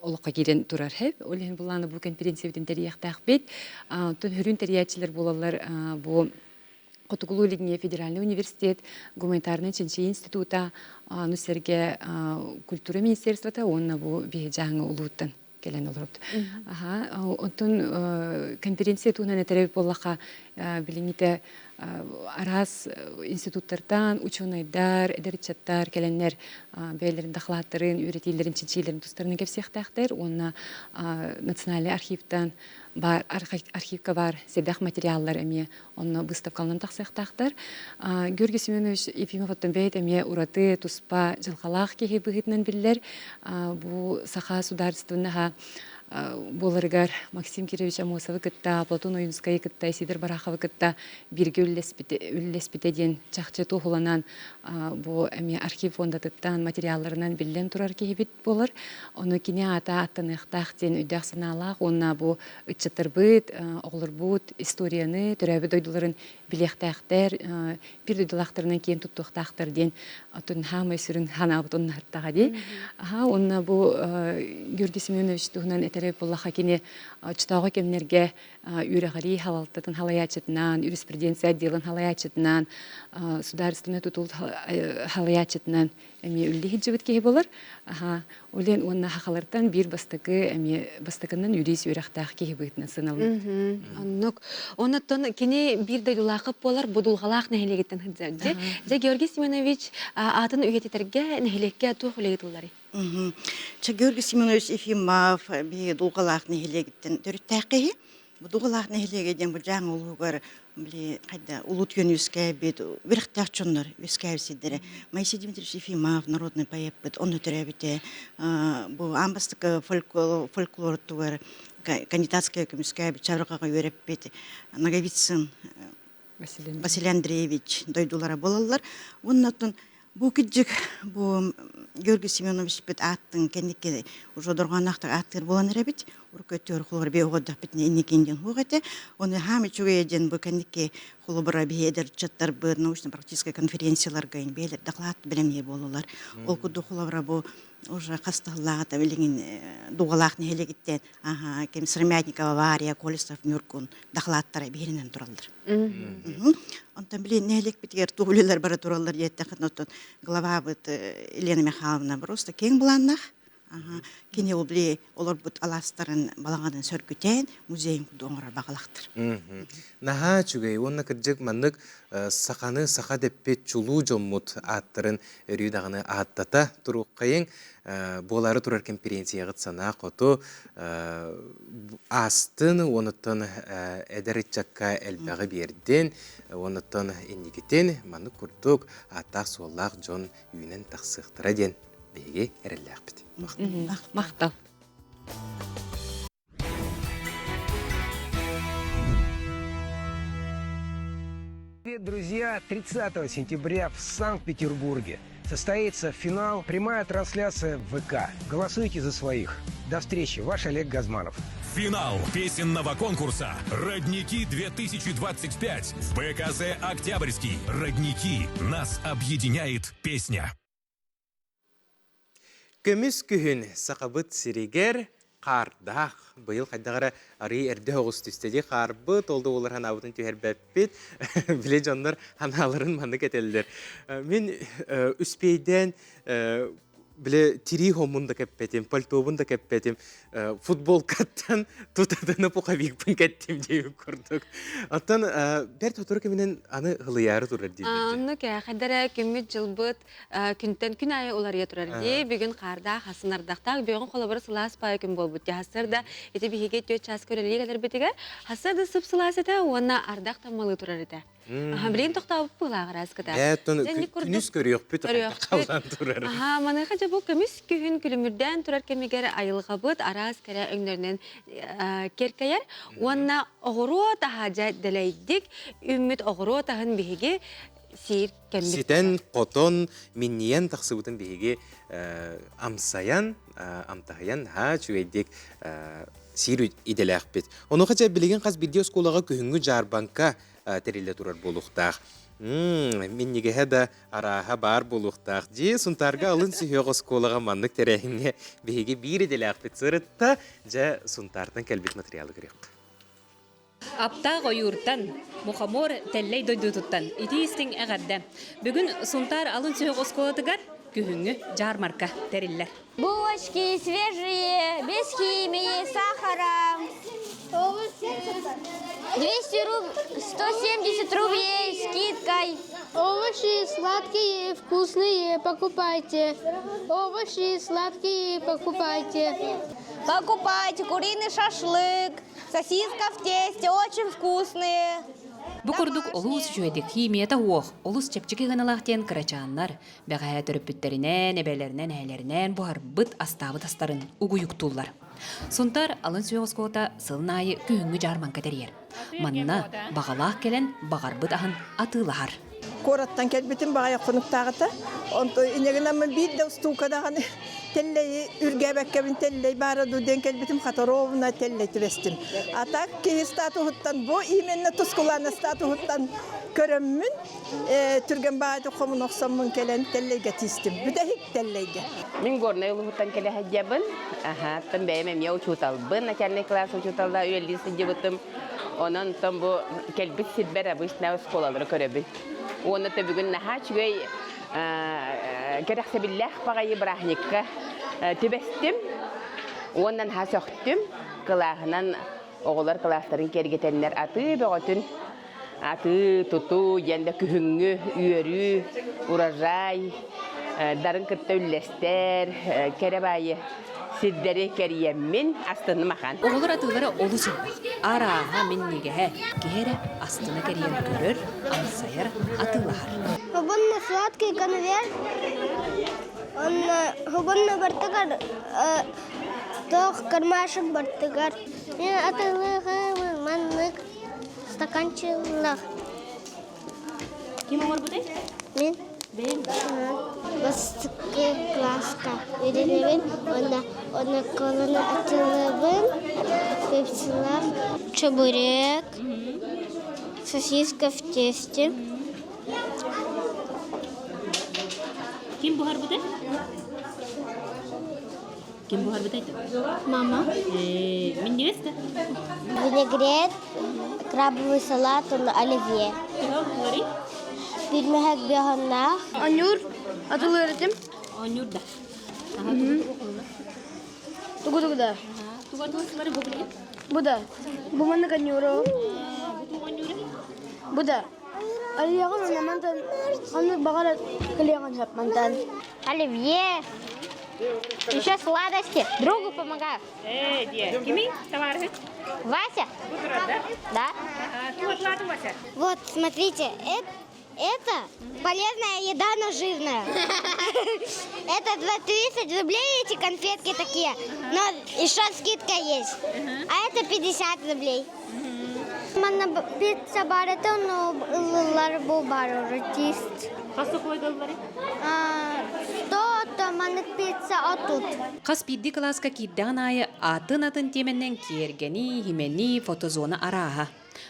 олоххо киирэн турар хэп. Ол иһин булааны бу конференциябытын тэрийиэхтээхпит. Оттон хөрүн тэрийээччилэр буолаллар бу Хотугулуу-Илиҥҥи федеральный университет гуманитарнай чинчийии института, ону сэргэ культура министерствота уонна бу биһи дьааҥы улууттан кэлэн олоробут. Аха, онтон конференция туһунан этэр эбит буоллахха, билиҥҥитэ араас институттартан учуонайдар, эдэр ыччаттар кэлэннэр бэйэлэрин дакылааттарын, үөрэтиилэрин, чинчийиилэрин тустарынан кэпсиэхтээхтэр уонна национальнай архивтан баар архивка баар сэдэх материаллар эмиэ онно выставкаланан тахсыахтаахтар. Георгий Семенович Ефимов оттон бэйэт эмиэ ураты туспа дьылҕалаах киһи быһыытынан биллэр. Бу саха судаарыстыбаннаһа буоларыгар Максим Кирович Амосовы кытта, Платон Ойунскайы кытта, Сидор Бараховы кытта бииргэ үллэспитэ диэн чахчы туоһуланан бу эмиэ архив фондатыттан материалларынан биллэн турар киһибит буолар. Ону кини аата аттаныахтаах диэн өйдөөх санаалаах уонна бу ыччаттарбыт, оҕолорбут историяны, төрөөбүт дойдуларын билиэхтээхтэр, биир дойдулаахтарынан киэн туттуохтаахтар диэн оттон хаамай сүрүн ханаабыт оннаһыттаҕа дии. Аха, уонна бу Георгий Семенович туһунан этэрэ буоллаха кини оччотооҕу кэмнэргэ үөрэҕирии халалтатын халайааччытынан, юриспруденция отделын халайааччытынан, судаарыстыбаннай тутул халайааччытынан эмиэ үллэ сылдьыбыт киһи буолар. Аха, Олен уонна хахалартан биир бастакы эмиэ бастакынан юрист үөрэхтээх киһи быһыытынан сыаналанар. Оннук. Оннуттан кини биир дойдулаахып буолар Будулҕалаах нэһилиэгиттэн сылдьар. Дьэ, дьэ Георгий Семенович аатын үйэтитэргэ нэһилиэккэ туох үлэ ыытылларый? Чэ, Георгий Семенович Ефимов биһиги Дулҕалаах нэһилиэгиттэн төрүттээх киһи. Будугалаах нэһилиэгэ диэн бу Дьааҥы улууһугар били хайда улуу түөн үөскээбит үөрэхтээх дьоннор үөскээбит сирдэрэ. Моисей Дмитриевич Ефимов народный поэппыт онно төрөөбүтэ. Бу аан бастакы фольклортугар кандидатская көмүскээбит чабырҕаҕа үөрэппит Ноговицын Василий Андреевич дойдулара буолаллар. Уонна оттон бу кырдьык бу Георгий Семеновичпыт ааттын кэнники уже дорҕоонноохтук ааттыыр буолан эрэбит. Урукку өттүгэр холобура бии оҕордохпутуна инникин диэн суох этэ. Оны хаам үчүгэйэ диэн бу кэнники холобура биһи эдэр ыччаттарбыт научно-практическай конференцияларга бээлэр доклад бэлэмниир буолалар. Ол курдук холобура бу уже хас тыллааҕыта билигин дуҕалаах нэһилиэгиттэн аха ким Сыромятникова Варя Колесов Ньургун дакылааттара биһиринэн тураллар. Онтон били нэһилиэкпитигэр туох үлэлэр бара тураллар диэттэххин оттон главабыт Елена Михайловна просто киэҥ былааннаах. Кини ол били олорбут алаастарын балаҕанын сөргүтэн музейын курдук оҥорор баҕалаахтар. Наһаа үчүгэй уонна кырдьык маннык саханы саха дэппит чулуу дьоммут ааттарын өрүү даҕаны ааттата туруоххайыҥ. Буолаары турар кэмпириэнсийэҕит санаа хоту аастын, уонуттан эдэр ыччакка элбэҕи биэрдин, уонуттан инникитин маннык курдук ааттаах-суоллаах дьон үүнэн тахсыахтара диэн биһиги эрэллээхпит. Махтал. друзья, 30 сентября в Санкт-Петербурге состоится финал, прямая трансляция в ВК. Голосуйте за своих. До встречи, ваш Олег Газманов. Финал песенного конкурса «Родники-2025» в БКЗ «Октябрьский». «Родники». Нас объединяет песня. Көмүс күһүн Сахабыт сиригэр хаардаах. Быйыл хайдах эрэ арыый эрдэ оҕус түстэ дии хаарбыт, ол да буоллар ханаабытын түһэрбэппит. Били дьоннор ханааларын маннык этэллэр. Мин үспиэйдээн били тирии хоммун да кэппэтим, пальтобун да кэппэтим, футболкаттан тутатына пуховикпын кэттим диэбит курдук. Оттон бэрт сотору кэминэн аны ылыйаары турар дииллэр. Оннук ээ, хайда эрэ күммүт-дьылбыт күнтэн күн аайы уларыйа турар дии. Бүгүн хаардаах, хасын ардахтаах, бүгүн холобура сылаас паайа күн буолбут дии. Хассар да ити биһиги түөрт чааска үлэлии кэлэрбитигэр хассар да сып-сылаас этэ уонна ардах таммалыы турар этэ. Аха, билигин тохтообут быылаах араскыта. Эттон күнүс көрүөхпүт көрүөхпүт. турар. Аха, маныаха дьэ бу көмүс күһүн күлүмүрдээн турар кэмигэр айылҕабыт араас кэрэ өҥнөрүнэн киэркэйэр уонна оҕуруот аһа дьэ дэлэйдик үүммүт оҕуруот аһын биһиги сиир кэммит. Ситэн, хотон, минньийэн тахсыбытын биһиги амсайан, амтаһыйан наһаа үчүгэйдик сиир идэлээхпит. Онуоха дьэ билигин хас биирдии оскуолаҕа күһүҥҥү дьаарбаҥка тэриллэ турар буолуохтаах. Минньигэһэ да арааһа баар буолуохтаах. Дии Сунтаарга алын сүһүөх оскуолаҕа маннык тэрээһиҥҥэ биһиги биир идэлээхпит сырытта. Дьэ, Сунтаартан кэлбит материалы көрүөххэ. Аптаах ойууртан, мухомор тэллэй дойдутуттан итии истиҥ эҕэрдэ. Бүгүн Сунтаар алын сүһүөх оскуолатыгар күһүҥҥү дьаармарка тэриллэр. Булочки свежие, без химии, сахара. 200 руб... 170 рублей скидкой. Овощи сладкие, вкусные, покупайте. Овощи сладкие, покупайте. Покупайте куриный шашлык, сосиска в тесте, очень вкусные. Бу курдук олус үчүгэйдик химията уох, олус чэпчэки гыналаах диэн кырачааннар бэҕэһээ төрөппүттэринэн, эбэлэринэн, эһэлэринэн буһарбыт, астаабыт астарын угуйуктууллар. Сунтаар алын сүһүөх оскуолата сылын аайы күһүҥҥү дьаарбаҥка тэрийэр. Манна баҕалаах кэлэн баҕарбыт аһын атыылаһар. Куораттан кэлбитим баҕайы хонуктааҕыта. Онтон инньэ биир да устуука даҕаны тэллэйи үргээбэккэбин тэллэй баара дуу диэн кэлбитим Хаторовна тэллэй түбэстим. А так киһи статуһуттан бу именно Тускулаана статуһуттан көрөммүн түргэн баайдык хомун охсоммун кэлэн тэллэйгэ тиистим. Бүтэһик тэллэйгэ. Мин Горнай улууһуттан кэлэ сылдьабын. Аха, оттон бэйэм эмиэ учууталбын, начальный класс учууталла үлэлии сылдьыбытым. Онон оттон бу кэлбит сирбэр обычно оскуолалары көрөбүн. Уонна то бүгүн наһаа үчүгэй кэрэхсэбиллээх баҕайы бырааһынньыкка түбэстим. Уонна наһаа сөхтүм. Кылааһынан оҕолор кылаастарын киэргэтэннэр атыы бөҕөтүн атыы, тутуу диэн да күһүҥҥү үөрүү, урожай дарын кытта үллэстэр, кэрэ баайы сирдэри кэрийэммин астынным ахан. Оҕолор атыылара олус элбэх. Арааһа минньигэһэ, киһи эрэ астына кэрийэн көрөр, амсайар, атыылаһар. Хобунна сладкий конверт, онно хобунна бартыгар тоох кармашек бартыгар. Мен атыылыгым маннык Стаканчылах. Ким оҥорбутай? Мин. Бэйэҥ? Бастакы класска үөрэнэбин уонна уонна коланы атыылыыбын, пепсилаах, чебурек, сосиска в тесте. Ким буһарбытай? Ким буһарбытай Мама. Минньигэс да? Винегрет, крабовый салат, оливье. Бирмэһэк быһаннаах. Онньуур атылыыр этим. Онньуур да. Тугу тугу да. Тугу атылыылары бу билигин? Бу да. Бу маннык онньууру. Бу да. Оливьеҕын уонна мантан ханнык баҕарар кэлиэҕин сөп мантан. Оливье. Еще сладости. Другу помогаю. Э, дьэ. Кимий, товарищ? Вася. Да? Да. Ага, Вася? Вот, смотрите, это, это полезная еда, но жирная. Это 2,30 рублей эти конфетки такие, но еще скидка есть. А это 50 рублей. Манна пицца баар этэ, ону ыллылар бу баар артист. Хас сокуойдаллары? 100 маннык пицца отут. Хас биирдии кылааска киирдэҕин аайы атын-атын тиэмэнэн киэргэни, химэни, фотозона арааһа.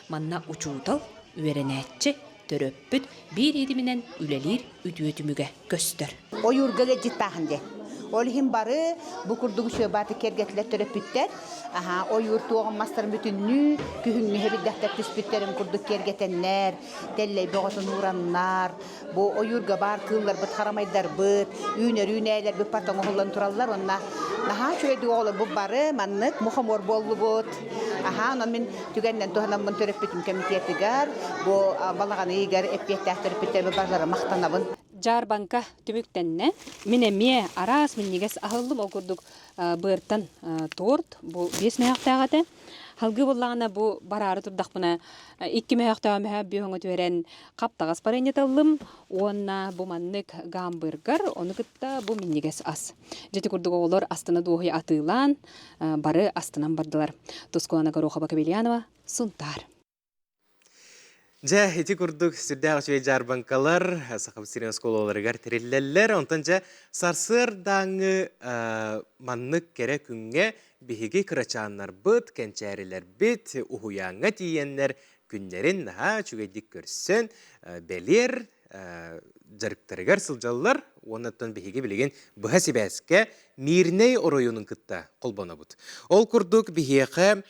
Манна учуутал, үөрэнээччи, төрөппүт биир илиминэн үлэлиир үтүө түмүгэ көстөр. Ойуурга ыалдьыттааһын диэн. Ол иһин бары бу курдук үчүгэй киэргэтилэр төрөппүттэр. Аха, ойуур туоҕун мастарын бүтүннүү күһүҥҥү хэбирдэхтэр түспүттэрин курдук киэргэтэннэр, тэллэй бөҕөтүн уураннар, бу ойуурга баар кыылларбыт, харамайдарбыт, үүнэр үүнээлэрбит пат оҥоһуллан тураллар. Онно наһаа үчүгэйдик оҕолорбут бары маннык мухомор буоллубут. Аха, онон мин түгэннэн туһанаммын төрөппүтүм комитетыгар, бу балаҕан ыйыгар эппиэттээх төрөппүттэрбэр барылара махтанабын. Дьаарбаҥка түмүктэннэ. Мин эмиэ араас минньигэс аһыллым. Ол курдук быартан торт, бу биэс мөһөхтөөх этэ. Халгыы буоллаҕына бу бараары турдахпына икки мөһөхтөөх мөһө бүөҥө түһэрэн хаптаҕас барыанньатыллым уонна бу маннык гамбургер, ону кытта бу минньигэс ас. Дьэ ити курдук оҕолор астына дуоһуйа атыылаан бары астынан бардылар. Тускулана Горохова Кабельянова, Сунтаар. Дьэ, ити курдук сүрдээх үчүгэй дьаарбаҥкалар Сахабыт сирин оскуолаларыгар тэриллэллэр. Онтон дьэ сарсыардааҥҥы маннык кэрэ күҥҥэ биһиги кырачааннарбыт, кэнчээрилэрбит уһуйааҥҥа тиийэннэр күннэрин наһаа үчүгэйдик көрсөн, бэлиэр дьарыктарыгар сылдьаллар уонна оттон биһиги билигин быһа сибээскэ Мирнэй оройуонун кытта холбонобут. Ол курдук биһиэхэ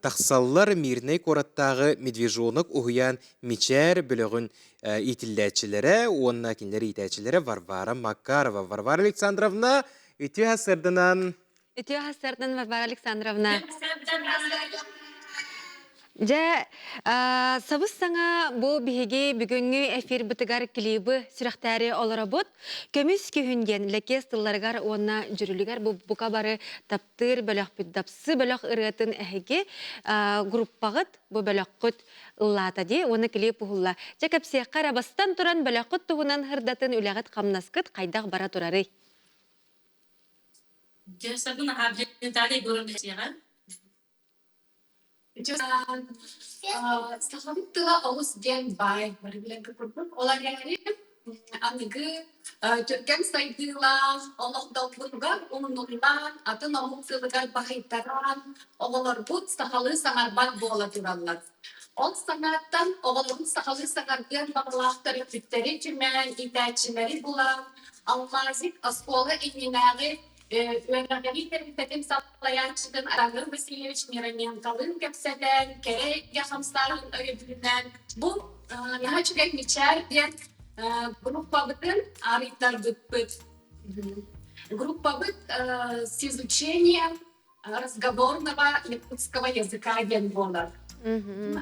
тахсаллар Мирнэй куораттааҕы Медвежонок уһуйаан Мичээр бөлөҕүн иитиллээччилэрэ уонна кинилэр иитээччилэрэ Варвара Макарова. Варвара Александровна, үтүө сарсыарданан! Үтүө сарсыардан, Варвара Александровна. Дьэ, сабыс саҥа бу биһиги бүгүҥҥү эфирбытыгар клибы сүрэхтээри олоробут. Көмүс күһүн диэн лэкиэс тылларыгар уонна дьүрүлүгэр бу бука бары таптыыр бөлөхпүт дапсы бөлөх ырыатын эһиги группаҕыт бу бөлөххүт ыллаата дии уонна клип уһулла. Дьэ кэпсиэххэ эрэ бастан туран бөлөххүт туһунан ырдатын үлэҕит хамнаскыт хайдах бара турарый? Дьэ, Наталья Егоровна Сахабыт тыла олус диэн баай, бары билэргэ курдук. Ол эрээри аныгы түргэн сайдыылаах олох долгунугар умнуллан, атын омук тылыгар баһыйтаран, оҕолорбут сахалыы саҥарбат буола тураллар. Ол санааттан оҕолорун сахалыы саҥардыан баҕалаах төрөппүттэри түмэн, иитээччилэри булан, Алмазик оскуола иннинээҕи Үөрэҕирии тэрилтэтин салайааччытын Арамыр Васильевич Мироненколыын кэпсэтэн, кэрэ эйгэ хамсааһын өйөбүлүнэн бу наһаа үчүгэй мичээр диэн группабытын арыйтарбыппыт. Группабыт с изучением разговорного якутского языка диэн буолар.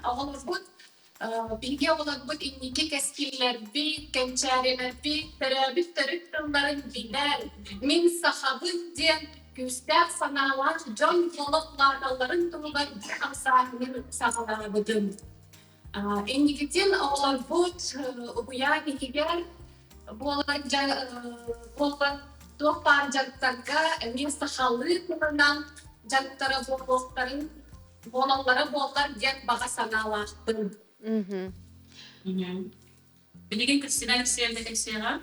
Оҕолорбут биһиги оҕолорбут инники кэскиллэрбит, кэнчээрилэрбит, төрөөбүт төрүт тылларын билэр, мин сахабын диэн күүстээх санаалаах дьон буола улааталларын туһугар хамсааһынын саҕалаабытым. Инникитин оҕолорбут уһуйаан иһигэр буолар буолар туох баар дьарыктарга эмиэ сахалыы тылынан дьарыктара буолуохтарын буолаллара буоллар диэн баҕа санаалаахпын. Билигин Кристина Алексеевна кэпсиэҕэ.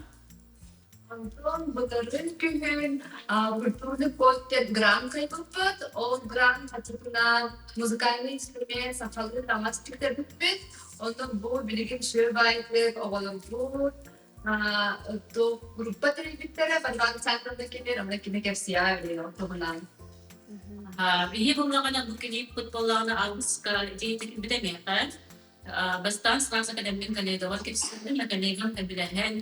Онтон былырыын күһүн культурный код диэн грант кыайбыппыт. Ол грант хачытынан музыкальный инструмент, сахалыы таҥас тиктэрбиппит. Онон бу билигин шөбайтык оҕолорбут группа тэрийбиттэрэ Варвара Александровна кэлэр, онно кини кэпсиэҕэ билигин туһунан. Биһи буллаҕына бу клиппыт буоллаҕына алгыска диэтик бүтэмиэхэ. Бастаан сразу кэлэммин коллегалар кэпсиибин, коллегам сөбүлэһэн,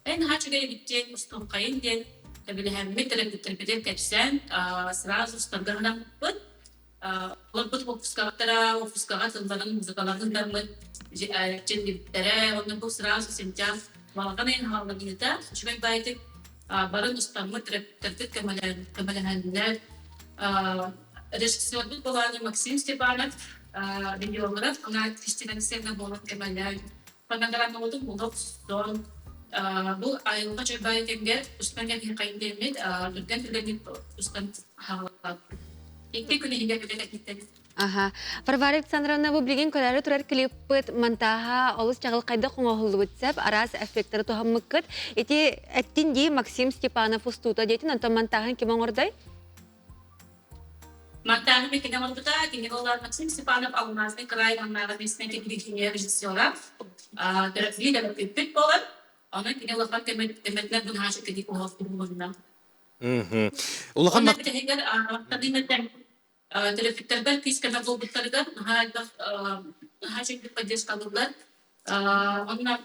эн наһаа үчүгэй эбит устуоххайын диэн сөбүлэһэммит, төрөппүттэрбитин кэпсээн, сразу устарга гынаммыт. Олорбут выпускаҕыттара, выпускаҕа тылларын, музыкаларын ытаммыт чиннибиттэрэ, онно бу сразу сентябрь балаҕан ыйын хаалларыыта үчүгэй баайдык барын устаммыт төрөппүттэрбит көмөлөһөннөр режиссербут буолааны Максим Степанов видеограф она Кристина Алексеевна буолан көмөлөөн фонограммабытын була охсон бу айылҕа чөрбаайы кэмгэр устан кэбиһиэххэйин диэммит түргэн түргэнник устан хаалларбыт. Икки күн иһигэр үлэлэппиттэр. Аха. Варвара Александровна, бу билигин көрөөрү турар клиппыт монтааһа олус чаҕылхайдык оҥоһуллубут сөп, араас эффектары туһаммыккыт. Ити эттин дии Максим Степанов устуута диэтин, онтон монтааһын ким оҥордой? Монтааһын кини оҥорбута, кини буолар Максим Степанов Алмазный край маннааҕы местнай телевидение режиссера, төрөппүт төрөппүппүт буолар. Онон кини улахан көмөтүнэн быһаачы кини уһугунна. Улахан Онно бүтэһигэр төрөппүттэрбэр күүс-көмө буолбуттарыгар наһаа элбэх наһаа үчүгэй поддержкалыыллар. Онно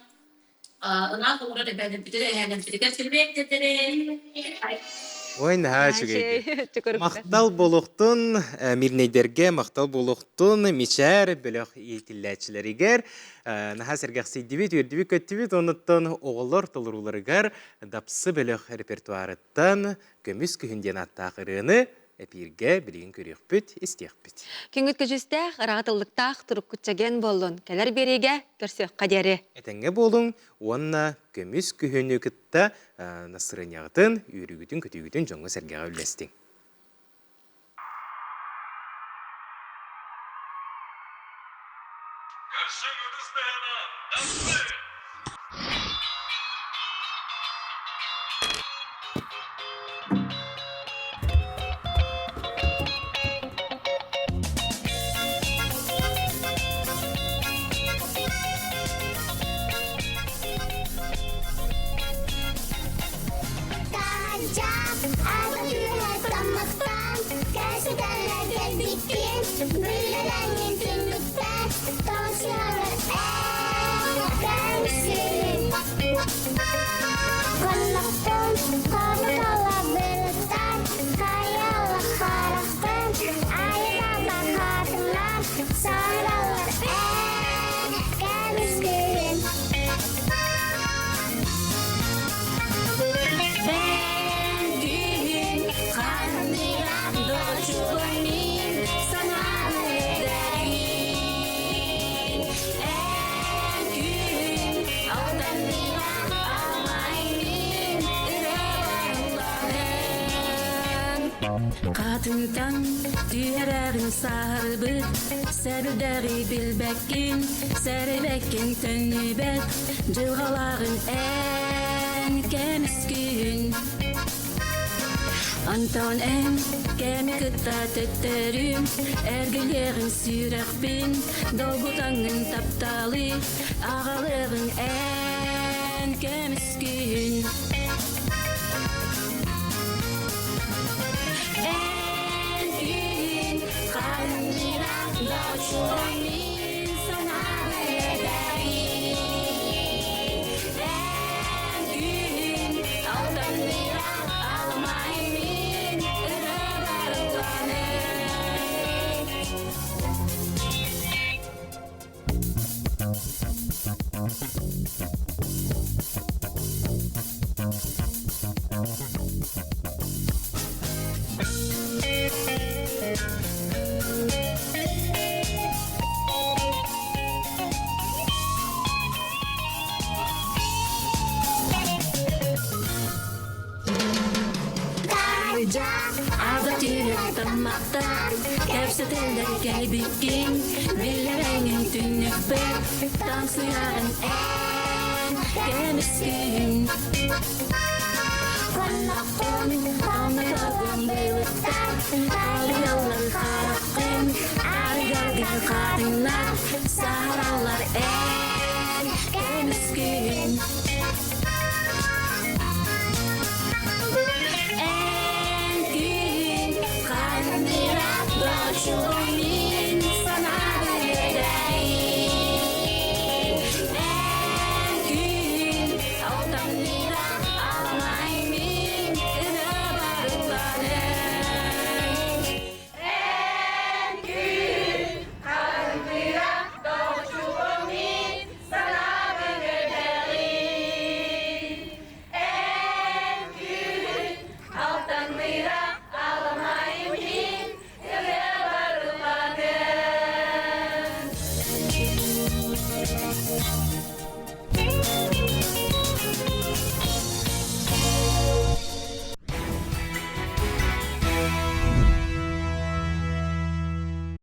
ыраах олорор эбээлэрбитигэр эһээлэрбитигэр сирбиэттэтэрин. Ой, наһаа үчүгэй. Махтал буолуохтун мирнэйдэргэ, махтал буолуохтун Мичээр бөлөх иитиллээччилэригэр. Наһаа сэргэхсийдибит, үөрдүбүт-көттүбүт. Онуттан оҕолор толорууларыгар Дапсы бөлөх репертуарыттан Көмүс күһүн диэн ааттаах ырыаны эпииргэ билигин көрүөхпүт, истиэхпит. Күҥҥүт көдьүүстээх, ыраҕатыллыктаах туруккут чэгиэн буоллун. Кэлэр биэриигэ көрсүөххэ диэри. Этэҥҥэ буолуҥ уонна көмүс күһүнү кытта настырыанньаҕытын, үөрүүгүтүн-көтүүгүтүн дьоҥҥо-сэргэҕэ үллэстиҥ. Көрсүҥ ытыс таһынан, дапсы! Таһырдьа ата таммахтаан, кэсэтэллэр кэлбиккин, билэлэҥҥин түннүктэн, тоҥсуйаллар ээ, кэмсин. Хоннохтон хонуталла былыттан, хайалла харахтан, айылалла хатыллар, сараллар ээ, кэмскин. Бэндиин ханныга дочубанин санааны эдэрин Эн күн алданныга алмайнын ырабарыланын Хатынтан түһэрэрин саарбыт Сэрдэри билбэккин, сэрбэккин төннүбэт Дьылҕалааҕын эн кэмискин Антон эн кэми кытта төттөрүм Эргилиэҕин сүрэхпин Долгутаҥҥын тапталы Аҕалыаҕыҥ эн кэмискин Эн күн ханныра дочуомин санааны эдэрин Эн күн алтанныра алмаймын ырабарыланы Тамматтан кэпсэтэллэр кэлбиккин биллэрэҥин түннүкпэр таҥсыйаҕын эн кэмискин Хонноххун хоннотоҕун былыттар алыйаллар хараххын арыгаргын хатыҥнар саһараллар эн кэмискин.